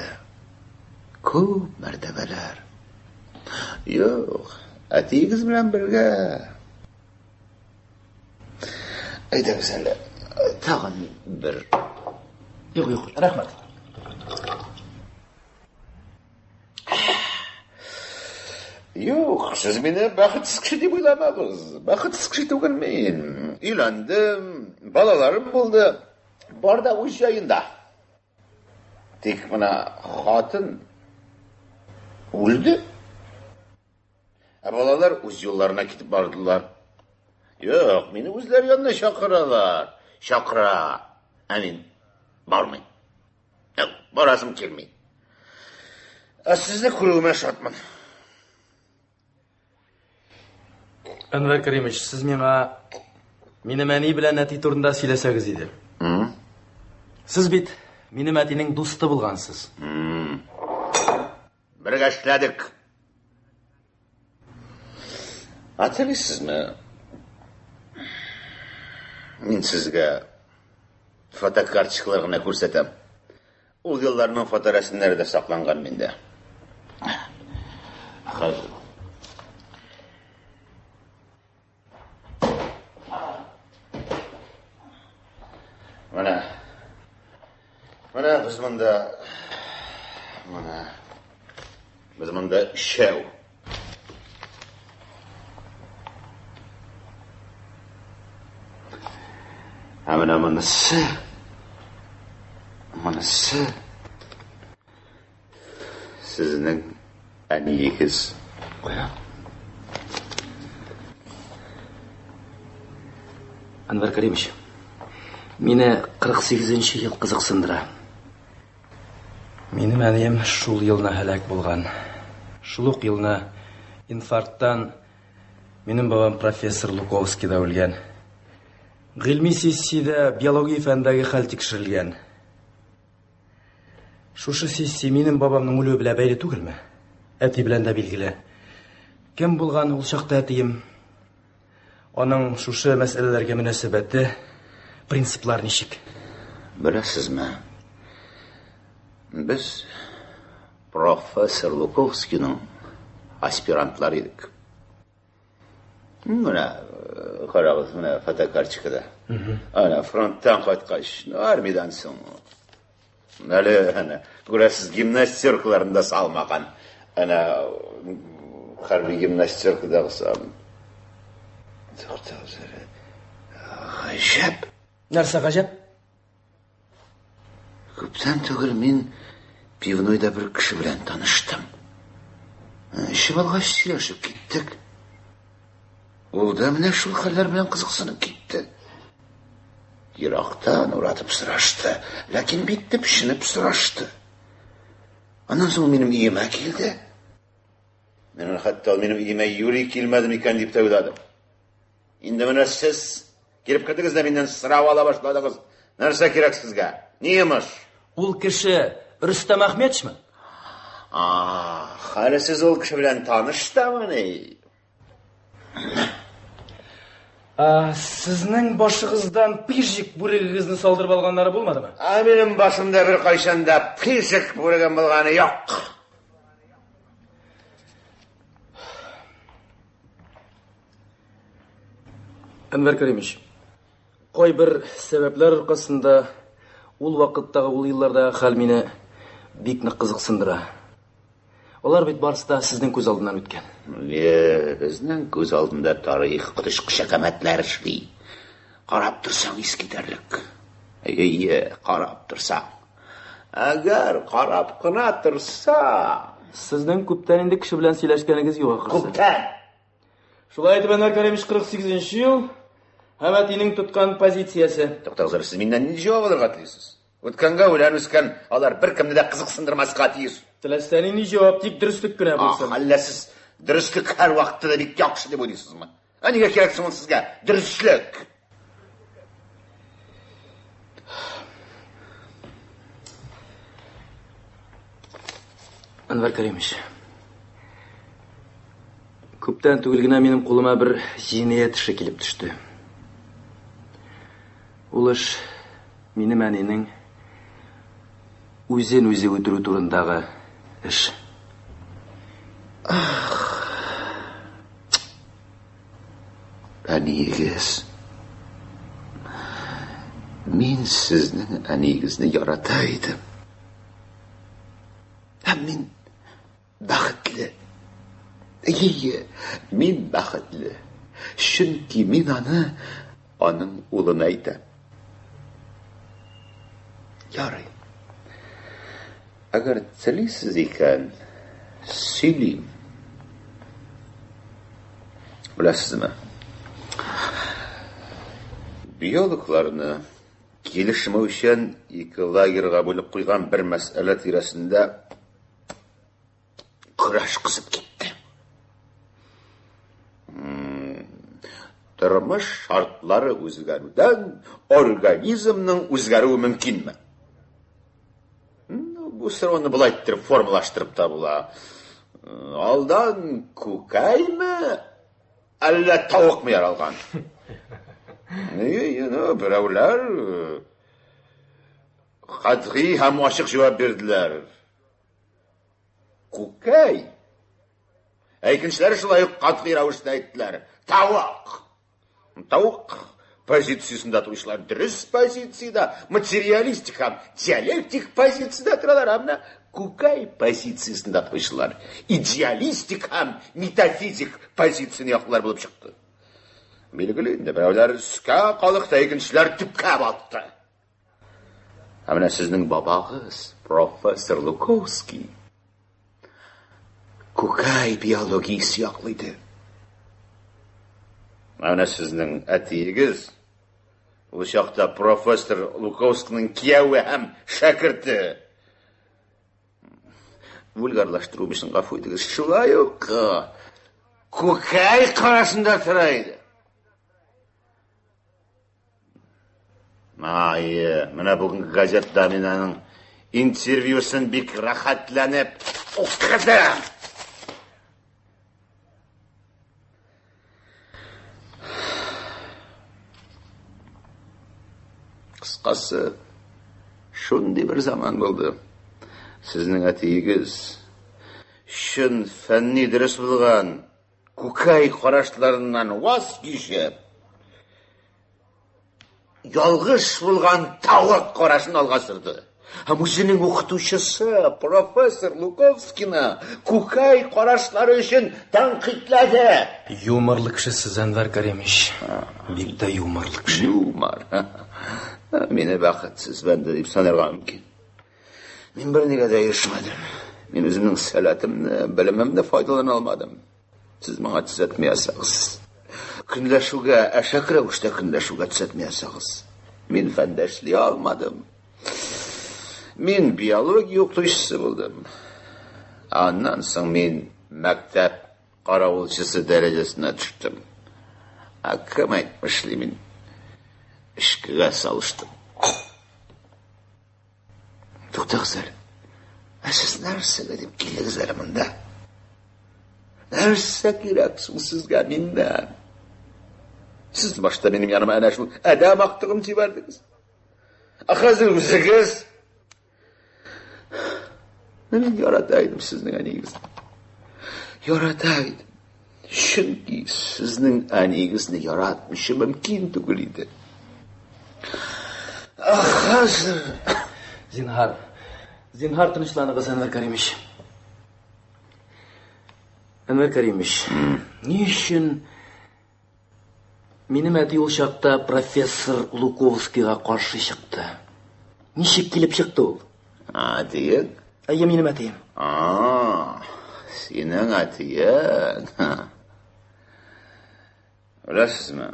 Күп мәртәбәләр. Юк, әтиегез белән бергә. Әйдәгез әле, тагын бер. Юк, юк, рәхмәт. Юк, сез мине бәхетсез кеше дип уйламагыз. Бәхетсез кеше түгел мин. Өйләндем, балаларым булды. Бар да үз җаенда. Тик менә хатын үлде. Ә балалар үз юлларына китеп бардылар. Юк, мине үзләре янына чакыралар. Чакыра. Ә мин бармыйм. Юк, барасым килми. Ә сезне күрүемә шатмын. Әнвәр Кәримович, сез миңа минем әни белән әти турында сөйләсәгез иде. Сез бит минем әтинең дусты булгансыз. Бергә эшләдек. Хәтерлисезме? Мин сезгә фотокарточкалар гына күрсәтәм. Ул елларның фоторәсемнәре дә сакланган миндә. Хәзер. Менә. Менә без монда менә без монда өчәү. Ә менә монысы монысы сезнең әниегез. Кая? Әнвәр Кәримович, мине 48 ел кызыксындыра. Минем әнием шул елны һәлак булган. Шул ук елны инфаркттан минем бабам профессор Луковский да үлгән. Гыйльми сессиядә биология фәнендәге хәл тикшерелгән. Шушы сессия минем бабамның үлүе белән бәйле түгелме? Әти белән дә билгеле. Кем булган ул чакта әтием? Аның шушы мәсьәләләргә мөнәсәбәте, принциплар ничек? Беләсезме, без профессор Луковскийның аспирантлары идек. Менә карагыз, менә фотокарточкада. Әнә фронттан кайткач, армиядән соң. Әле әнә күрәсез, гимнастеркаларын да салмаган. Әнә хәрби гимнастеркадагысы. Туктагыз әле. Гаҗәп. Нәрсә гаҗәп? Күптән түгел мин пивнойда бер кеше белән таныштым. Эчеп алгач сөйләшеп киттек. Ул да менә шул хәлләр белән кызыксынып китте. Ерактан уратып сорашты, ләкин бик төпченеп сорашты. Аннан соң минем өемә килде. Мин хәтта минем өемә юри килмәде микән дип тә уйладым. Инде менә сез килеп кердегез дә миннән сорау ала башладыгыз. Нәрсә кирәк сезгә? Ни йомыш? Ул кеше Рөстәм Әхмәтовичмы? Ах, әле сез ул кеше белән таныш тамыни? Сезнең башыгыздан пижик бүрегегезне салдырып алганнары булмадымы? Ә минем башымда бер кайчан да пижик бүрегем булганы юк. Әнвәр Кәримович, кайбер сәбәпләр аркасында ул вакыттагы, ул еллардагы хәл мине бик нык кызыксындыра. Алар бит барысы да сезнең күз алдыннан үткән. Безнең күз алдында тарих коточкыч әкәмәтләр эшли. Карап торсаң искитәрлек. Әйе, карап торсаң. Әгәр карап кына торсаң. Сезнең күптән инде кеше белән сөйләшкәнегез юк ахрысы. Күптән. Шулай итеп, Әнвәр Кәримович, 48 ел һәм әтинең тоткан позициясе. Туктагыз әле, сез миннән нинди җавап алырга телисез? Үткәнгә үлән үскән, алар беркемне дә кызыксындырмаска тиеш. Теләсә нинди җавап, тик дөреслек кенә булсын. Ах, әллә сез дөреслек һәрвакытта да бик яхшы дип уйлыйсызмы? Ә нигә кирәк соң ул сезгә дөреслек? Әнвәр Кәримович, күптән түгел генә минем кулыма бер җинаять эше килеп төште. Ул эш минем әнинең үзен үзе үтерү турындагы эш. Ах. Әниегез. Мин сезнең әниегезне ярата идем. Һәм мин бәхетле. Әйе, мин бәхетле. Чөнки мин аны аның улына әйтәм. Ярый. Әгәр телисез икән, сөйлим. Беләсезме? Биологларны килешмәүчән ике лагерьга бүлеп куйган бер мәсьәлә тирәсендә көрәш кызып китте. Тормыш шартлары үзгәрүдән организмның үзгәрүе мөмкинме? Ну, бу сорауны болай иттереп формалаштырып та була. Алдан күкәйме, әллә тавыкмы яралган? Ну, берәүләр катгый һәм ачык җавап бирделәр. Күкәй. Ә икенчеләре шулай ук катгый рәвештә әйттеләр. Тавык. Тавык позициясендә торучылар дөрес позициядә, материалистик һәм диалектик позициядә торалар, ә менә күкәй позициясендә торучылар идеалистик һәм метафизик позицияне яклылар булып чыкты. Билгеле инде, берәүләр өскә калыкты, икенчеләр төпкә батты. Ә менә сезнең бабагыз, профессор Луковский, күкәй биологиясе яклы иде. Ә менә сезнең әтиегез, ул чакта профессор Луковскийның кияве һәм шәкерте. Вульгарлаштыру өчен гафу итегез. Шулай ук күкәй карашында тора иде. Ай, менә бүгенге газетта мин аның интервьюсын бик рәхәтләнеп укыдым. Кыскасы, шундый бер заман булды. Сезнең әтиегез чын фәнни дөрес булган күкәй карашларыннан ваз кичеп, ялгыш булган тавык карашын алга сөрде. Һәм үзенең укытучысы профессор Луковскийны күкәй карашлары өчен тәнкыйтьләде. Юморлы кеше сез, Әнвәр Кәримович. Бик тә юморлы кеше. Юмор. Мине бәхетсез бәндә дип санарга мөмкин. Мин бернигә дә ирешмәдем. Мин үземнең сәләтемне, белемемне файдалана алмадым. Сез моңа төзәтмә ясагыз. Көнләшүгә, әшәке рәвештә көнләшүгә төзәтмә ясагыз. Мин фәндә эшли алмадым. Мин биология укытучысы булдым. Аннан соң мин мәктәп каравылчысы дәрәҗәсенә төштем. Ә кем әйтмешли, мин эшкегә салыштым. Туктагыз әле. Ә сез нәрсәгә дип килдегез әле монда? Нәрсә кирәк соң сезгә миннән? Сез башта минем яныма әнә шул адәм актыгын җибәрдегез. Ә хәзер үзегез. Мин ярата идем сезнең әниегезне. Ярата идем. Чөнки сезнең әниегезне яратмыйча мөмкин түгел иде. Ә хәзер... Зинһар, зинһар тынычланыгыз, Әнвәр Кәримович. Әнвәр Кәримович, ни өчен минем әти ул чакта профессор Луковскийга каршы чыкты? Ничек килеп чыкты ул? Әтиең? Әйе, минем әтием. А, синең әтиең. Беләсезме,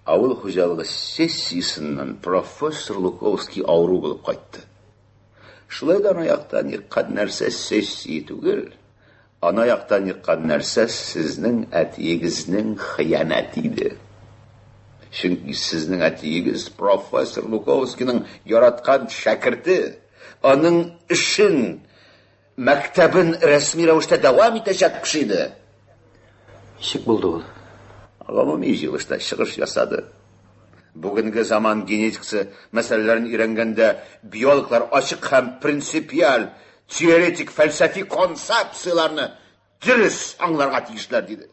авыл хуҗалыгы сессиясеннән профессор Луковский авыру булып кайтты. Шулай да ана яктан еккан нәрсә сессия түгел, ана яктан еккан нәрсә сезнең әтиегезнең хыянәте иде. Чөнки сезнең әтиегез профессор Луковскийның яраткан шәкерте, аның эшен, мәктәбен рәсми рәвештә дәвам итәчәк кеше иде. Ничек булды ул? Гомуми җыелышта чыгыш ясады. Бүгенге заман генетикасы мәсьәләләрен өйрәнгәндә биологлар ачык һәм принципиаль теоретик фәлсәфи концепцияләрне дөрес аңларга тиешләр, диде.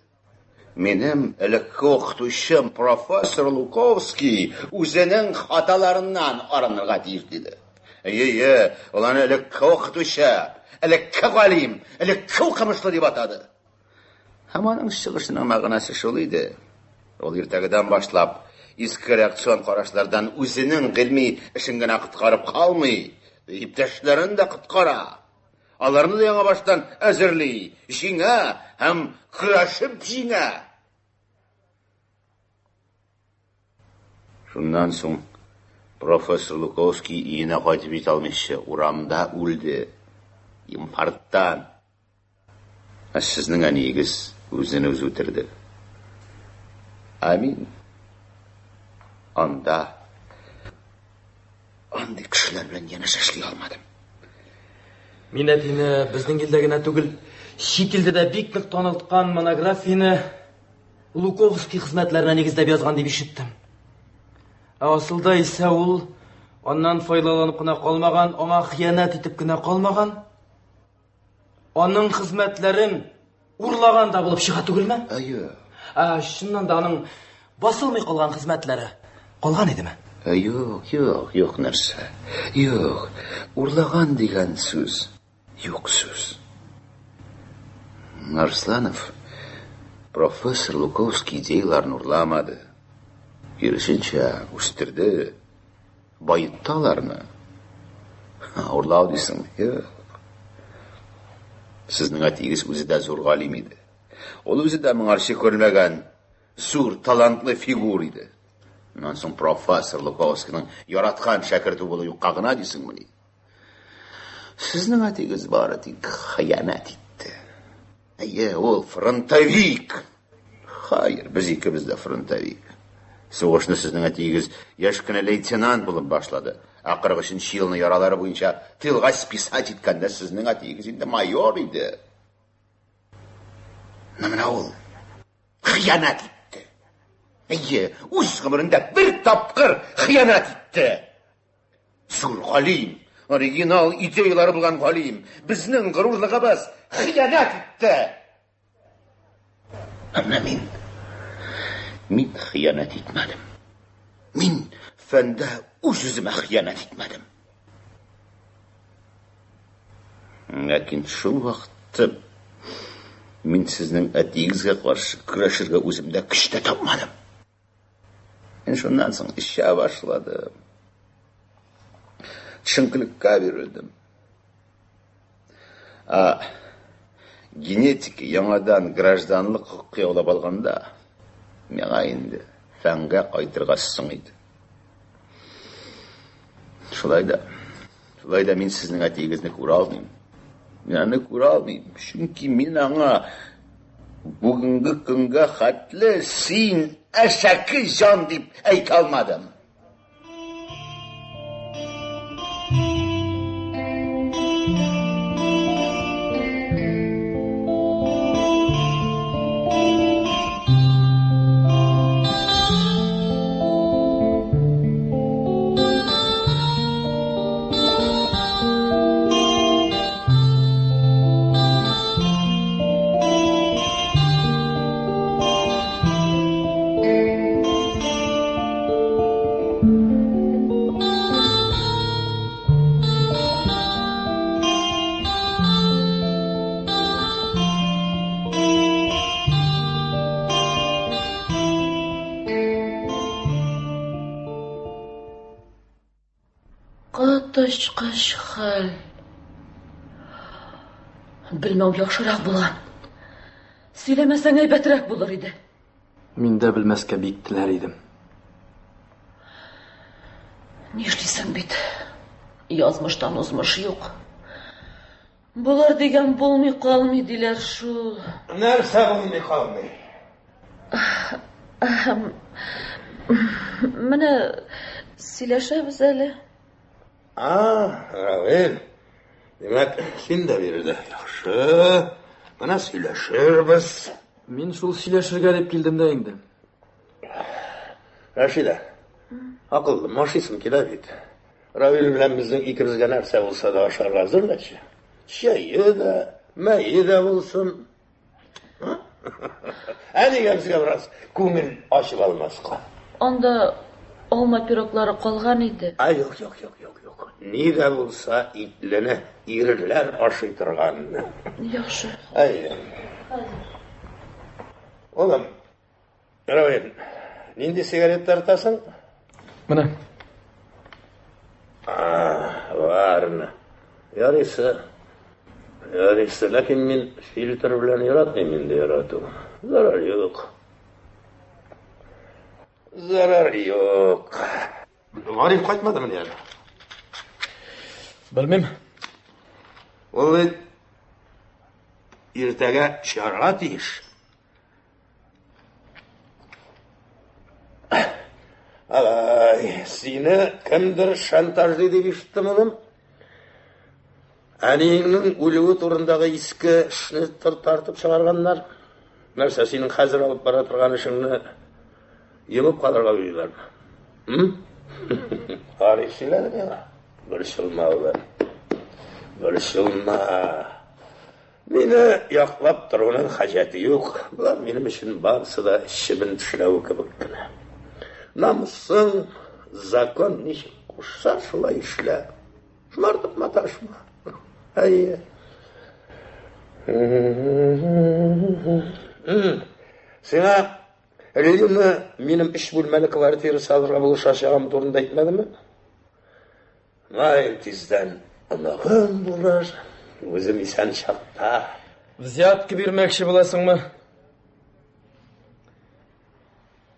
Минем элекке укытучым профессор Луковский үзенең хаталарыннан арынырга тиеш, диде. Әйе, ул аны элекке укытучы, элекке галим, элекке укымышлы дип атады. Һәм аның чыгышының мәгънәсе шул иде. Ул иртәгедән башлап иске реакцион карашлардан үзенең гыйльми эшен генә коткарып калмый, иптәшләрен дә коткара. Аларны да яңа баштан әзерли, җиңә һәм көрәшеп җиңә. Шуннан соң профессор Луковский өенә кайтып җитә алмыйча урамда үлде. Инфаркттан. Ә сезнең әниегез үзен үзе үтерде. Ә мин анда андый кешеләр белән янәшә эшли алмадым. Мин әтине безнең илдә генә түгел, чит илдә дә бик нык танылткан монографияне Луковский хезмәтләренә нигезләп язган дип ишеттем. Ә асылда исә ул аннан файдаланып кына калмаган, аңа хыянәт итеп кенә калмаган, аның хезмәтләрен урлаган да булып чыга түгелме? Әйе. Ә чыннан да аның басылмый калган хезмәтләре калган идеме? Юк, юк, юк нәрсә. Юк. Урлаган дигән сүз юк сүз. Арсланов профессор Луковский идеяларын урламады. Киресенчә, үстерде, баетты аларны. Урлау дисең? Юк. Сезнең әтиегез үзе дә зур галим иде. Ул үзе дә моңарчы күрелмәгән зур талантлы фигур иде. Моннан соң профессор Луковскийның яраткан шәкерте булу юкка гына дисеңмени? Сезнең әтиегез бары тик хыянәт итте. Әйе, ул фронтовик. Хәер, без икебез дә фронтовик. Сугышны сезнең әтиегез яшь кенә лейтенант булып башлады. Ә 43 елны яралары буенча тылга списать иткәндә сезнең әтиегез инде майор иде. Менә ул хыянәт итте. Әйе, үз гомерендә бер тапкыр хыянәт итте. Зур галим, оригинал идеялары булган галим, безнең горурлыгыбыз хыянәт итте. Ә менә мин, мин хыянәт итмәдем. Мин фәндә үз-үземә хыянәт итмәдем. Ләкин шул вакытта мин сезнең әтиегезгә каршы көрәшергә үземдә көч тә тапмадым. Мин шуннан соң эчә башладым. Төшенкелеккә бирелдем. Ә генетика яңадан гражданлык хокукы яулап алганда, миңа инде фәнгә кайтырга соң иде. Шулай да, шулай да мин сезнең әтиегезне күрә алмыйм. Мин аны күрә алмыйм, чөнки мин аңа бүгенге көнгә хәтле син әшәке җан дип әйтә алмадым. Коточкыч хәл. Белмәү яхшырак булган. Сөйләмәсәң әйбәтрәк булыр иде. Мин дә белмәскә бик теләр идем. Нишлисең бит? Язмыштан узмыш юк. Булыр дигән булмый калмый диләр шул. Нәрсә булмый калмый? Менә сөйләшәбез әле. А, Равил, димәк, син дә биредә. Яхшы. Менә сөйләшербез. Мин шул сөйләшергә дип килдем дә инде. Рәшидә, акыллым, ашыйсым килә бит. Равил белән безнең икебезгә нәрсә булса да ашарга әзерләче. Чәе дә, мәе дә булсын. Ә нигә безгә бераз күңел ачып алмаска? Анда алма пироглары калган иде. А, юк, юк, юк, юк, юк. Ни дә булса итлене ирләр ашый торганны. Яхшы. Әйе. Улым, Равил, нинди сигарет тартасың? Менә. Варны. Ярыйсы. Ярыйсы, ләкин мин фильтр белән яратмыйм инде ярату. Зарар юк. Зарар юк. Гариф кайтмадымыни әле? Белмим. Ул бит иртәгә чыгарга тиеш. Алай, сине кемдер шантажлый дип ишеттем, улым. Әниеңнең үлүе турындагы иске эшне тартып чыгарганнар. Нәрсә, синең хәзер алып бара торган эшеңне йомып калырга уйлыйлармы? М? Гариф сөйләде миңа. Борчылма, улым. Борчылма. Мине яклап торуның хаҗәте юк. Болар минем өчен барысы да чебен тешләве кебек кенә. Намусың, закон ничек кушса, шулай эшлә. Шмартып маташма. Әйе. Сиңа Лена минем өч бүлмәле квартира салырга булышачагым турында әйтмәдеме? Май тиздән оныгым булыр. Үзем исән чакта. Взятка бирмәкче буласыңмы?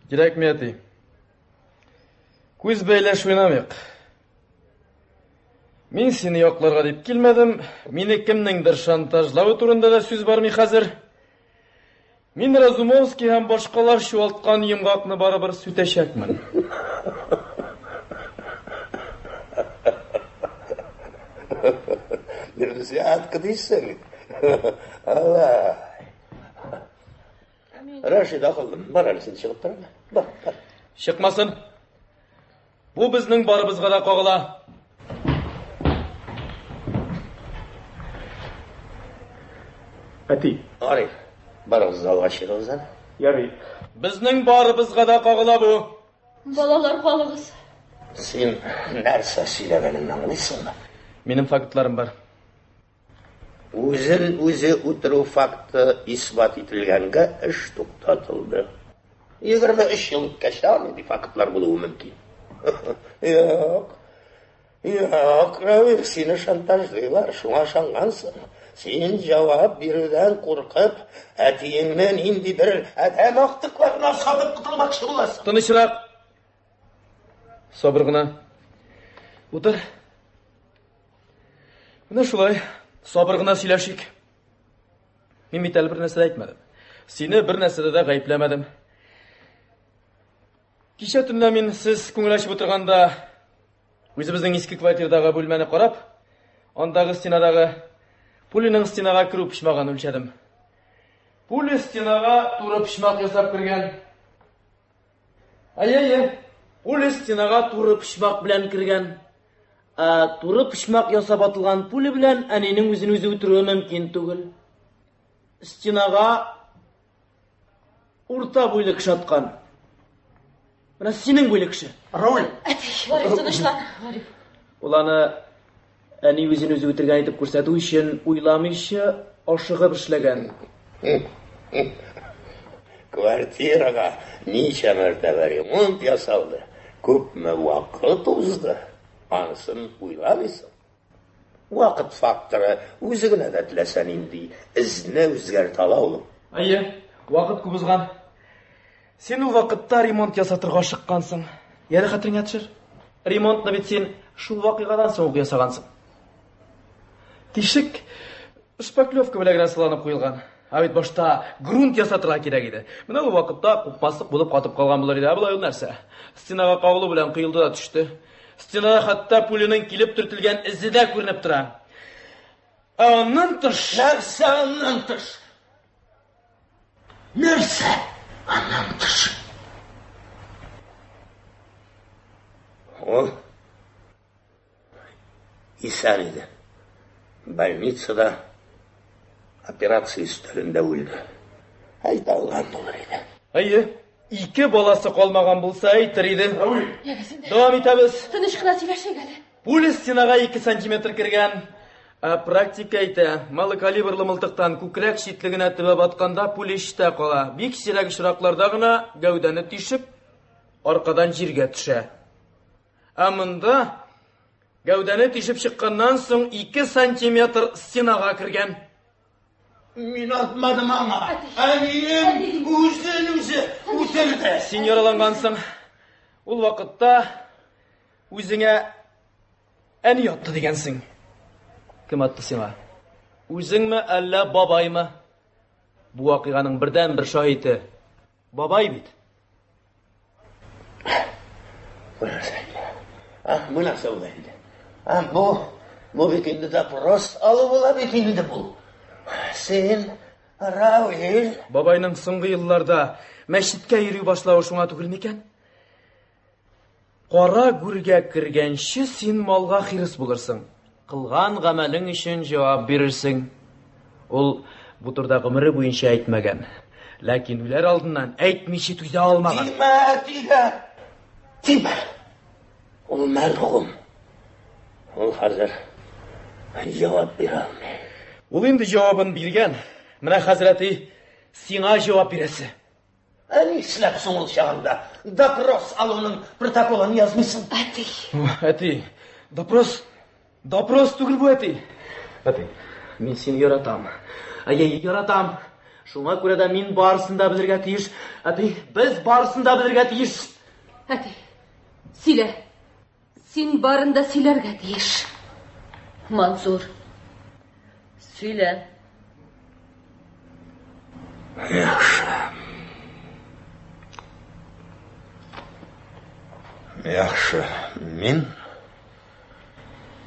Кирәкми, әти. Күз бәйләш уйнамыйк. Мин сине якларга дип килмәдем. Мине кемнеңдер шантажлавы турында да сүз бармый хәзер. Мин Разумовский һәм башкалар чуалткан йомгакны барыбер сүтәчәкмен. Взятка дисең. Алай. Рашид акыллым, бар әле син чыгып тор. Бар, бар. Чыкмасын. Бу безнең барыбызга да кагыла. Әти. Ариф, барыгыз залга чыгыгыз әле. Ярый. Безнең барыбызга да кагыла бу. Балалар, калыгыз. Син нәрсә сөйләгәнеңне аңлыйсыңмы? Минем фактларым бар. Үзен үзе үтерү факты исбат ителгәнгә эш туктатылды. 23 ел үткәч тә нинди фактлар булуы мөмкин? Юк. Юк, Равил, сине шантажлыйлар, шуңа ышангансың. Син җавап бирүдән куркып, әтиеңне ниндидер адәм актыкларына сатып котылмакчы буласың. Тынычрак. Сабыр гына. Утыр. Менә шулай, сабыр гына сөйләшик. Мин бит әле бер нәрсә дә әйтмәдем. Сине бер нәрсәдә дә гаепләмәдем. Кичә төнлә мин сез күңел ачып утырганда үзебезнең иске квартирадагы бүлмәне карап, андагы стенадагы пуляның стенага керү почмагын үлчәдем. Пуля стенага туры почмак ясап кергән. Әйе, пуля стенага туры почмак белән кергән. Ә туры почмак ясап атылган пуля белән әнинең үзен үзе үтерүе мөмкин түгел. Стенага урта буйлы кеше аткан. Менә синең буйлы кеше. Рауль. Әти, Гариф, тынычлан. Гариф. Ул аны әни үзен үзе үтергән итеп күрсәтү өчен уйламыйча ашыгып эшләгән. Квартирага ничә мәртәбә ремонт ясалды, күпме вакыт узды, анысын уйламыйсың. Вакыт факторы үзе генә дә теләсә нинди эзне үзгәртә ала ул. Әйе, вакыт күп узган. Син ул вакытта ремонт ясатырга ашыккансың. Яле хәтереңә төшер. Ремонтны бит син шул вакыйгадан соң ук ясагансың. Тишек шпаклевка белән генә сыланып куелган. Ә бит башта грунт ясатырга кирәк иде. Менә ул вакытта купмаслык булып катып калган булыр иде. Ә болай ул нәрсә? Стенага кагылу белән коелды да төште. Стенада хәтта пуляның килеп төртелгән эзе дә күренеп тора. Ә аннан тыш... Нәрсә аннан тыш? Нәрсә аннан тыш? Ул исән иде. Больницада операция өстәлендә үлде. Әйтә алган булыр иде. Әйе, ике баласы калмаган булса әйтер иде. Дәвам итәбез. Тыныч кына сөйләшик әле. Пуля стенага 2 сантиметр кергән. Ә практика әйтә, малокалибрлы мылтыктан күкрәк читлегенә төбәп атканда пуля эчтә кала. Бик сирәк очракларда гына гәүдәне тишеп, аркадан җиргә төшә. Ә монда гәүдәне тишеп чыкканнан соң 2 сантиметр стенага кергән. Мин атмадым аңа. Әнием үзен үзе үтерде. Син яралангансың. Ул вакытта үзеңә әни атты дигәнсең. Кем атты сиңа? Үзеңме, әллә бабаймы? Бу вакыйганың бердәнбер шаһиты бабай бит. Бу нәрсә инде? А, бу нәрсә була инде? А, бу, бу бит инде допрос алу була бит инде бу. Син, Равил. Бабайның соңгы елларда мәчеткә йөри башлавы шуңа түгел микән? Кара гүргә кергәнче син малга хирыс булырсың. Кылган гамәлең өчен җавап бирерсең. Ул бу турыда гомере буенча әйтмәгән. Ләкин үләр алдыннан әйтмичә түзә алмаган. Тимә, тимә. Тимә. Ул мәрхүм. Ул хәзер җавап бирә алмый. Ул инде җавабын биргән. Менә хәзер әти сиңа җавап бирәсе. Ә нишләп соң ул чагында допрос алуның протоколын язмыйсың? Әти. Әти, допрос, допрос түгел бу, әти. Әти, мин сине яратам. Әйе, яратам. Шуңа күрә дә мин барысын да белергә тиеш. Әти, без барысын да белергә тиеш. Әти, сөйлә. Син барын да сөйләргә тиеш. Мансур. Сөйлә. Яхшы. Яхшы. Мин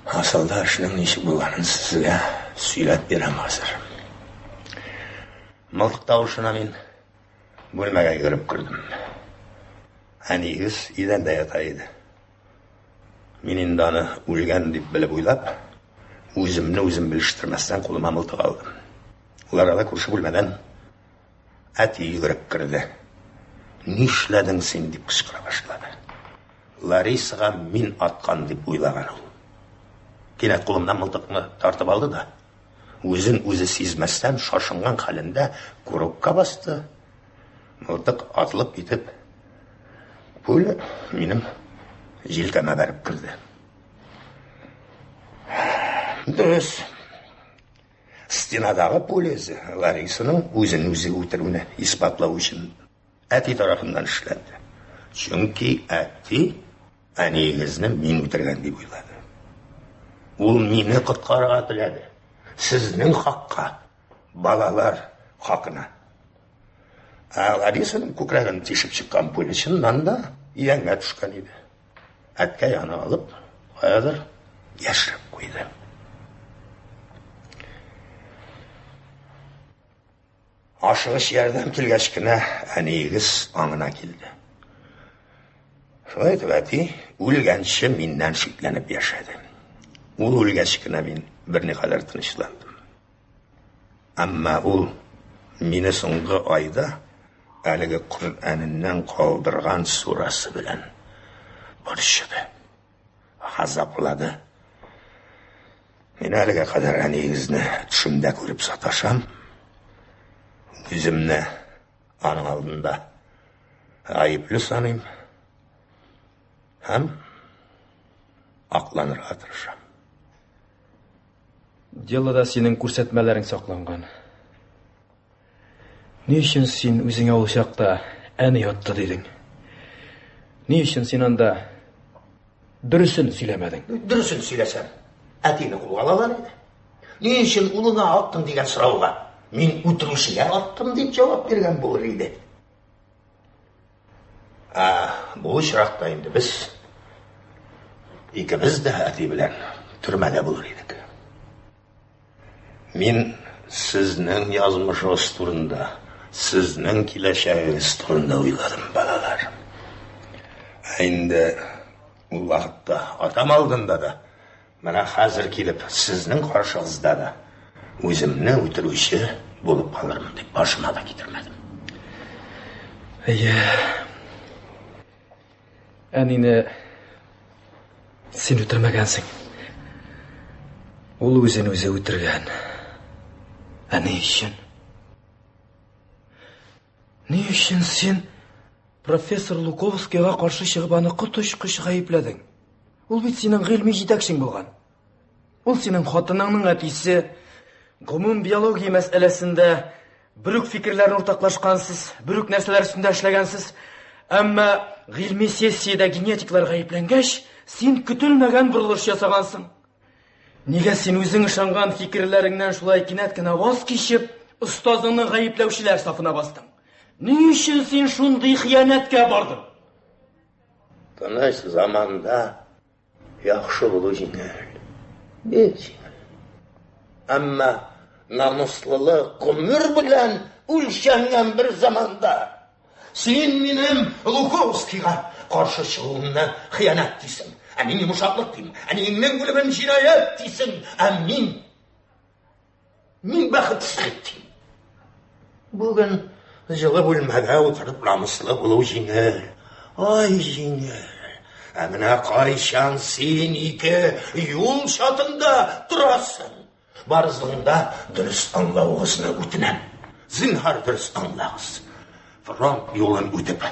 асылда эшнең ничек булганын сезгә сөйләп бирәм хәзер. Мылтык тавышына мин бүлмәгә йөгереп кердем. Әниегез идәндә ята иде. Мин инде аны үлгән дип белеп уйлап, үземне үзем белештермәстән кулыма мылтык алдым. Ул арада күрше бүлмәдән әти йөгереп керде. Нишләдең син дип кычкыра башлады. Ларисага мин аткан дип уйлаган ул. Кинәт кулымнан мылтыкны тартып алды да, үзен үзе сизмәстән шашынган хәлендә курокка басты. Мылтык атылып китеп, пуля минем җилкәмә бәреп керде. Дөрес. Стенадагы пуля эзе Ларисаның үзен үзе үтерүне исбатлау өчен әти тарафыннан эшләнде. Чөнки әти әниегезне мин үтергән дип уйлады. Ул мине коткарырга теләде. Сезнең хакка, балалар хакына. Ә Ларисаның күкрәген тишеп чыккан пуля чыннан да идәнгә төшкән иде. Әткәй аны алып, каядыр яшереп куйды. Ашыгыч ярдәм килгәч кенә әниегез аңына килде. Шулай итеп әти үлгәнче миннән шикләнеп яшәде. Ул үлгәч кенә мин берникадәр тынычландым. Әмма ул мине соңгы айда әлеге Коръәненнән калдырган сурасы белән борчыды, газаплады. Мин әлегә кадәр әниегезне төшемдә күреп саташам. Үземне аның алдында гаепле саныйм һәм акланырга тырышам. Делода синең күрсәтмәләрең сакланган. Ни өчен син үзеңә ул чакта әни атты дидең? Ни өчен син анда дөресен сөйләмәдең? Дөресен сөйләсәм, әтине кулга алалар иде. Ни өчен улыңа аттың дигән сорауга мин үтерүчегә аттым дип җавап биргән булыр иде. Ә бу очракта инде без икебез дә әти белән төрмәдә булыр идек. Мин сезнең язмышыгыз турында, сезнең киләчәгегез турында уйладым, балалар. Ә инде ул вакытта атам алдында да, менә хәзер килеп сезнең каршыгызда да үземне үтерүче булып калырмын дип башыма да китермәдем. Әйе. Әнине син үтермәгәнсең. Ул үзен үзе үтергән. Ә ни өчен? Ни өчен син профессор Луковскийга каршы чыгып аны коточкыч гаепләдең? Ул бит синең гыйльми җитәкчең булган. Ул синең хатыныңның әтисе. Гомум биология мәсьәләсендә бер үк фикерләрне уртаклашкансыз, бер үк нәрсәләр өстендә эшләгәнсез. Әмма гыйльми сессиядә генетиклар гаепләнгәч, син көтелмәгән борылыш ясагансың. Нигә син үзең ышанган фикерләреңнән шулай кинәт кенә ваз кичеп, остазыңны гаепләүчеләр сафына бастың? Ни өчен син шундый хыянәткә бардың? Тыныч заманда яхшы булу җиңел. Бик җиңел. Әмма намуслылык гомер белән үлчәнгән бер заманда син минем Луковскийга каршы чыгуымны хыянәт дисең, ә мин йомшаклык дим, әниеңнең үлемен җинаять дисең, ә мин бәхетсезлек дим. Бүген җылы бүлмәдә утырып намуслы булу җиңел. Ай, җиңел. Ә менә кайчан син ике юл чатында торасың? Барыгызның да дөрес аңлавыгызны үтенәм. Зинһар дөрес аңлагыз. Фронт юлын үтеп,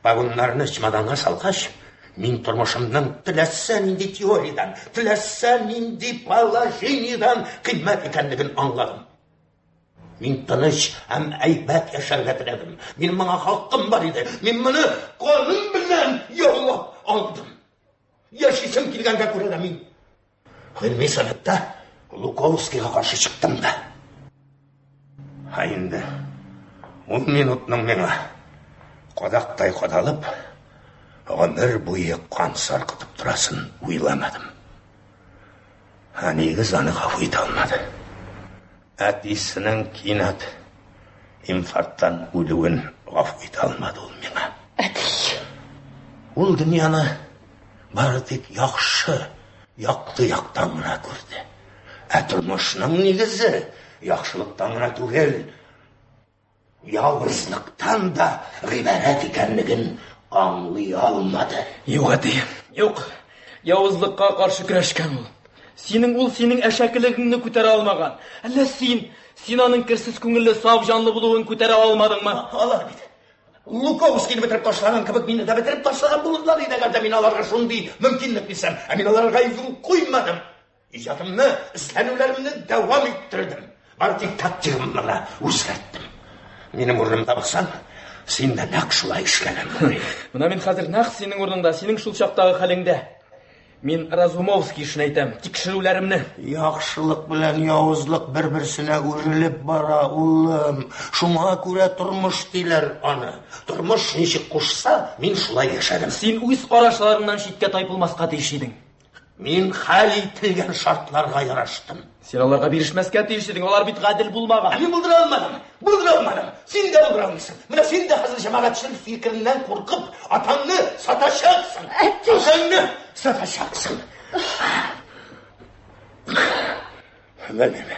погоннарны чемоданга салгач, мин тормышымның теләсә нинди теориядән, теләсә нинди положениедән кыйммәт икәнлеген аңладым. Мин тыныч һәм әйбәт яшәргә теләдем. Мин моңа хакым бар иде. Мин моны каным белән яулап алдым. Яшисем килгәнгә күрә дә мин гыйльми советта Луковскийга каршы чыктым да. Ә инде ун минутның миңа кадактай кадалып, гомер буе кан саркытып торасын уйламадым. Әниегез аны гафу итә алмады. Әтисенең кинәт инфаркттан үлүен гафу итә алмады ул миңа. Әти. Ул дөньяны бары тик яхшы, якты яктан гына күрде. Ә тормышның нигезе яхшылыктан гына түгел, явызлыктан да гыйбарәт икәнлеген аңлый алмады. Юк, әти, юк. Явызлыкка каршы көрәшкән ул. Синең ул синең әшәкелегеңне күтәрә алмаган. Әллә син, син аның керсез күңелле, саф җанлы булуын күтәрә алмадыңмы? Алар бит Луковскийны бетереп ташлаган кебек мине дә бетереп ташлаган булырлар иде, әгәр дә мин аларга шундый мөмкинлек бирсәм. Ә мин аларга юл куймадым. Иҗатымны, эзләнүләремне дәвам иттердем. Бары тик тактикамны гына үзгәрттем. Минем урынымда булсаң, син дә нәкъ шулай эшләгән булыр идең. Менә мин хәзер нәкъ синең урыныңда, синең шул чактагы хәлеңдә. Мин Разумовский эшен әйтәм, тикшерүләремне. Яхшылык белән явызлык бер-берсенә үрелеп бара, улым. Шуңа күрә тормыш диләр аны. Тормыш ничек кушса, мин шулай яшәдем. Син үз карашларыңнан читкә тайпылмаска тиеш идең. Мин хәл ителгән шартларга яраштым. Син аларга бирешмәскә тиеш идең, алар бит гадел булмаган. Ә мин булдыра алмадым, булдыра алмадым. Син дә булдыра алмыйсың. Менә син дә хәзер җәмәгатьчелек фикереннән куркып, атаңны сатачаксың. Әти! Атаңны сатачаксың. Белмим.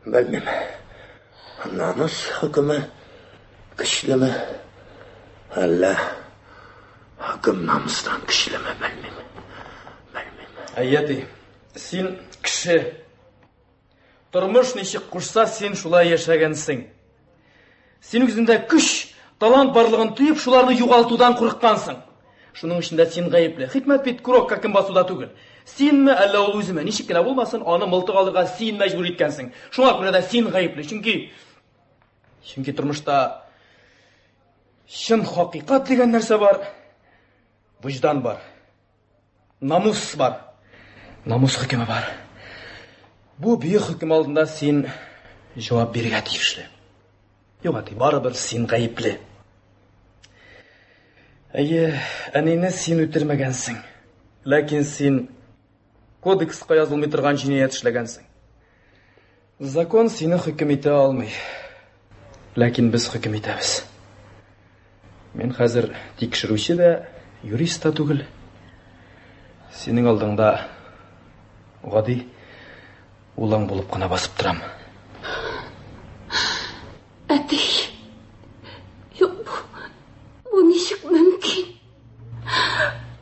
Белмим. Намус хөкеме көчлеме? Әллә хөкем намустан көчлеме? Белмим. Белмим. Әйе, әти. Син кеше. Тормыш ничек кушса, син шулай яшәгәнсең. Син үзеңдә көч, талант барлыгын тоеп, шуларны югалтудан курыккансың. Шуның өчен дә син гаепле. Хикмәт бит курокка кем басуда түгел. Синме, әллә ул үземе? Ничек кенә булмасын, аны мылтык алырга син мәҗбүр иткәнсең. Шуңа күрә дә син гаепле. Чөнки чөнки тормышта чын хакыйкать дигән нәрсә бар, вөҗдан бар. Намус бар. Намус хөкеме бар. Бу бөек хөкем алдында син җавап бирергә тиешле. Юк, әти, барыбер син гаепле. Әйе, әнине син үтермәгәнсең. Ләкин син кодекска язылмый торган җинаять эшләгәнсең. Закон сине хөкем итә алмый. Ләкин без хөкем итәбез. Мин хәзер тикшерүче дә, юрист та түгел. Синең алдыңда гади улың булып кына басып торам. Әти, юк, бу, бу ничек мөмкин?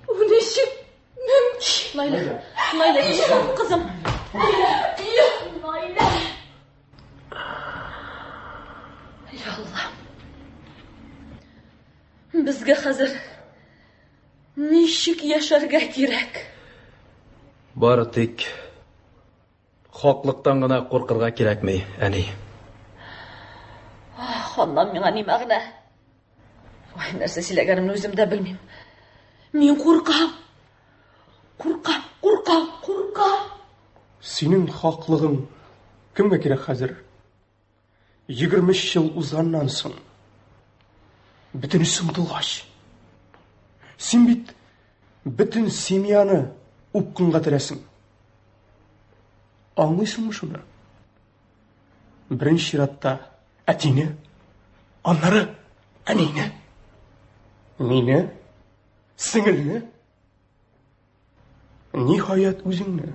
Бу ничек мөмкин? Лайла, Лайла, юк, кызым. Лайла, юк, Лайла. Я Аллам. Безгә хәзер ничек яшәргә кирәк? Бары тик хаклыктан гына куркырга кирәкми, әни. Ах, аннан миңа ни мәгънә? Ой, нәрсә сөйләгәнемне үзем дә белмим. Мин куркам. Куркам, куркам, куркам. Синең хаклыгың кемгә кирәк хәзер? 23 ел узганнан соң. Бөтенесе онытылгач. Син бит бөтен семьяны упкынга терәсең. Аңлыйсыңмы шуны? Беренче чиратта әтине, аннары әнине, мине, сеңелне, ниһаять үзеңне.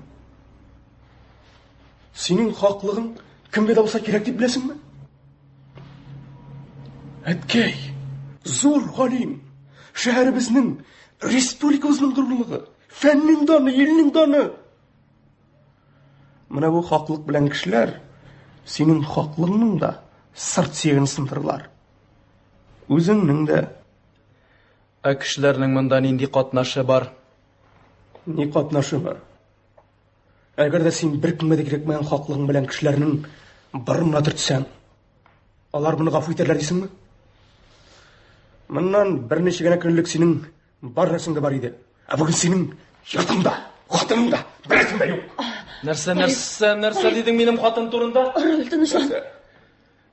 Синең хаклыгың кемгә дә булса кирәк дип беләсеңме? Әткәй, зур галим, шәһәребезнең, республикабызның горурлыгы, фәннең даны, илнең даны. Менә бу хаклык белән кешеләр синең хаклыгыңның да сырт сөяген сындырырлар. Үзеңнең дә. Ә кешеләрнең монда нинди катнашы бар? Ни катнашы бар? Әгәр дә син беркемгә дә кирәкмәгән хаклыгың белән кешеләрнең борынына төртсәң, алар моны гафу итәрләр дисеңме? Моннан берничә генә көн элек синең бар нәрсәң дә бар иде. Ә бүген синең йортың да, хатының да, берәрсең дә юк. Нәрсә, нәрсә, нәрсә дидең минем хатын турында? Равил, тынычлан.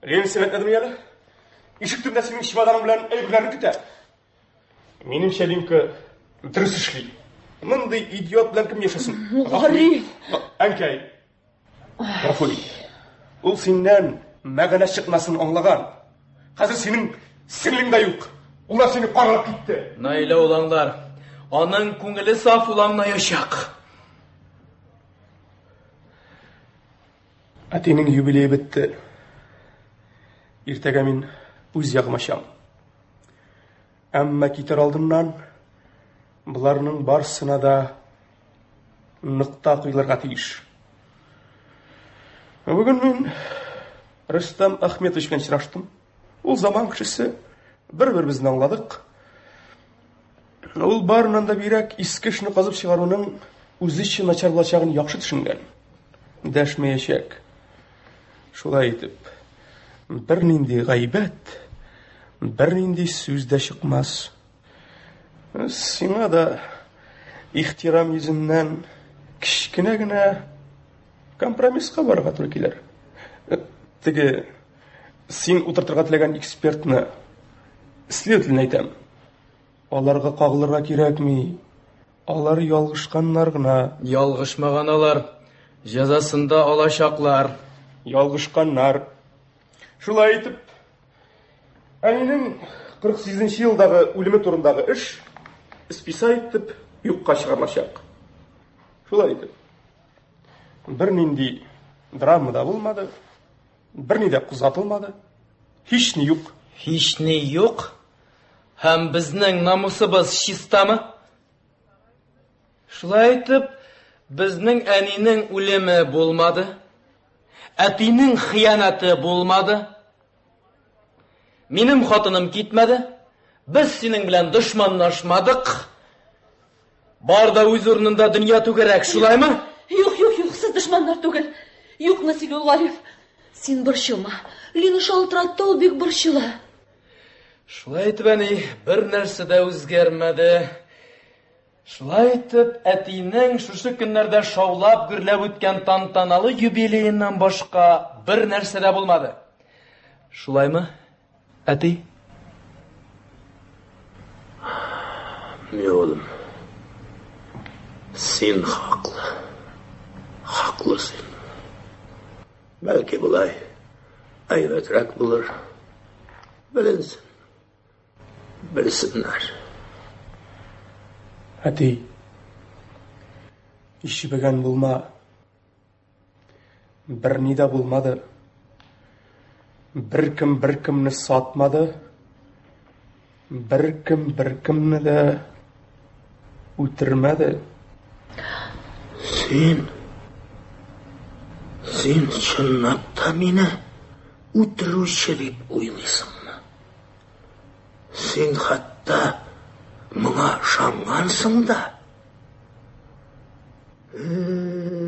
Лена, син әйтмәдеңме әле? Ишек төбендә синең чемоданың белән әйберләрне көтә. Минемчә, Линка дөрес эшли. Мондый идиот белән кем яшәсен? Гариф! Әнкәй. Гафу ит. Ул синнән мәгънә чыкмасын аңлаган. Хәзер синең сеңлең дә юк. Улар сине карап китте. Наилә ул аңлар. Аның күңеле саф, ул аңлаячак. Әтинең юбилее бетте. Иртәгә мин үз ягыма чам. Әмма китер алдыннан боларның барсына да нокта куелырга тиеш. Бүген мин Рөстәм Ахметович белән очраштым. Ул заман кешесе, бер-беребезне аңладык. Ул барыннан да бигрәк иске эшне казып чыгаруның үзе өчен начар булачагын яхшы төшенгән. Дәшмәячәк. Шулай итеп, бернинди гайбәт, бернинди сүз дә чыкмас. Сиңа да ихтирам йөзеннән кечкенә генә компромисска барырга туры килер. Теге син утыртырга теләгән экспертны, следовательне әйтәм. Аларга кагылырга кирәкми. Алар ялгышканнар гына. Ялгышмаган алар. Җәзасын да алачаклар. Ялгышканнар. Шулай итеп, әнинең 48 нче елдагы үлеме турындагы эш списать итеп юкка чыгарылачак. Шулай итеп, бернинди драма да булмады, берни дә кузгатылмады, һични юк. Һични юк? Һәм безнең намусыбыз чистамы? Шулай итеп, безнең әнинең үлеме булмады. Әтинең хыянәте булмады. Минем хатыным китмәде. Без синең белән дошманлашмадык. Бар да үз урынында дөнья түгәрәк, шулаймы? Юк, юк, юк, сез дошманнар түгел. Юкны сөйли Гариф. Син борчылма. Лина шалтыратты, ул бик борчыла. Шулай итеп, әни, бер нәрсә дә үзгәрмәде. Шулай итеп, әтинең шушы көннәрдә шаулап гөрләп үткән тантаналы юбилееннан башка бер нәрсә дә булмады. Шулаймы, әти? Юк, улым. Син хаклы. Хаклы син. Бәлки болай әйбәтрәк булыр. Беленсен. Белсеннәр. Әти, ишебегән булма. Берни дә булмады. Беркем беркемне сатмады. Беркем беркемне дә үтермәде. Син Син чынлап та мине үтерүче дип уйлыйсыңмы? Син хәтта моңа ышангансың да.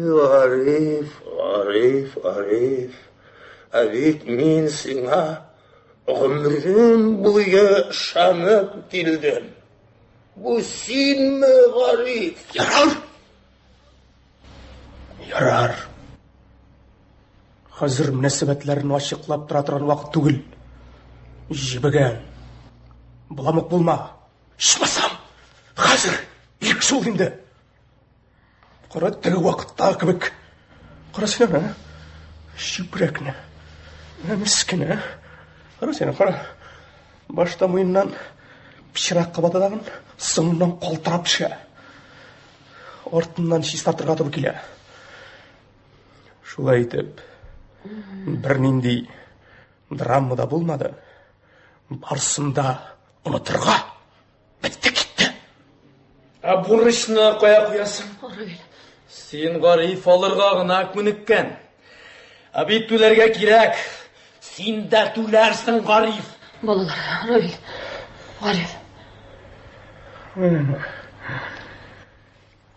Гариф, Гариф, Гариф, ә бит мин сиңа гомерем буе ышанып килдем. Бу синме, Гариф? Ярар! Ярар. Хәзер мөнәсәбәтләрне ачыклап тора торган вакыт түгел. Җебегән. Боламык булма. Ичмасам, хәзер бик шул инде. Кара теге вакытта кебек. Кара син аны, чүпрәкне. Менә мескен, ә? Кара син, кара. Башта муеннан пычрак кабата тагын, соңыннан калтырап төшә. Артыннан чистартырга туры килә. Шулай итеп, бернинди драма да булмады. Барсын да онытырга. Бетте китте. Ә бурычны кая куясың? Син Гариф алырга гына күнеккән. Ә бит түләргә кирәк. Син дә түләрсең, Гариф. Балалар, Равил, Гариф.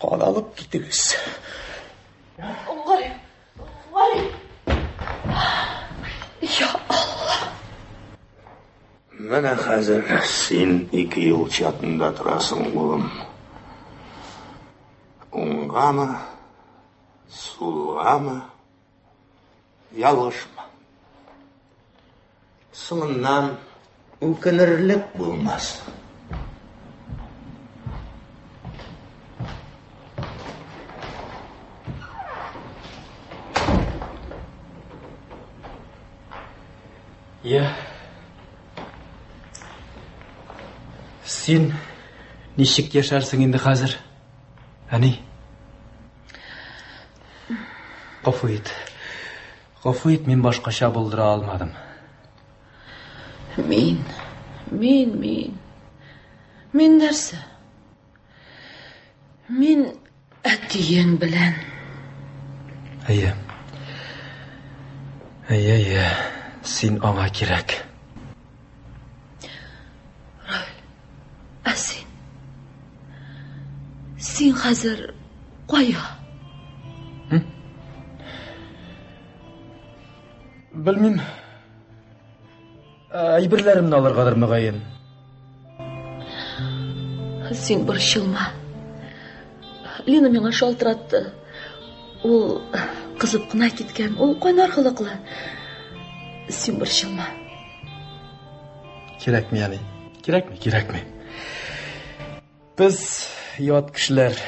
Кадалып китегез. Гариф, Гариф. Я Алла. Менә хәзер син ике юл чатында торасың, улым. Уңгамы, сулгамы? Сулгамы? Ялгышма. Соңыннан үкенерлек булмас. Я. Син ничек яшәрсең инде хәзер? Әни. Гафу ит. Гафу ит, мин башкача булдыра алмадым. Мин, мин, мин. Мин нәрсә? Мин әтиең белән. Әйе. Әйе, әйе. Син аңа кирәк. Равил, ә син? Син хәзер кая? Белмим. Әйберләремне алыргадыр мөгаен. Син борчылма. Лина миңа шалтыратты. Ул кызып кына киткән. Ул кайнар холыклы. Син борчылма. Кирәкми, әни. Кирәкми, кирәкми. Без ят кешеләр.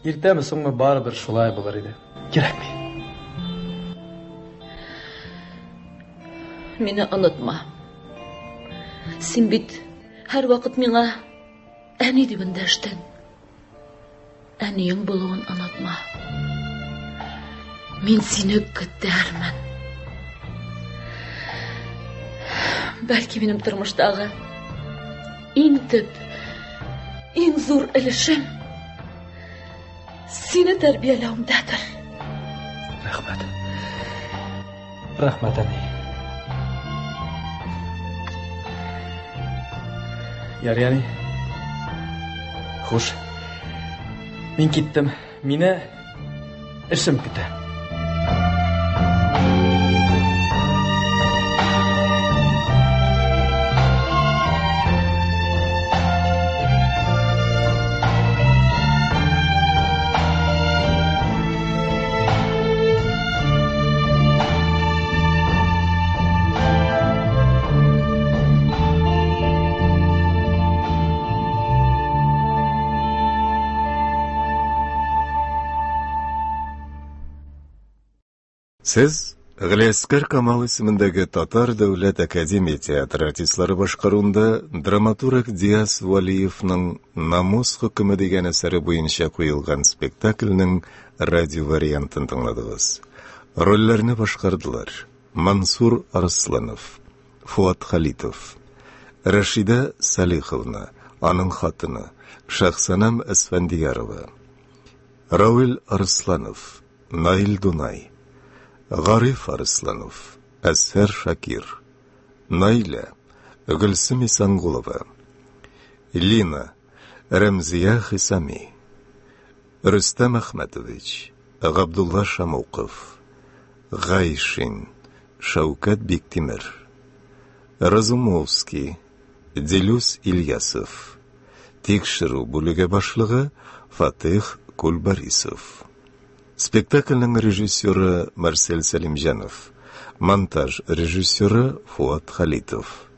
Иртәме соңмы барыбер шулай булыр иде. Кирәкми. Мине онытма. Син бит һәрвакыт миңа әни дип эндәштең. Әниең булуын онытма. Мин сине көтәрмен. Бәлки минем тормыштагы иң төп, иң зур өлешем сине тәрбияләүемдәдер. Рәхмәт. Рәхмәт, әни. Ярый, әни. Хуш. Мин киттем. Мине эшем көтә. Сез Галиәскәр Камал исемендәге Татар дәүләт академия театры артистлары башкаруында драматург Диас Вәлиевның Намус хөкеме дигән әсәре буенча куелган спектакльнең радио вариантын тыңладыгыз. Рольләрне башкардылар: Мансур Арсланов, Фуат Халитов, Рәшидә Салиховна, аның хатыны, Шәхсәнәм Әсфәндиярова, Равил Арсланов, Наил Дунай, Гариф Арсланов, Әсфәр Шакир, Наилә, Гөлсем Исангулова, Лина, Рәмзия Хисами, Рөстәм Әхмәтович, Габдулла Шамуков, Гайшин, Шәүкәт Биктимер, Разумовский, Дилүс Ильясов, Тикшерү бүлеге башлыгы Фатыйх Кульбарисов. Спектакльнең режиссеры Марсель Сәлимҗанов, монтаж режиссеры Фуат Халитов.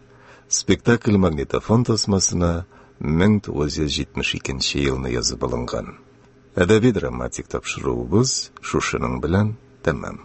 Спектакль магнитофон тасмасына 1972 елны язып алынган. Әдәби-драматик тапшыруыбыз шушының белән тәмам.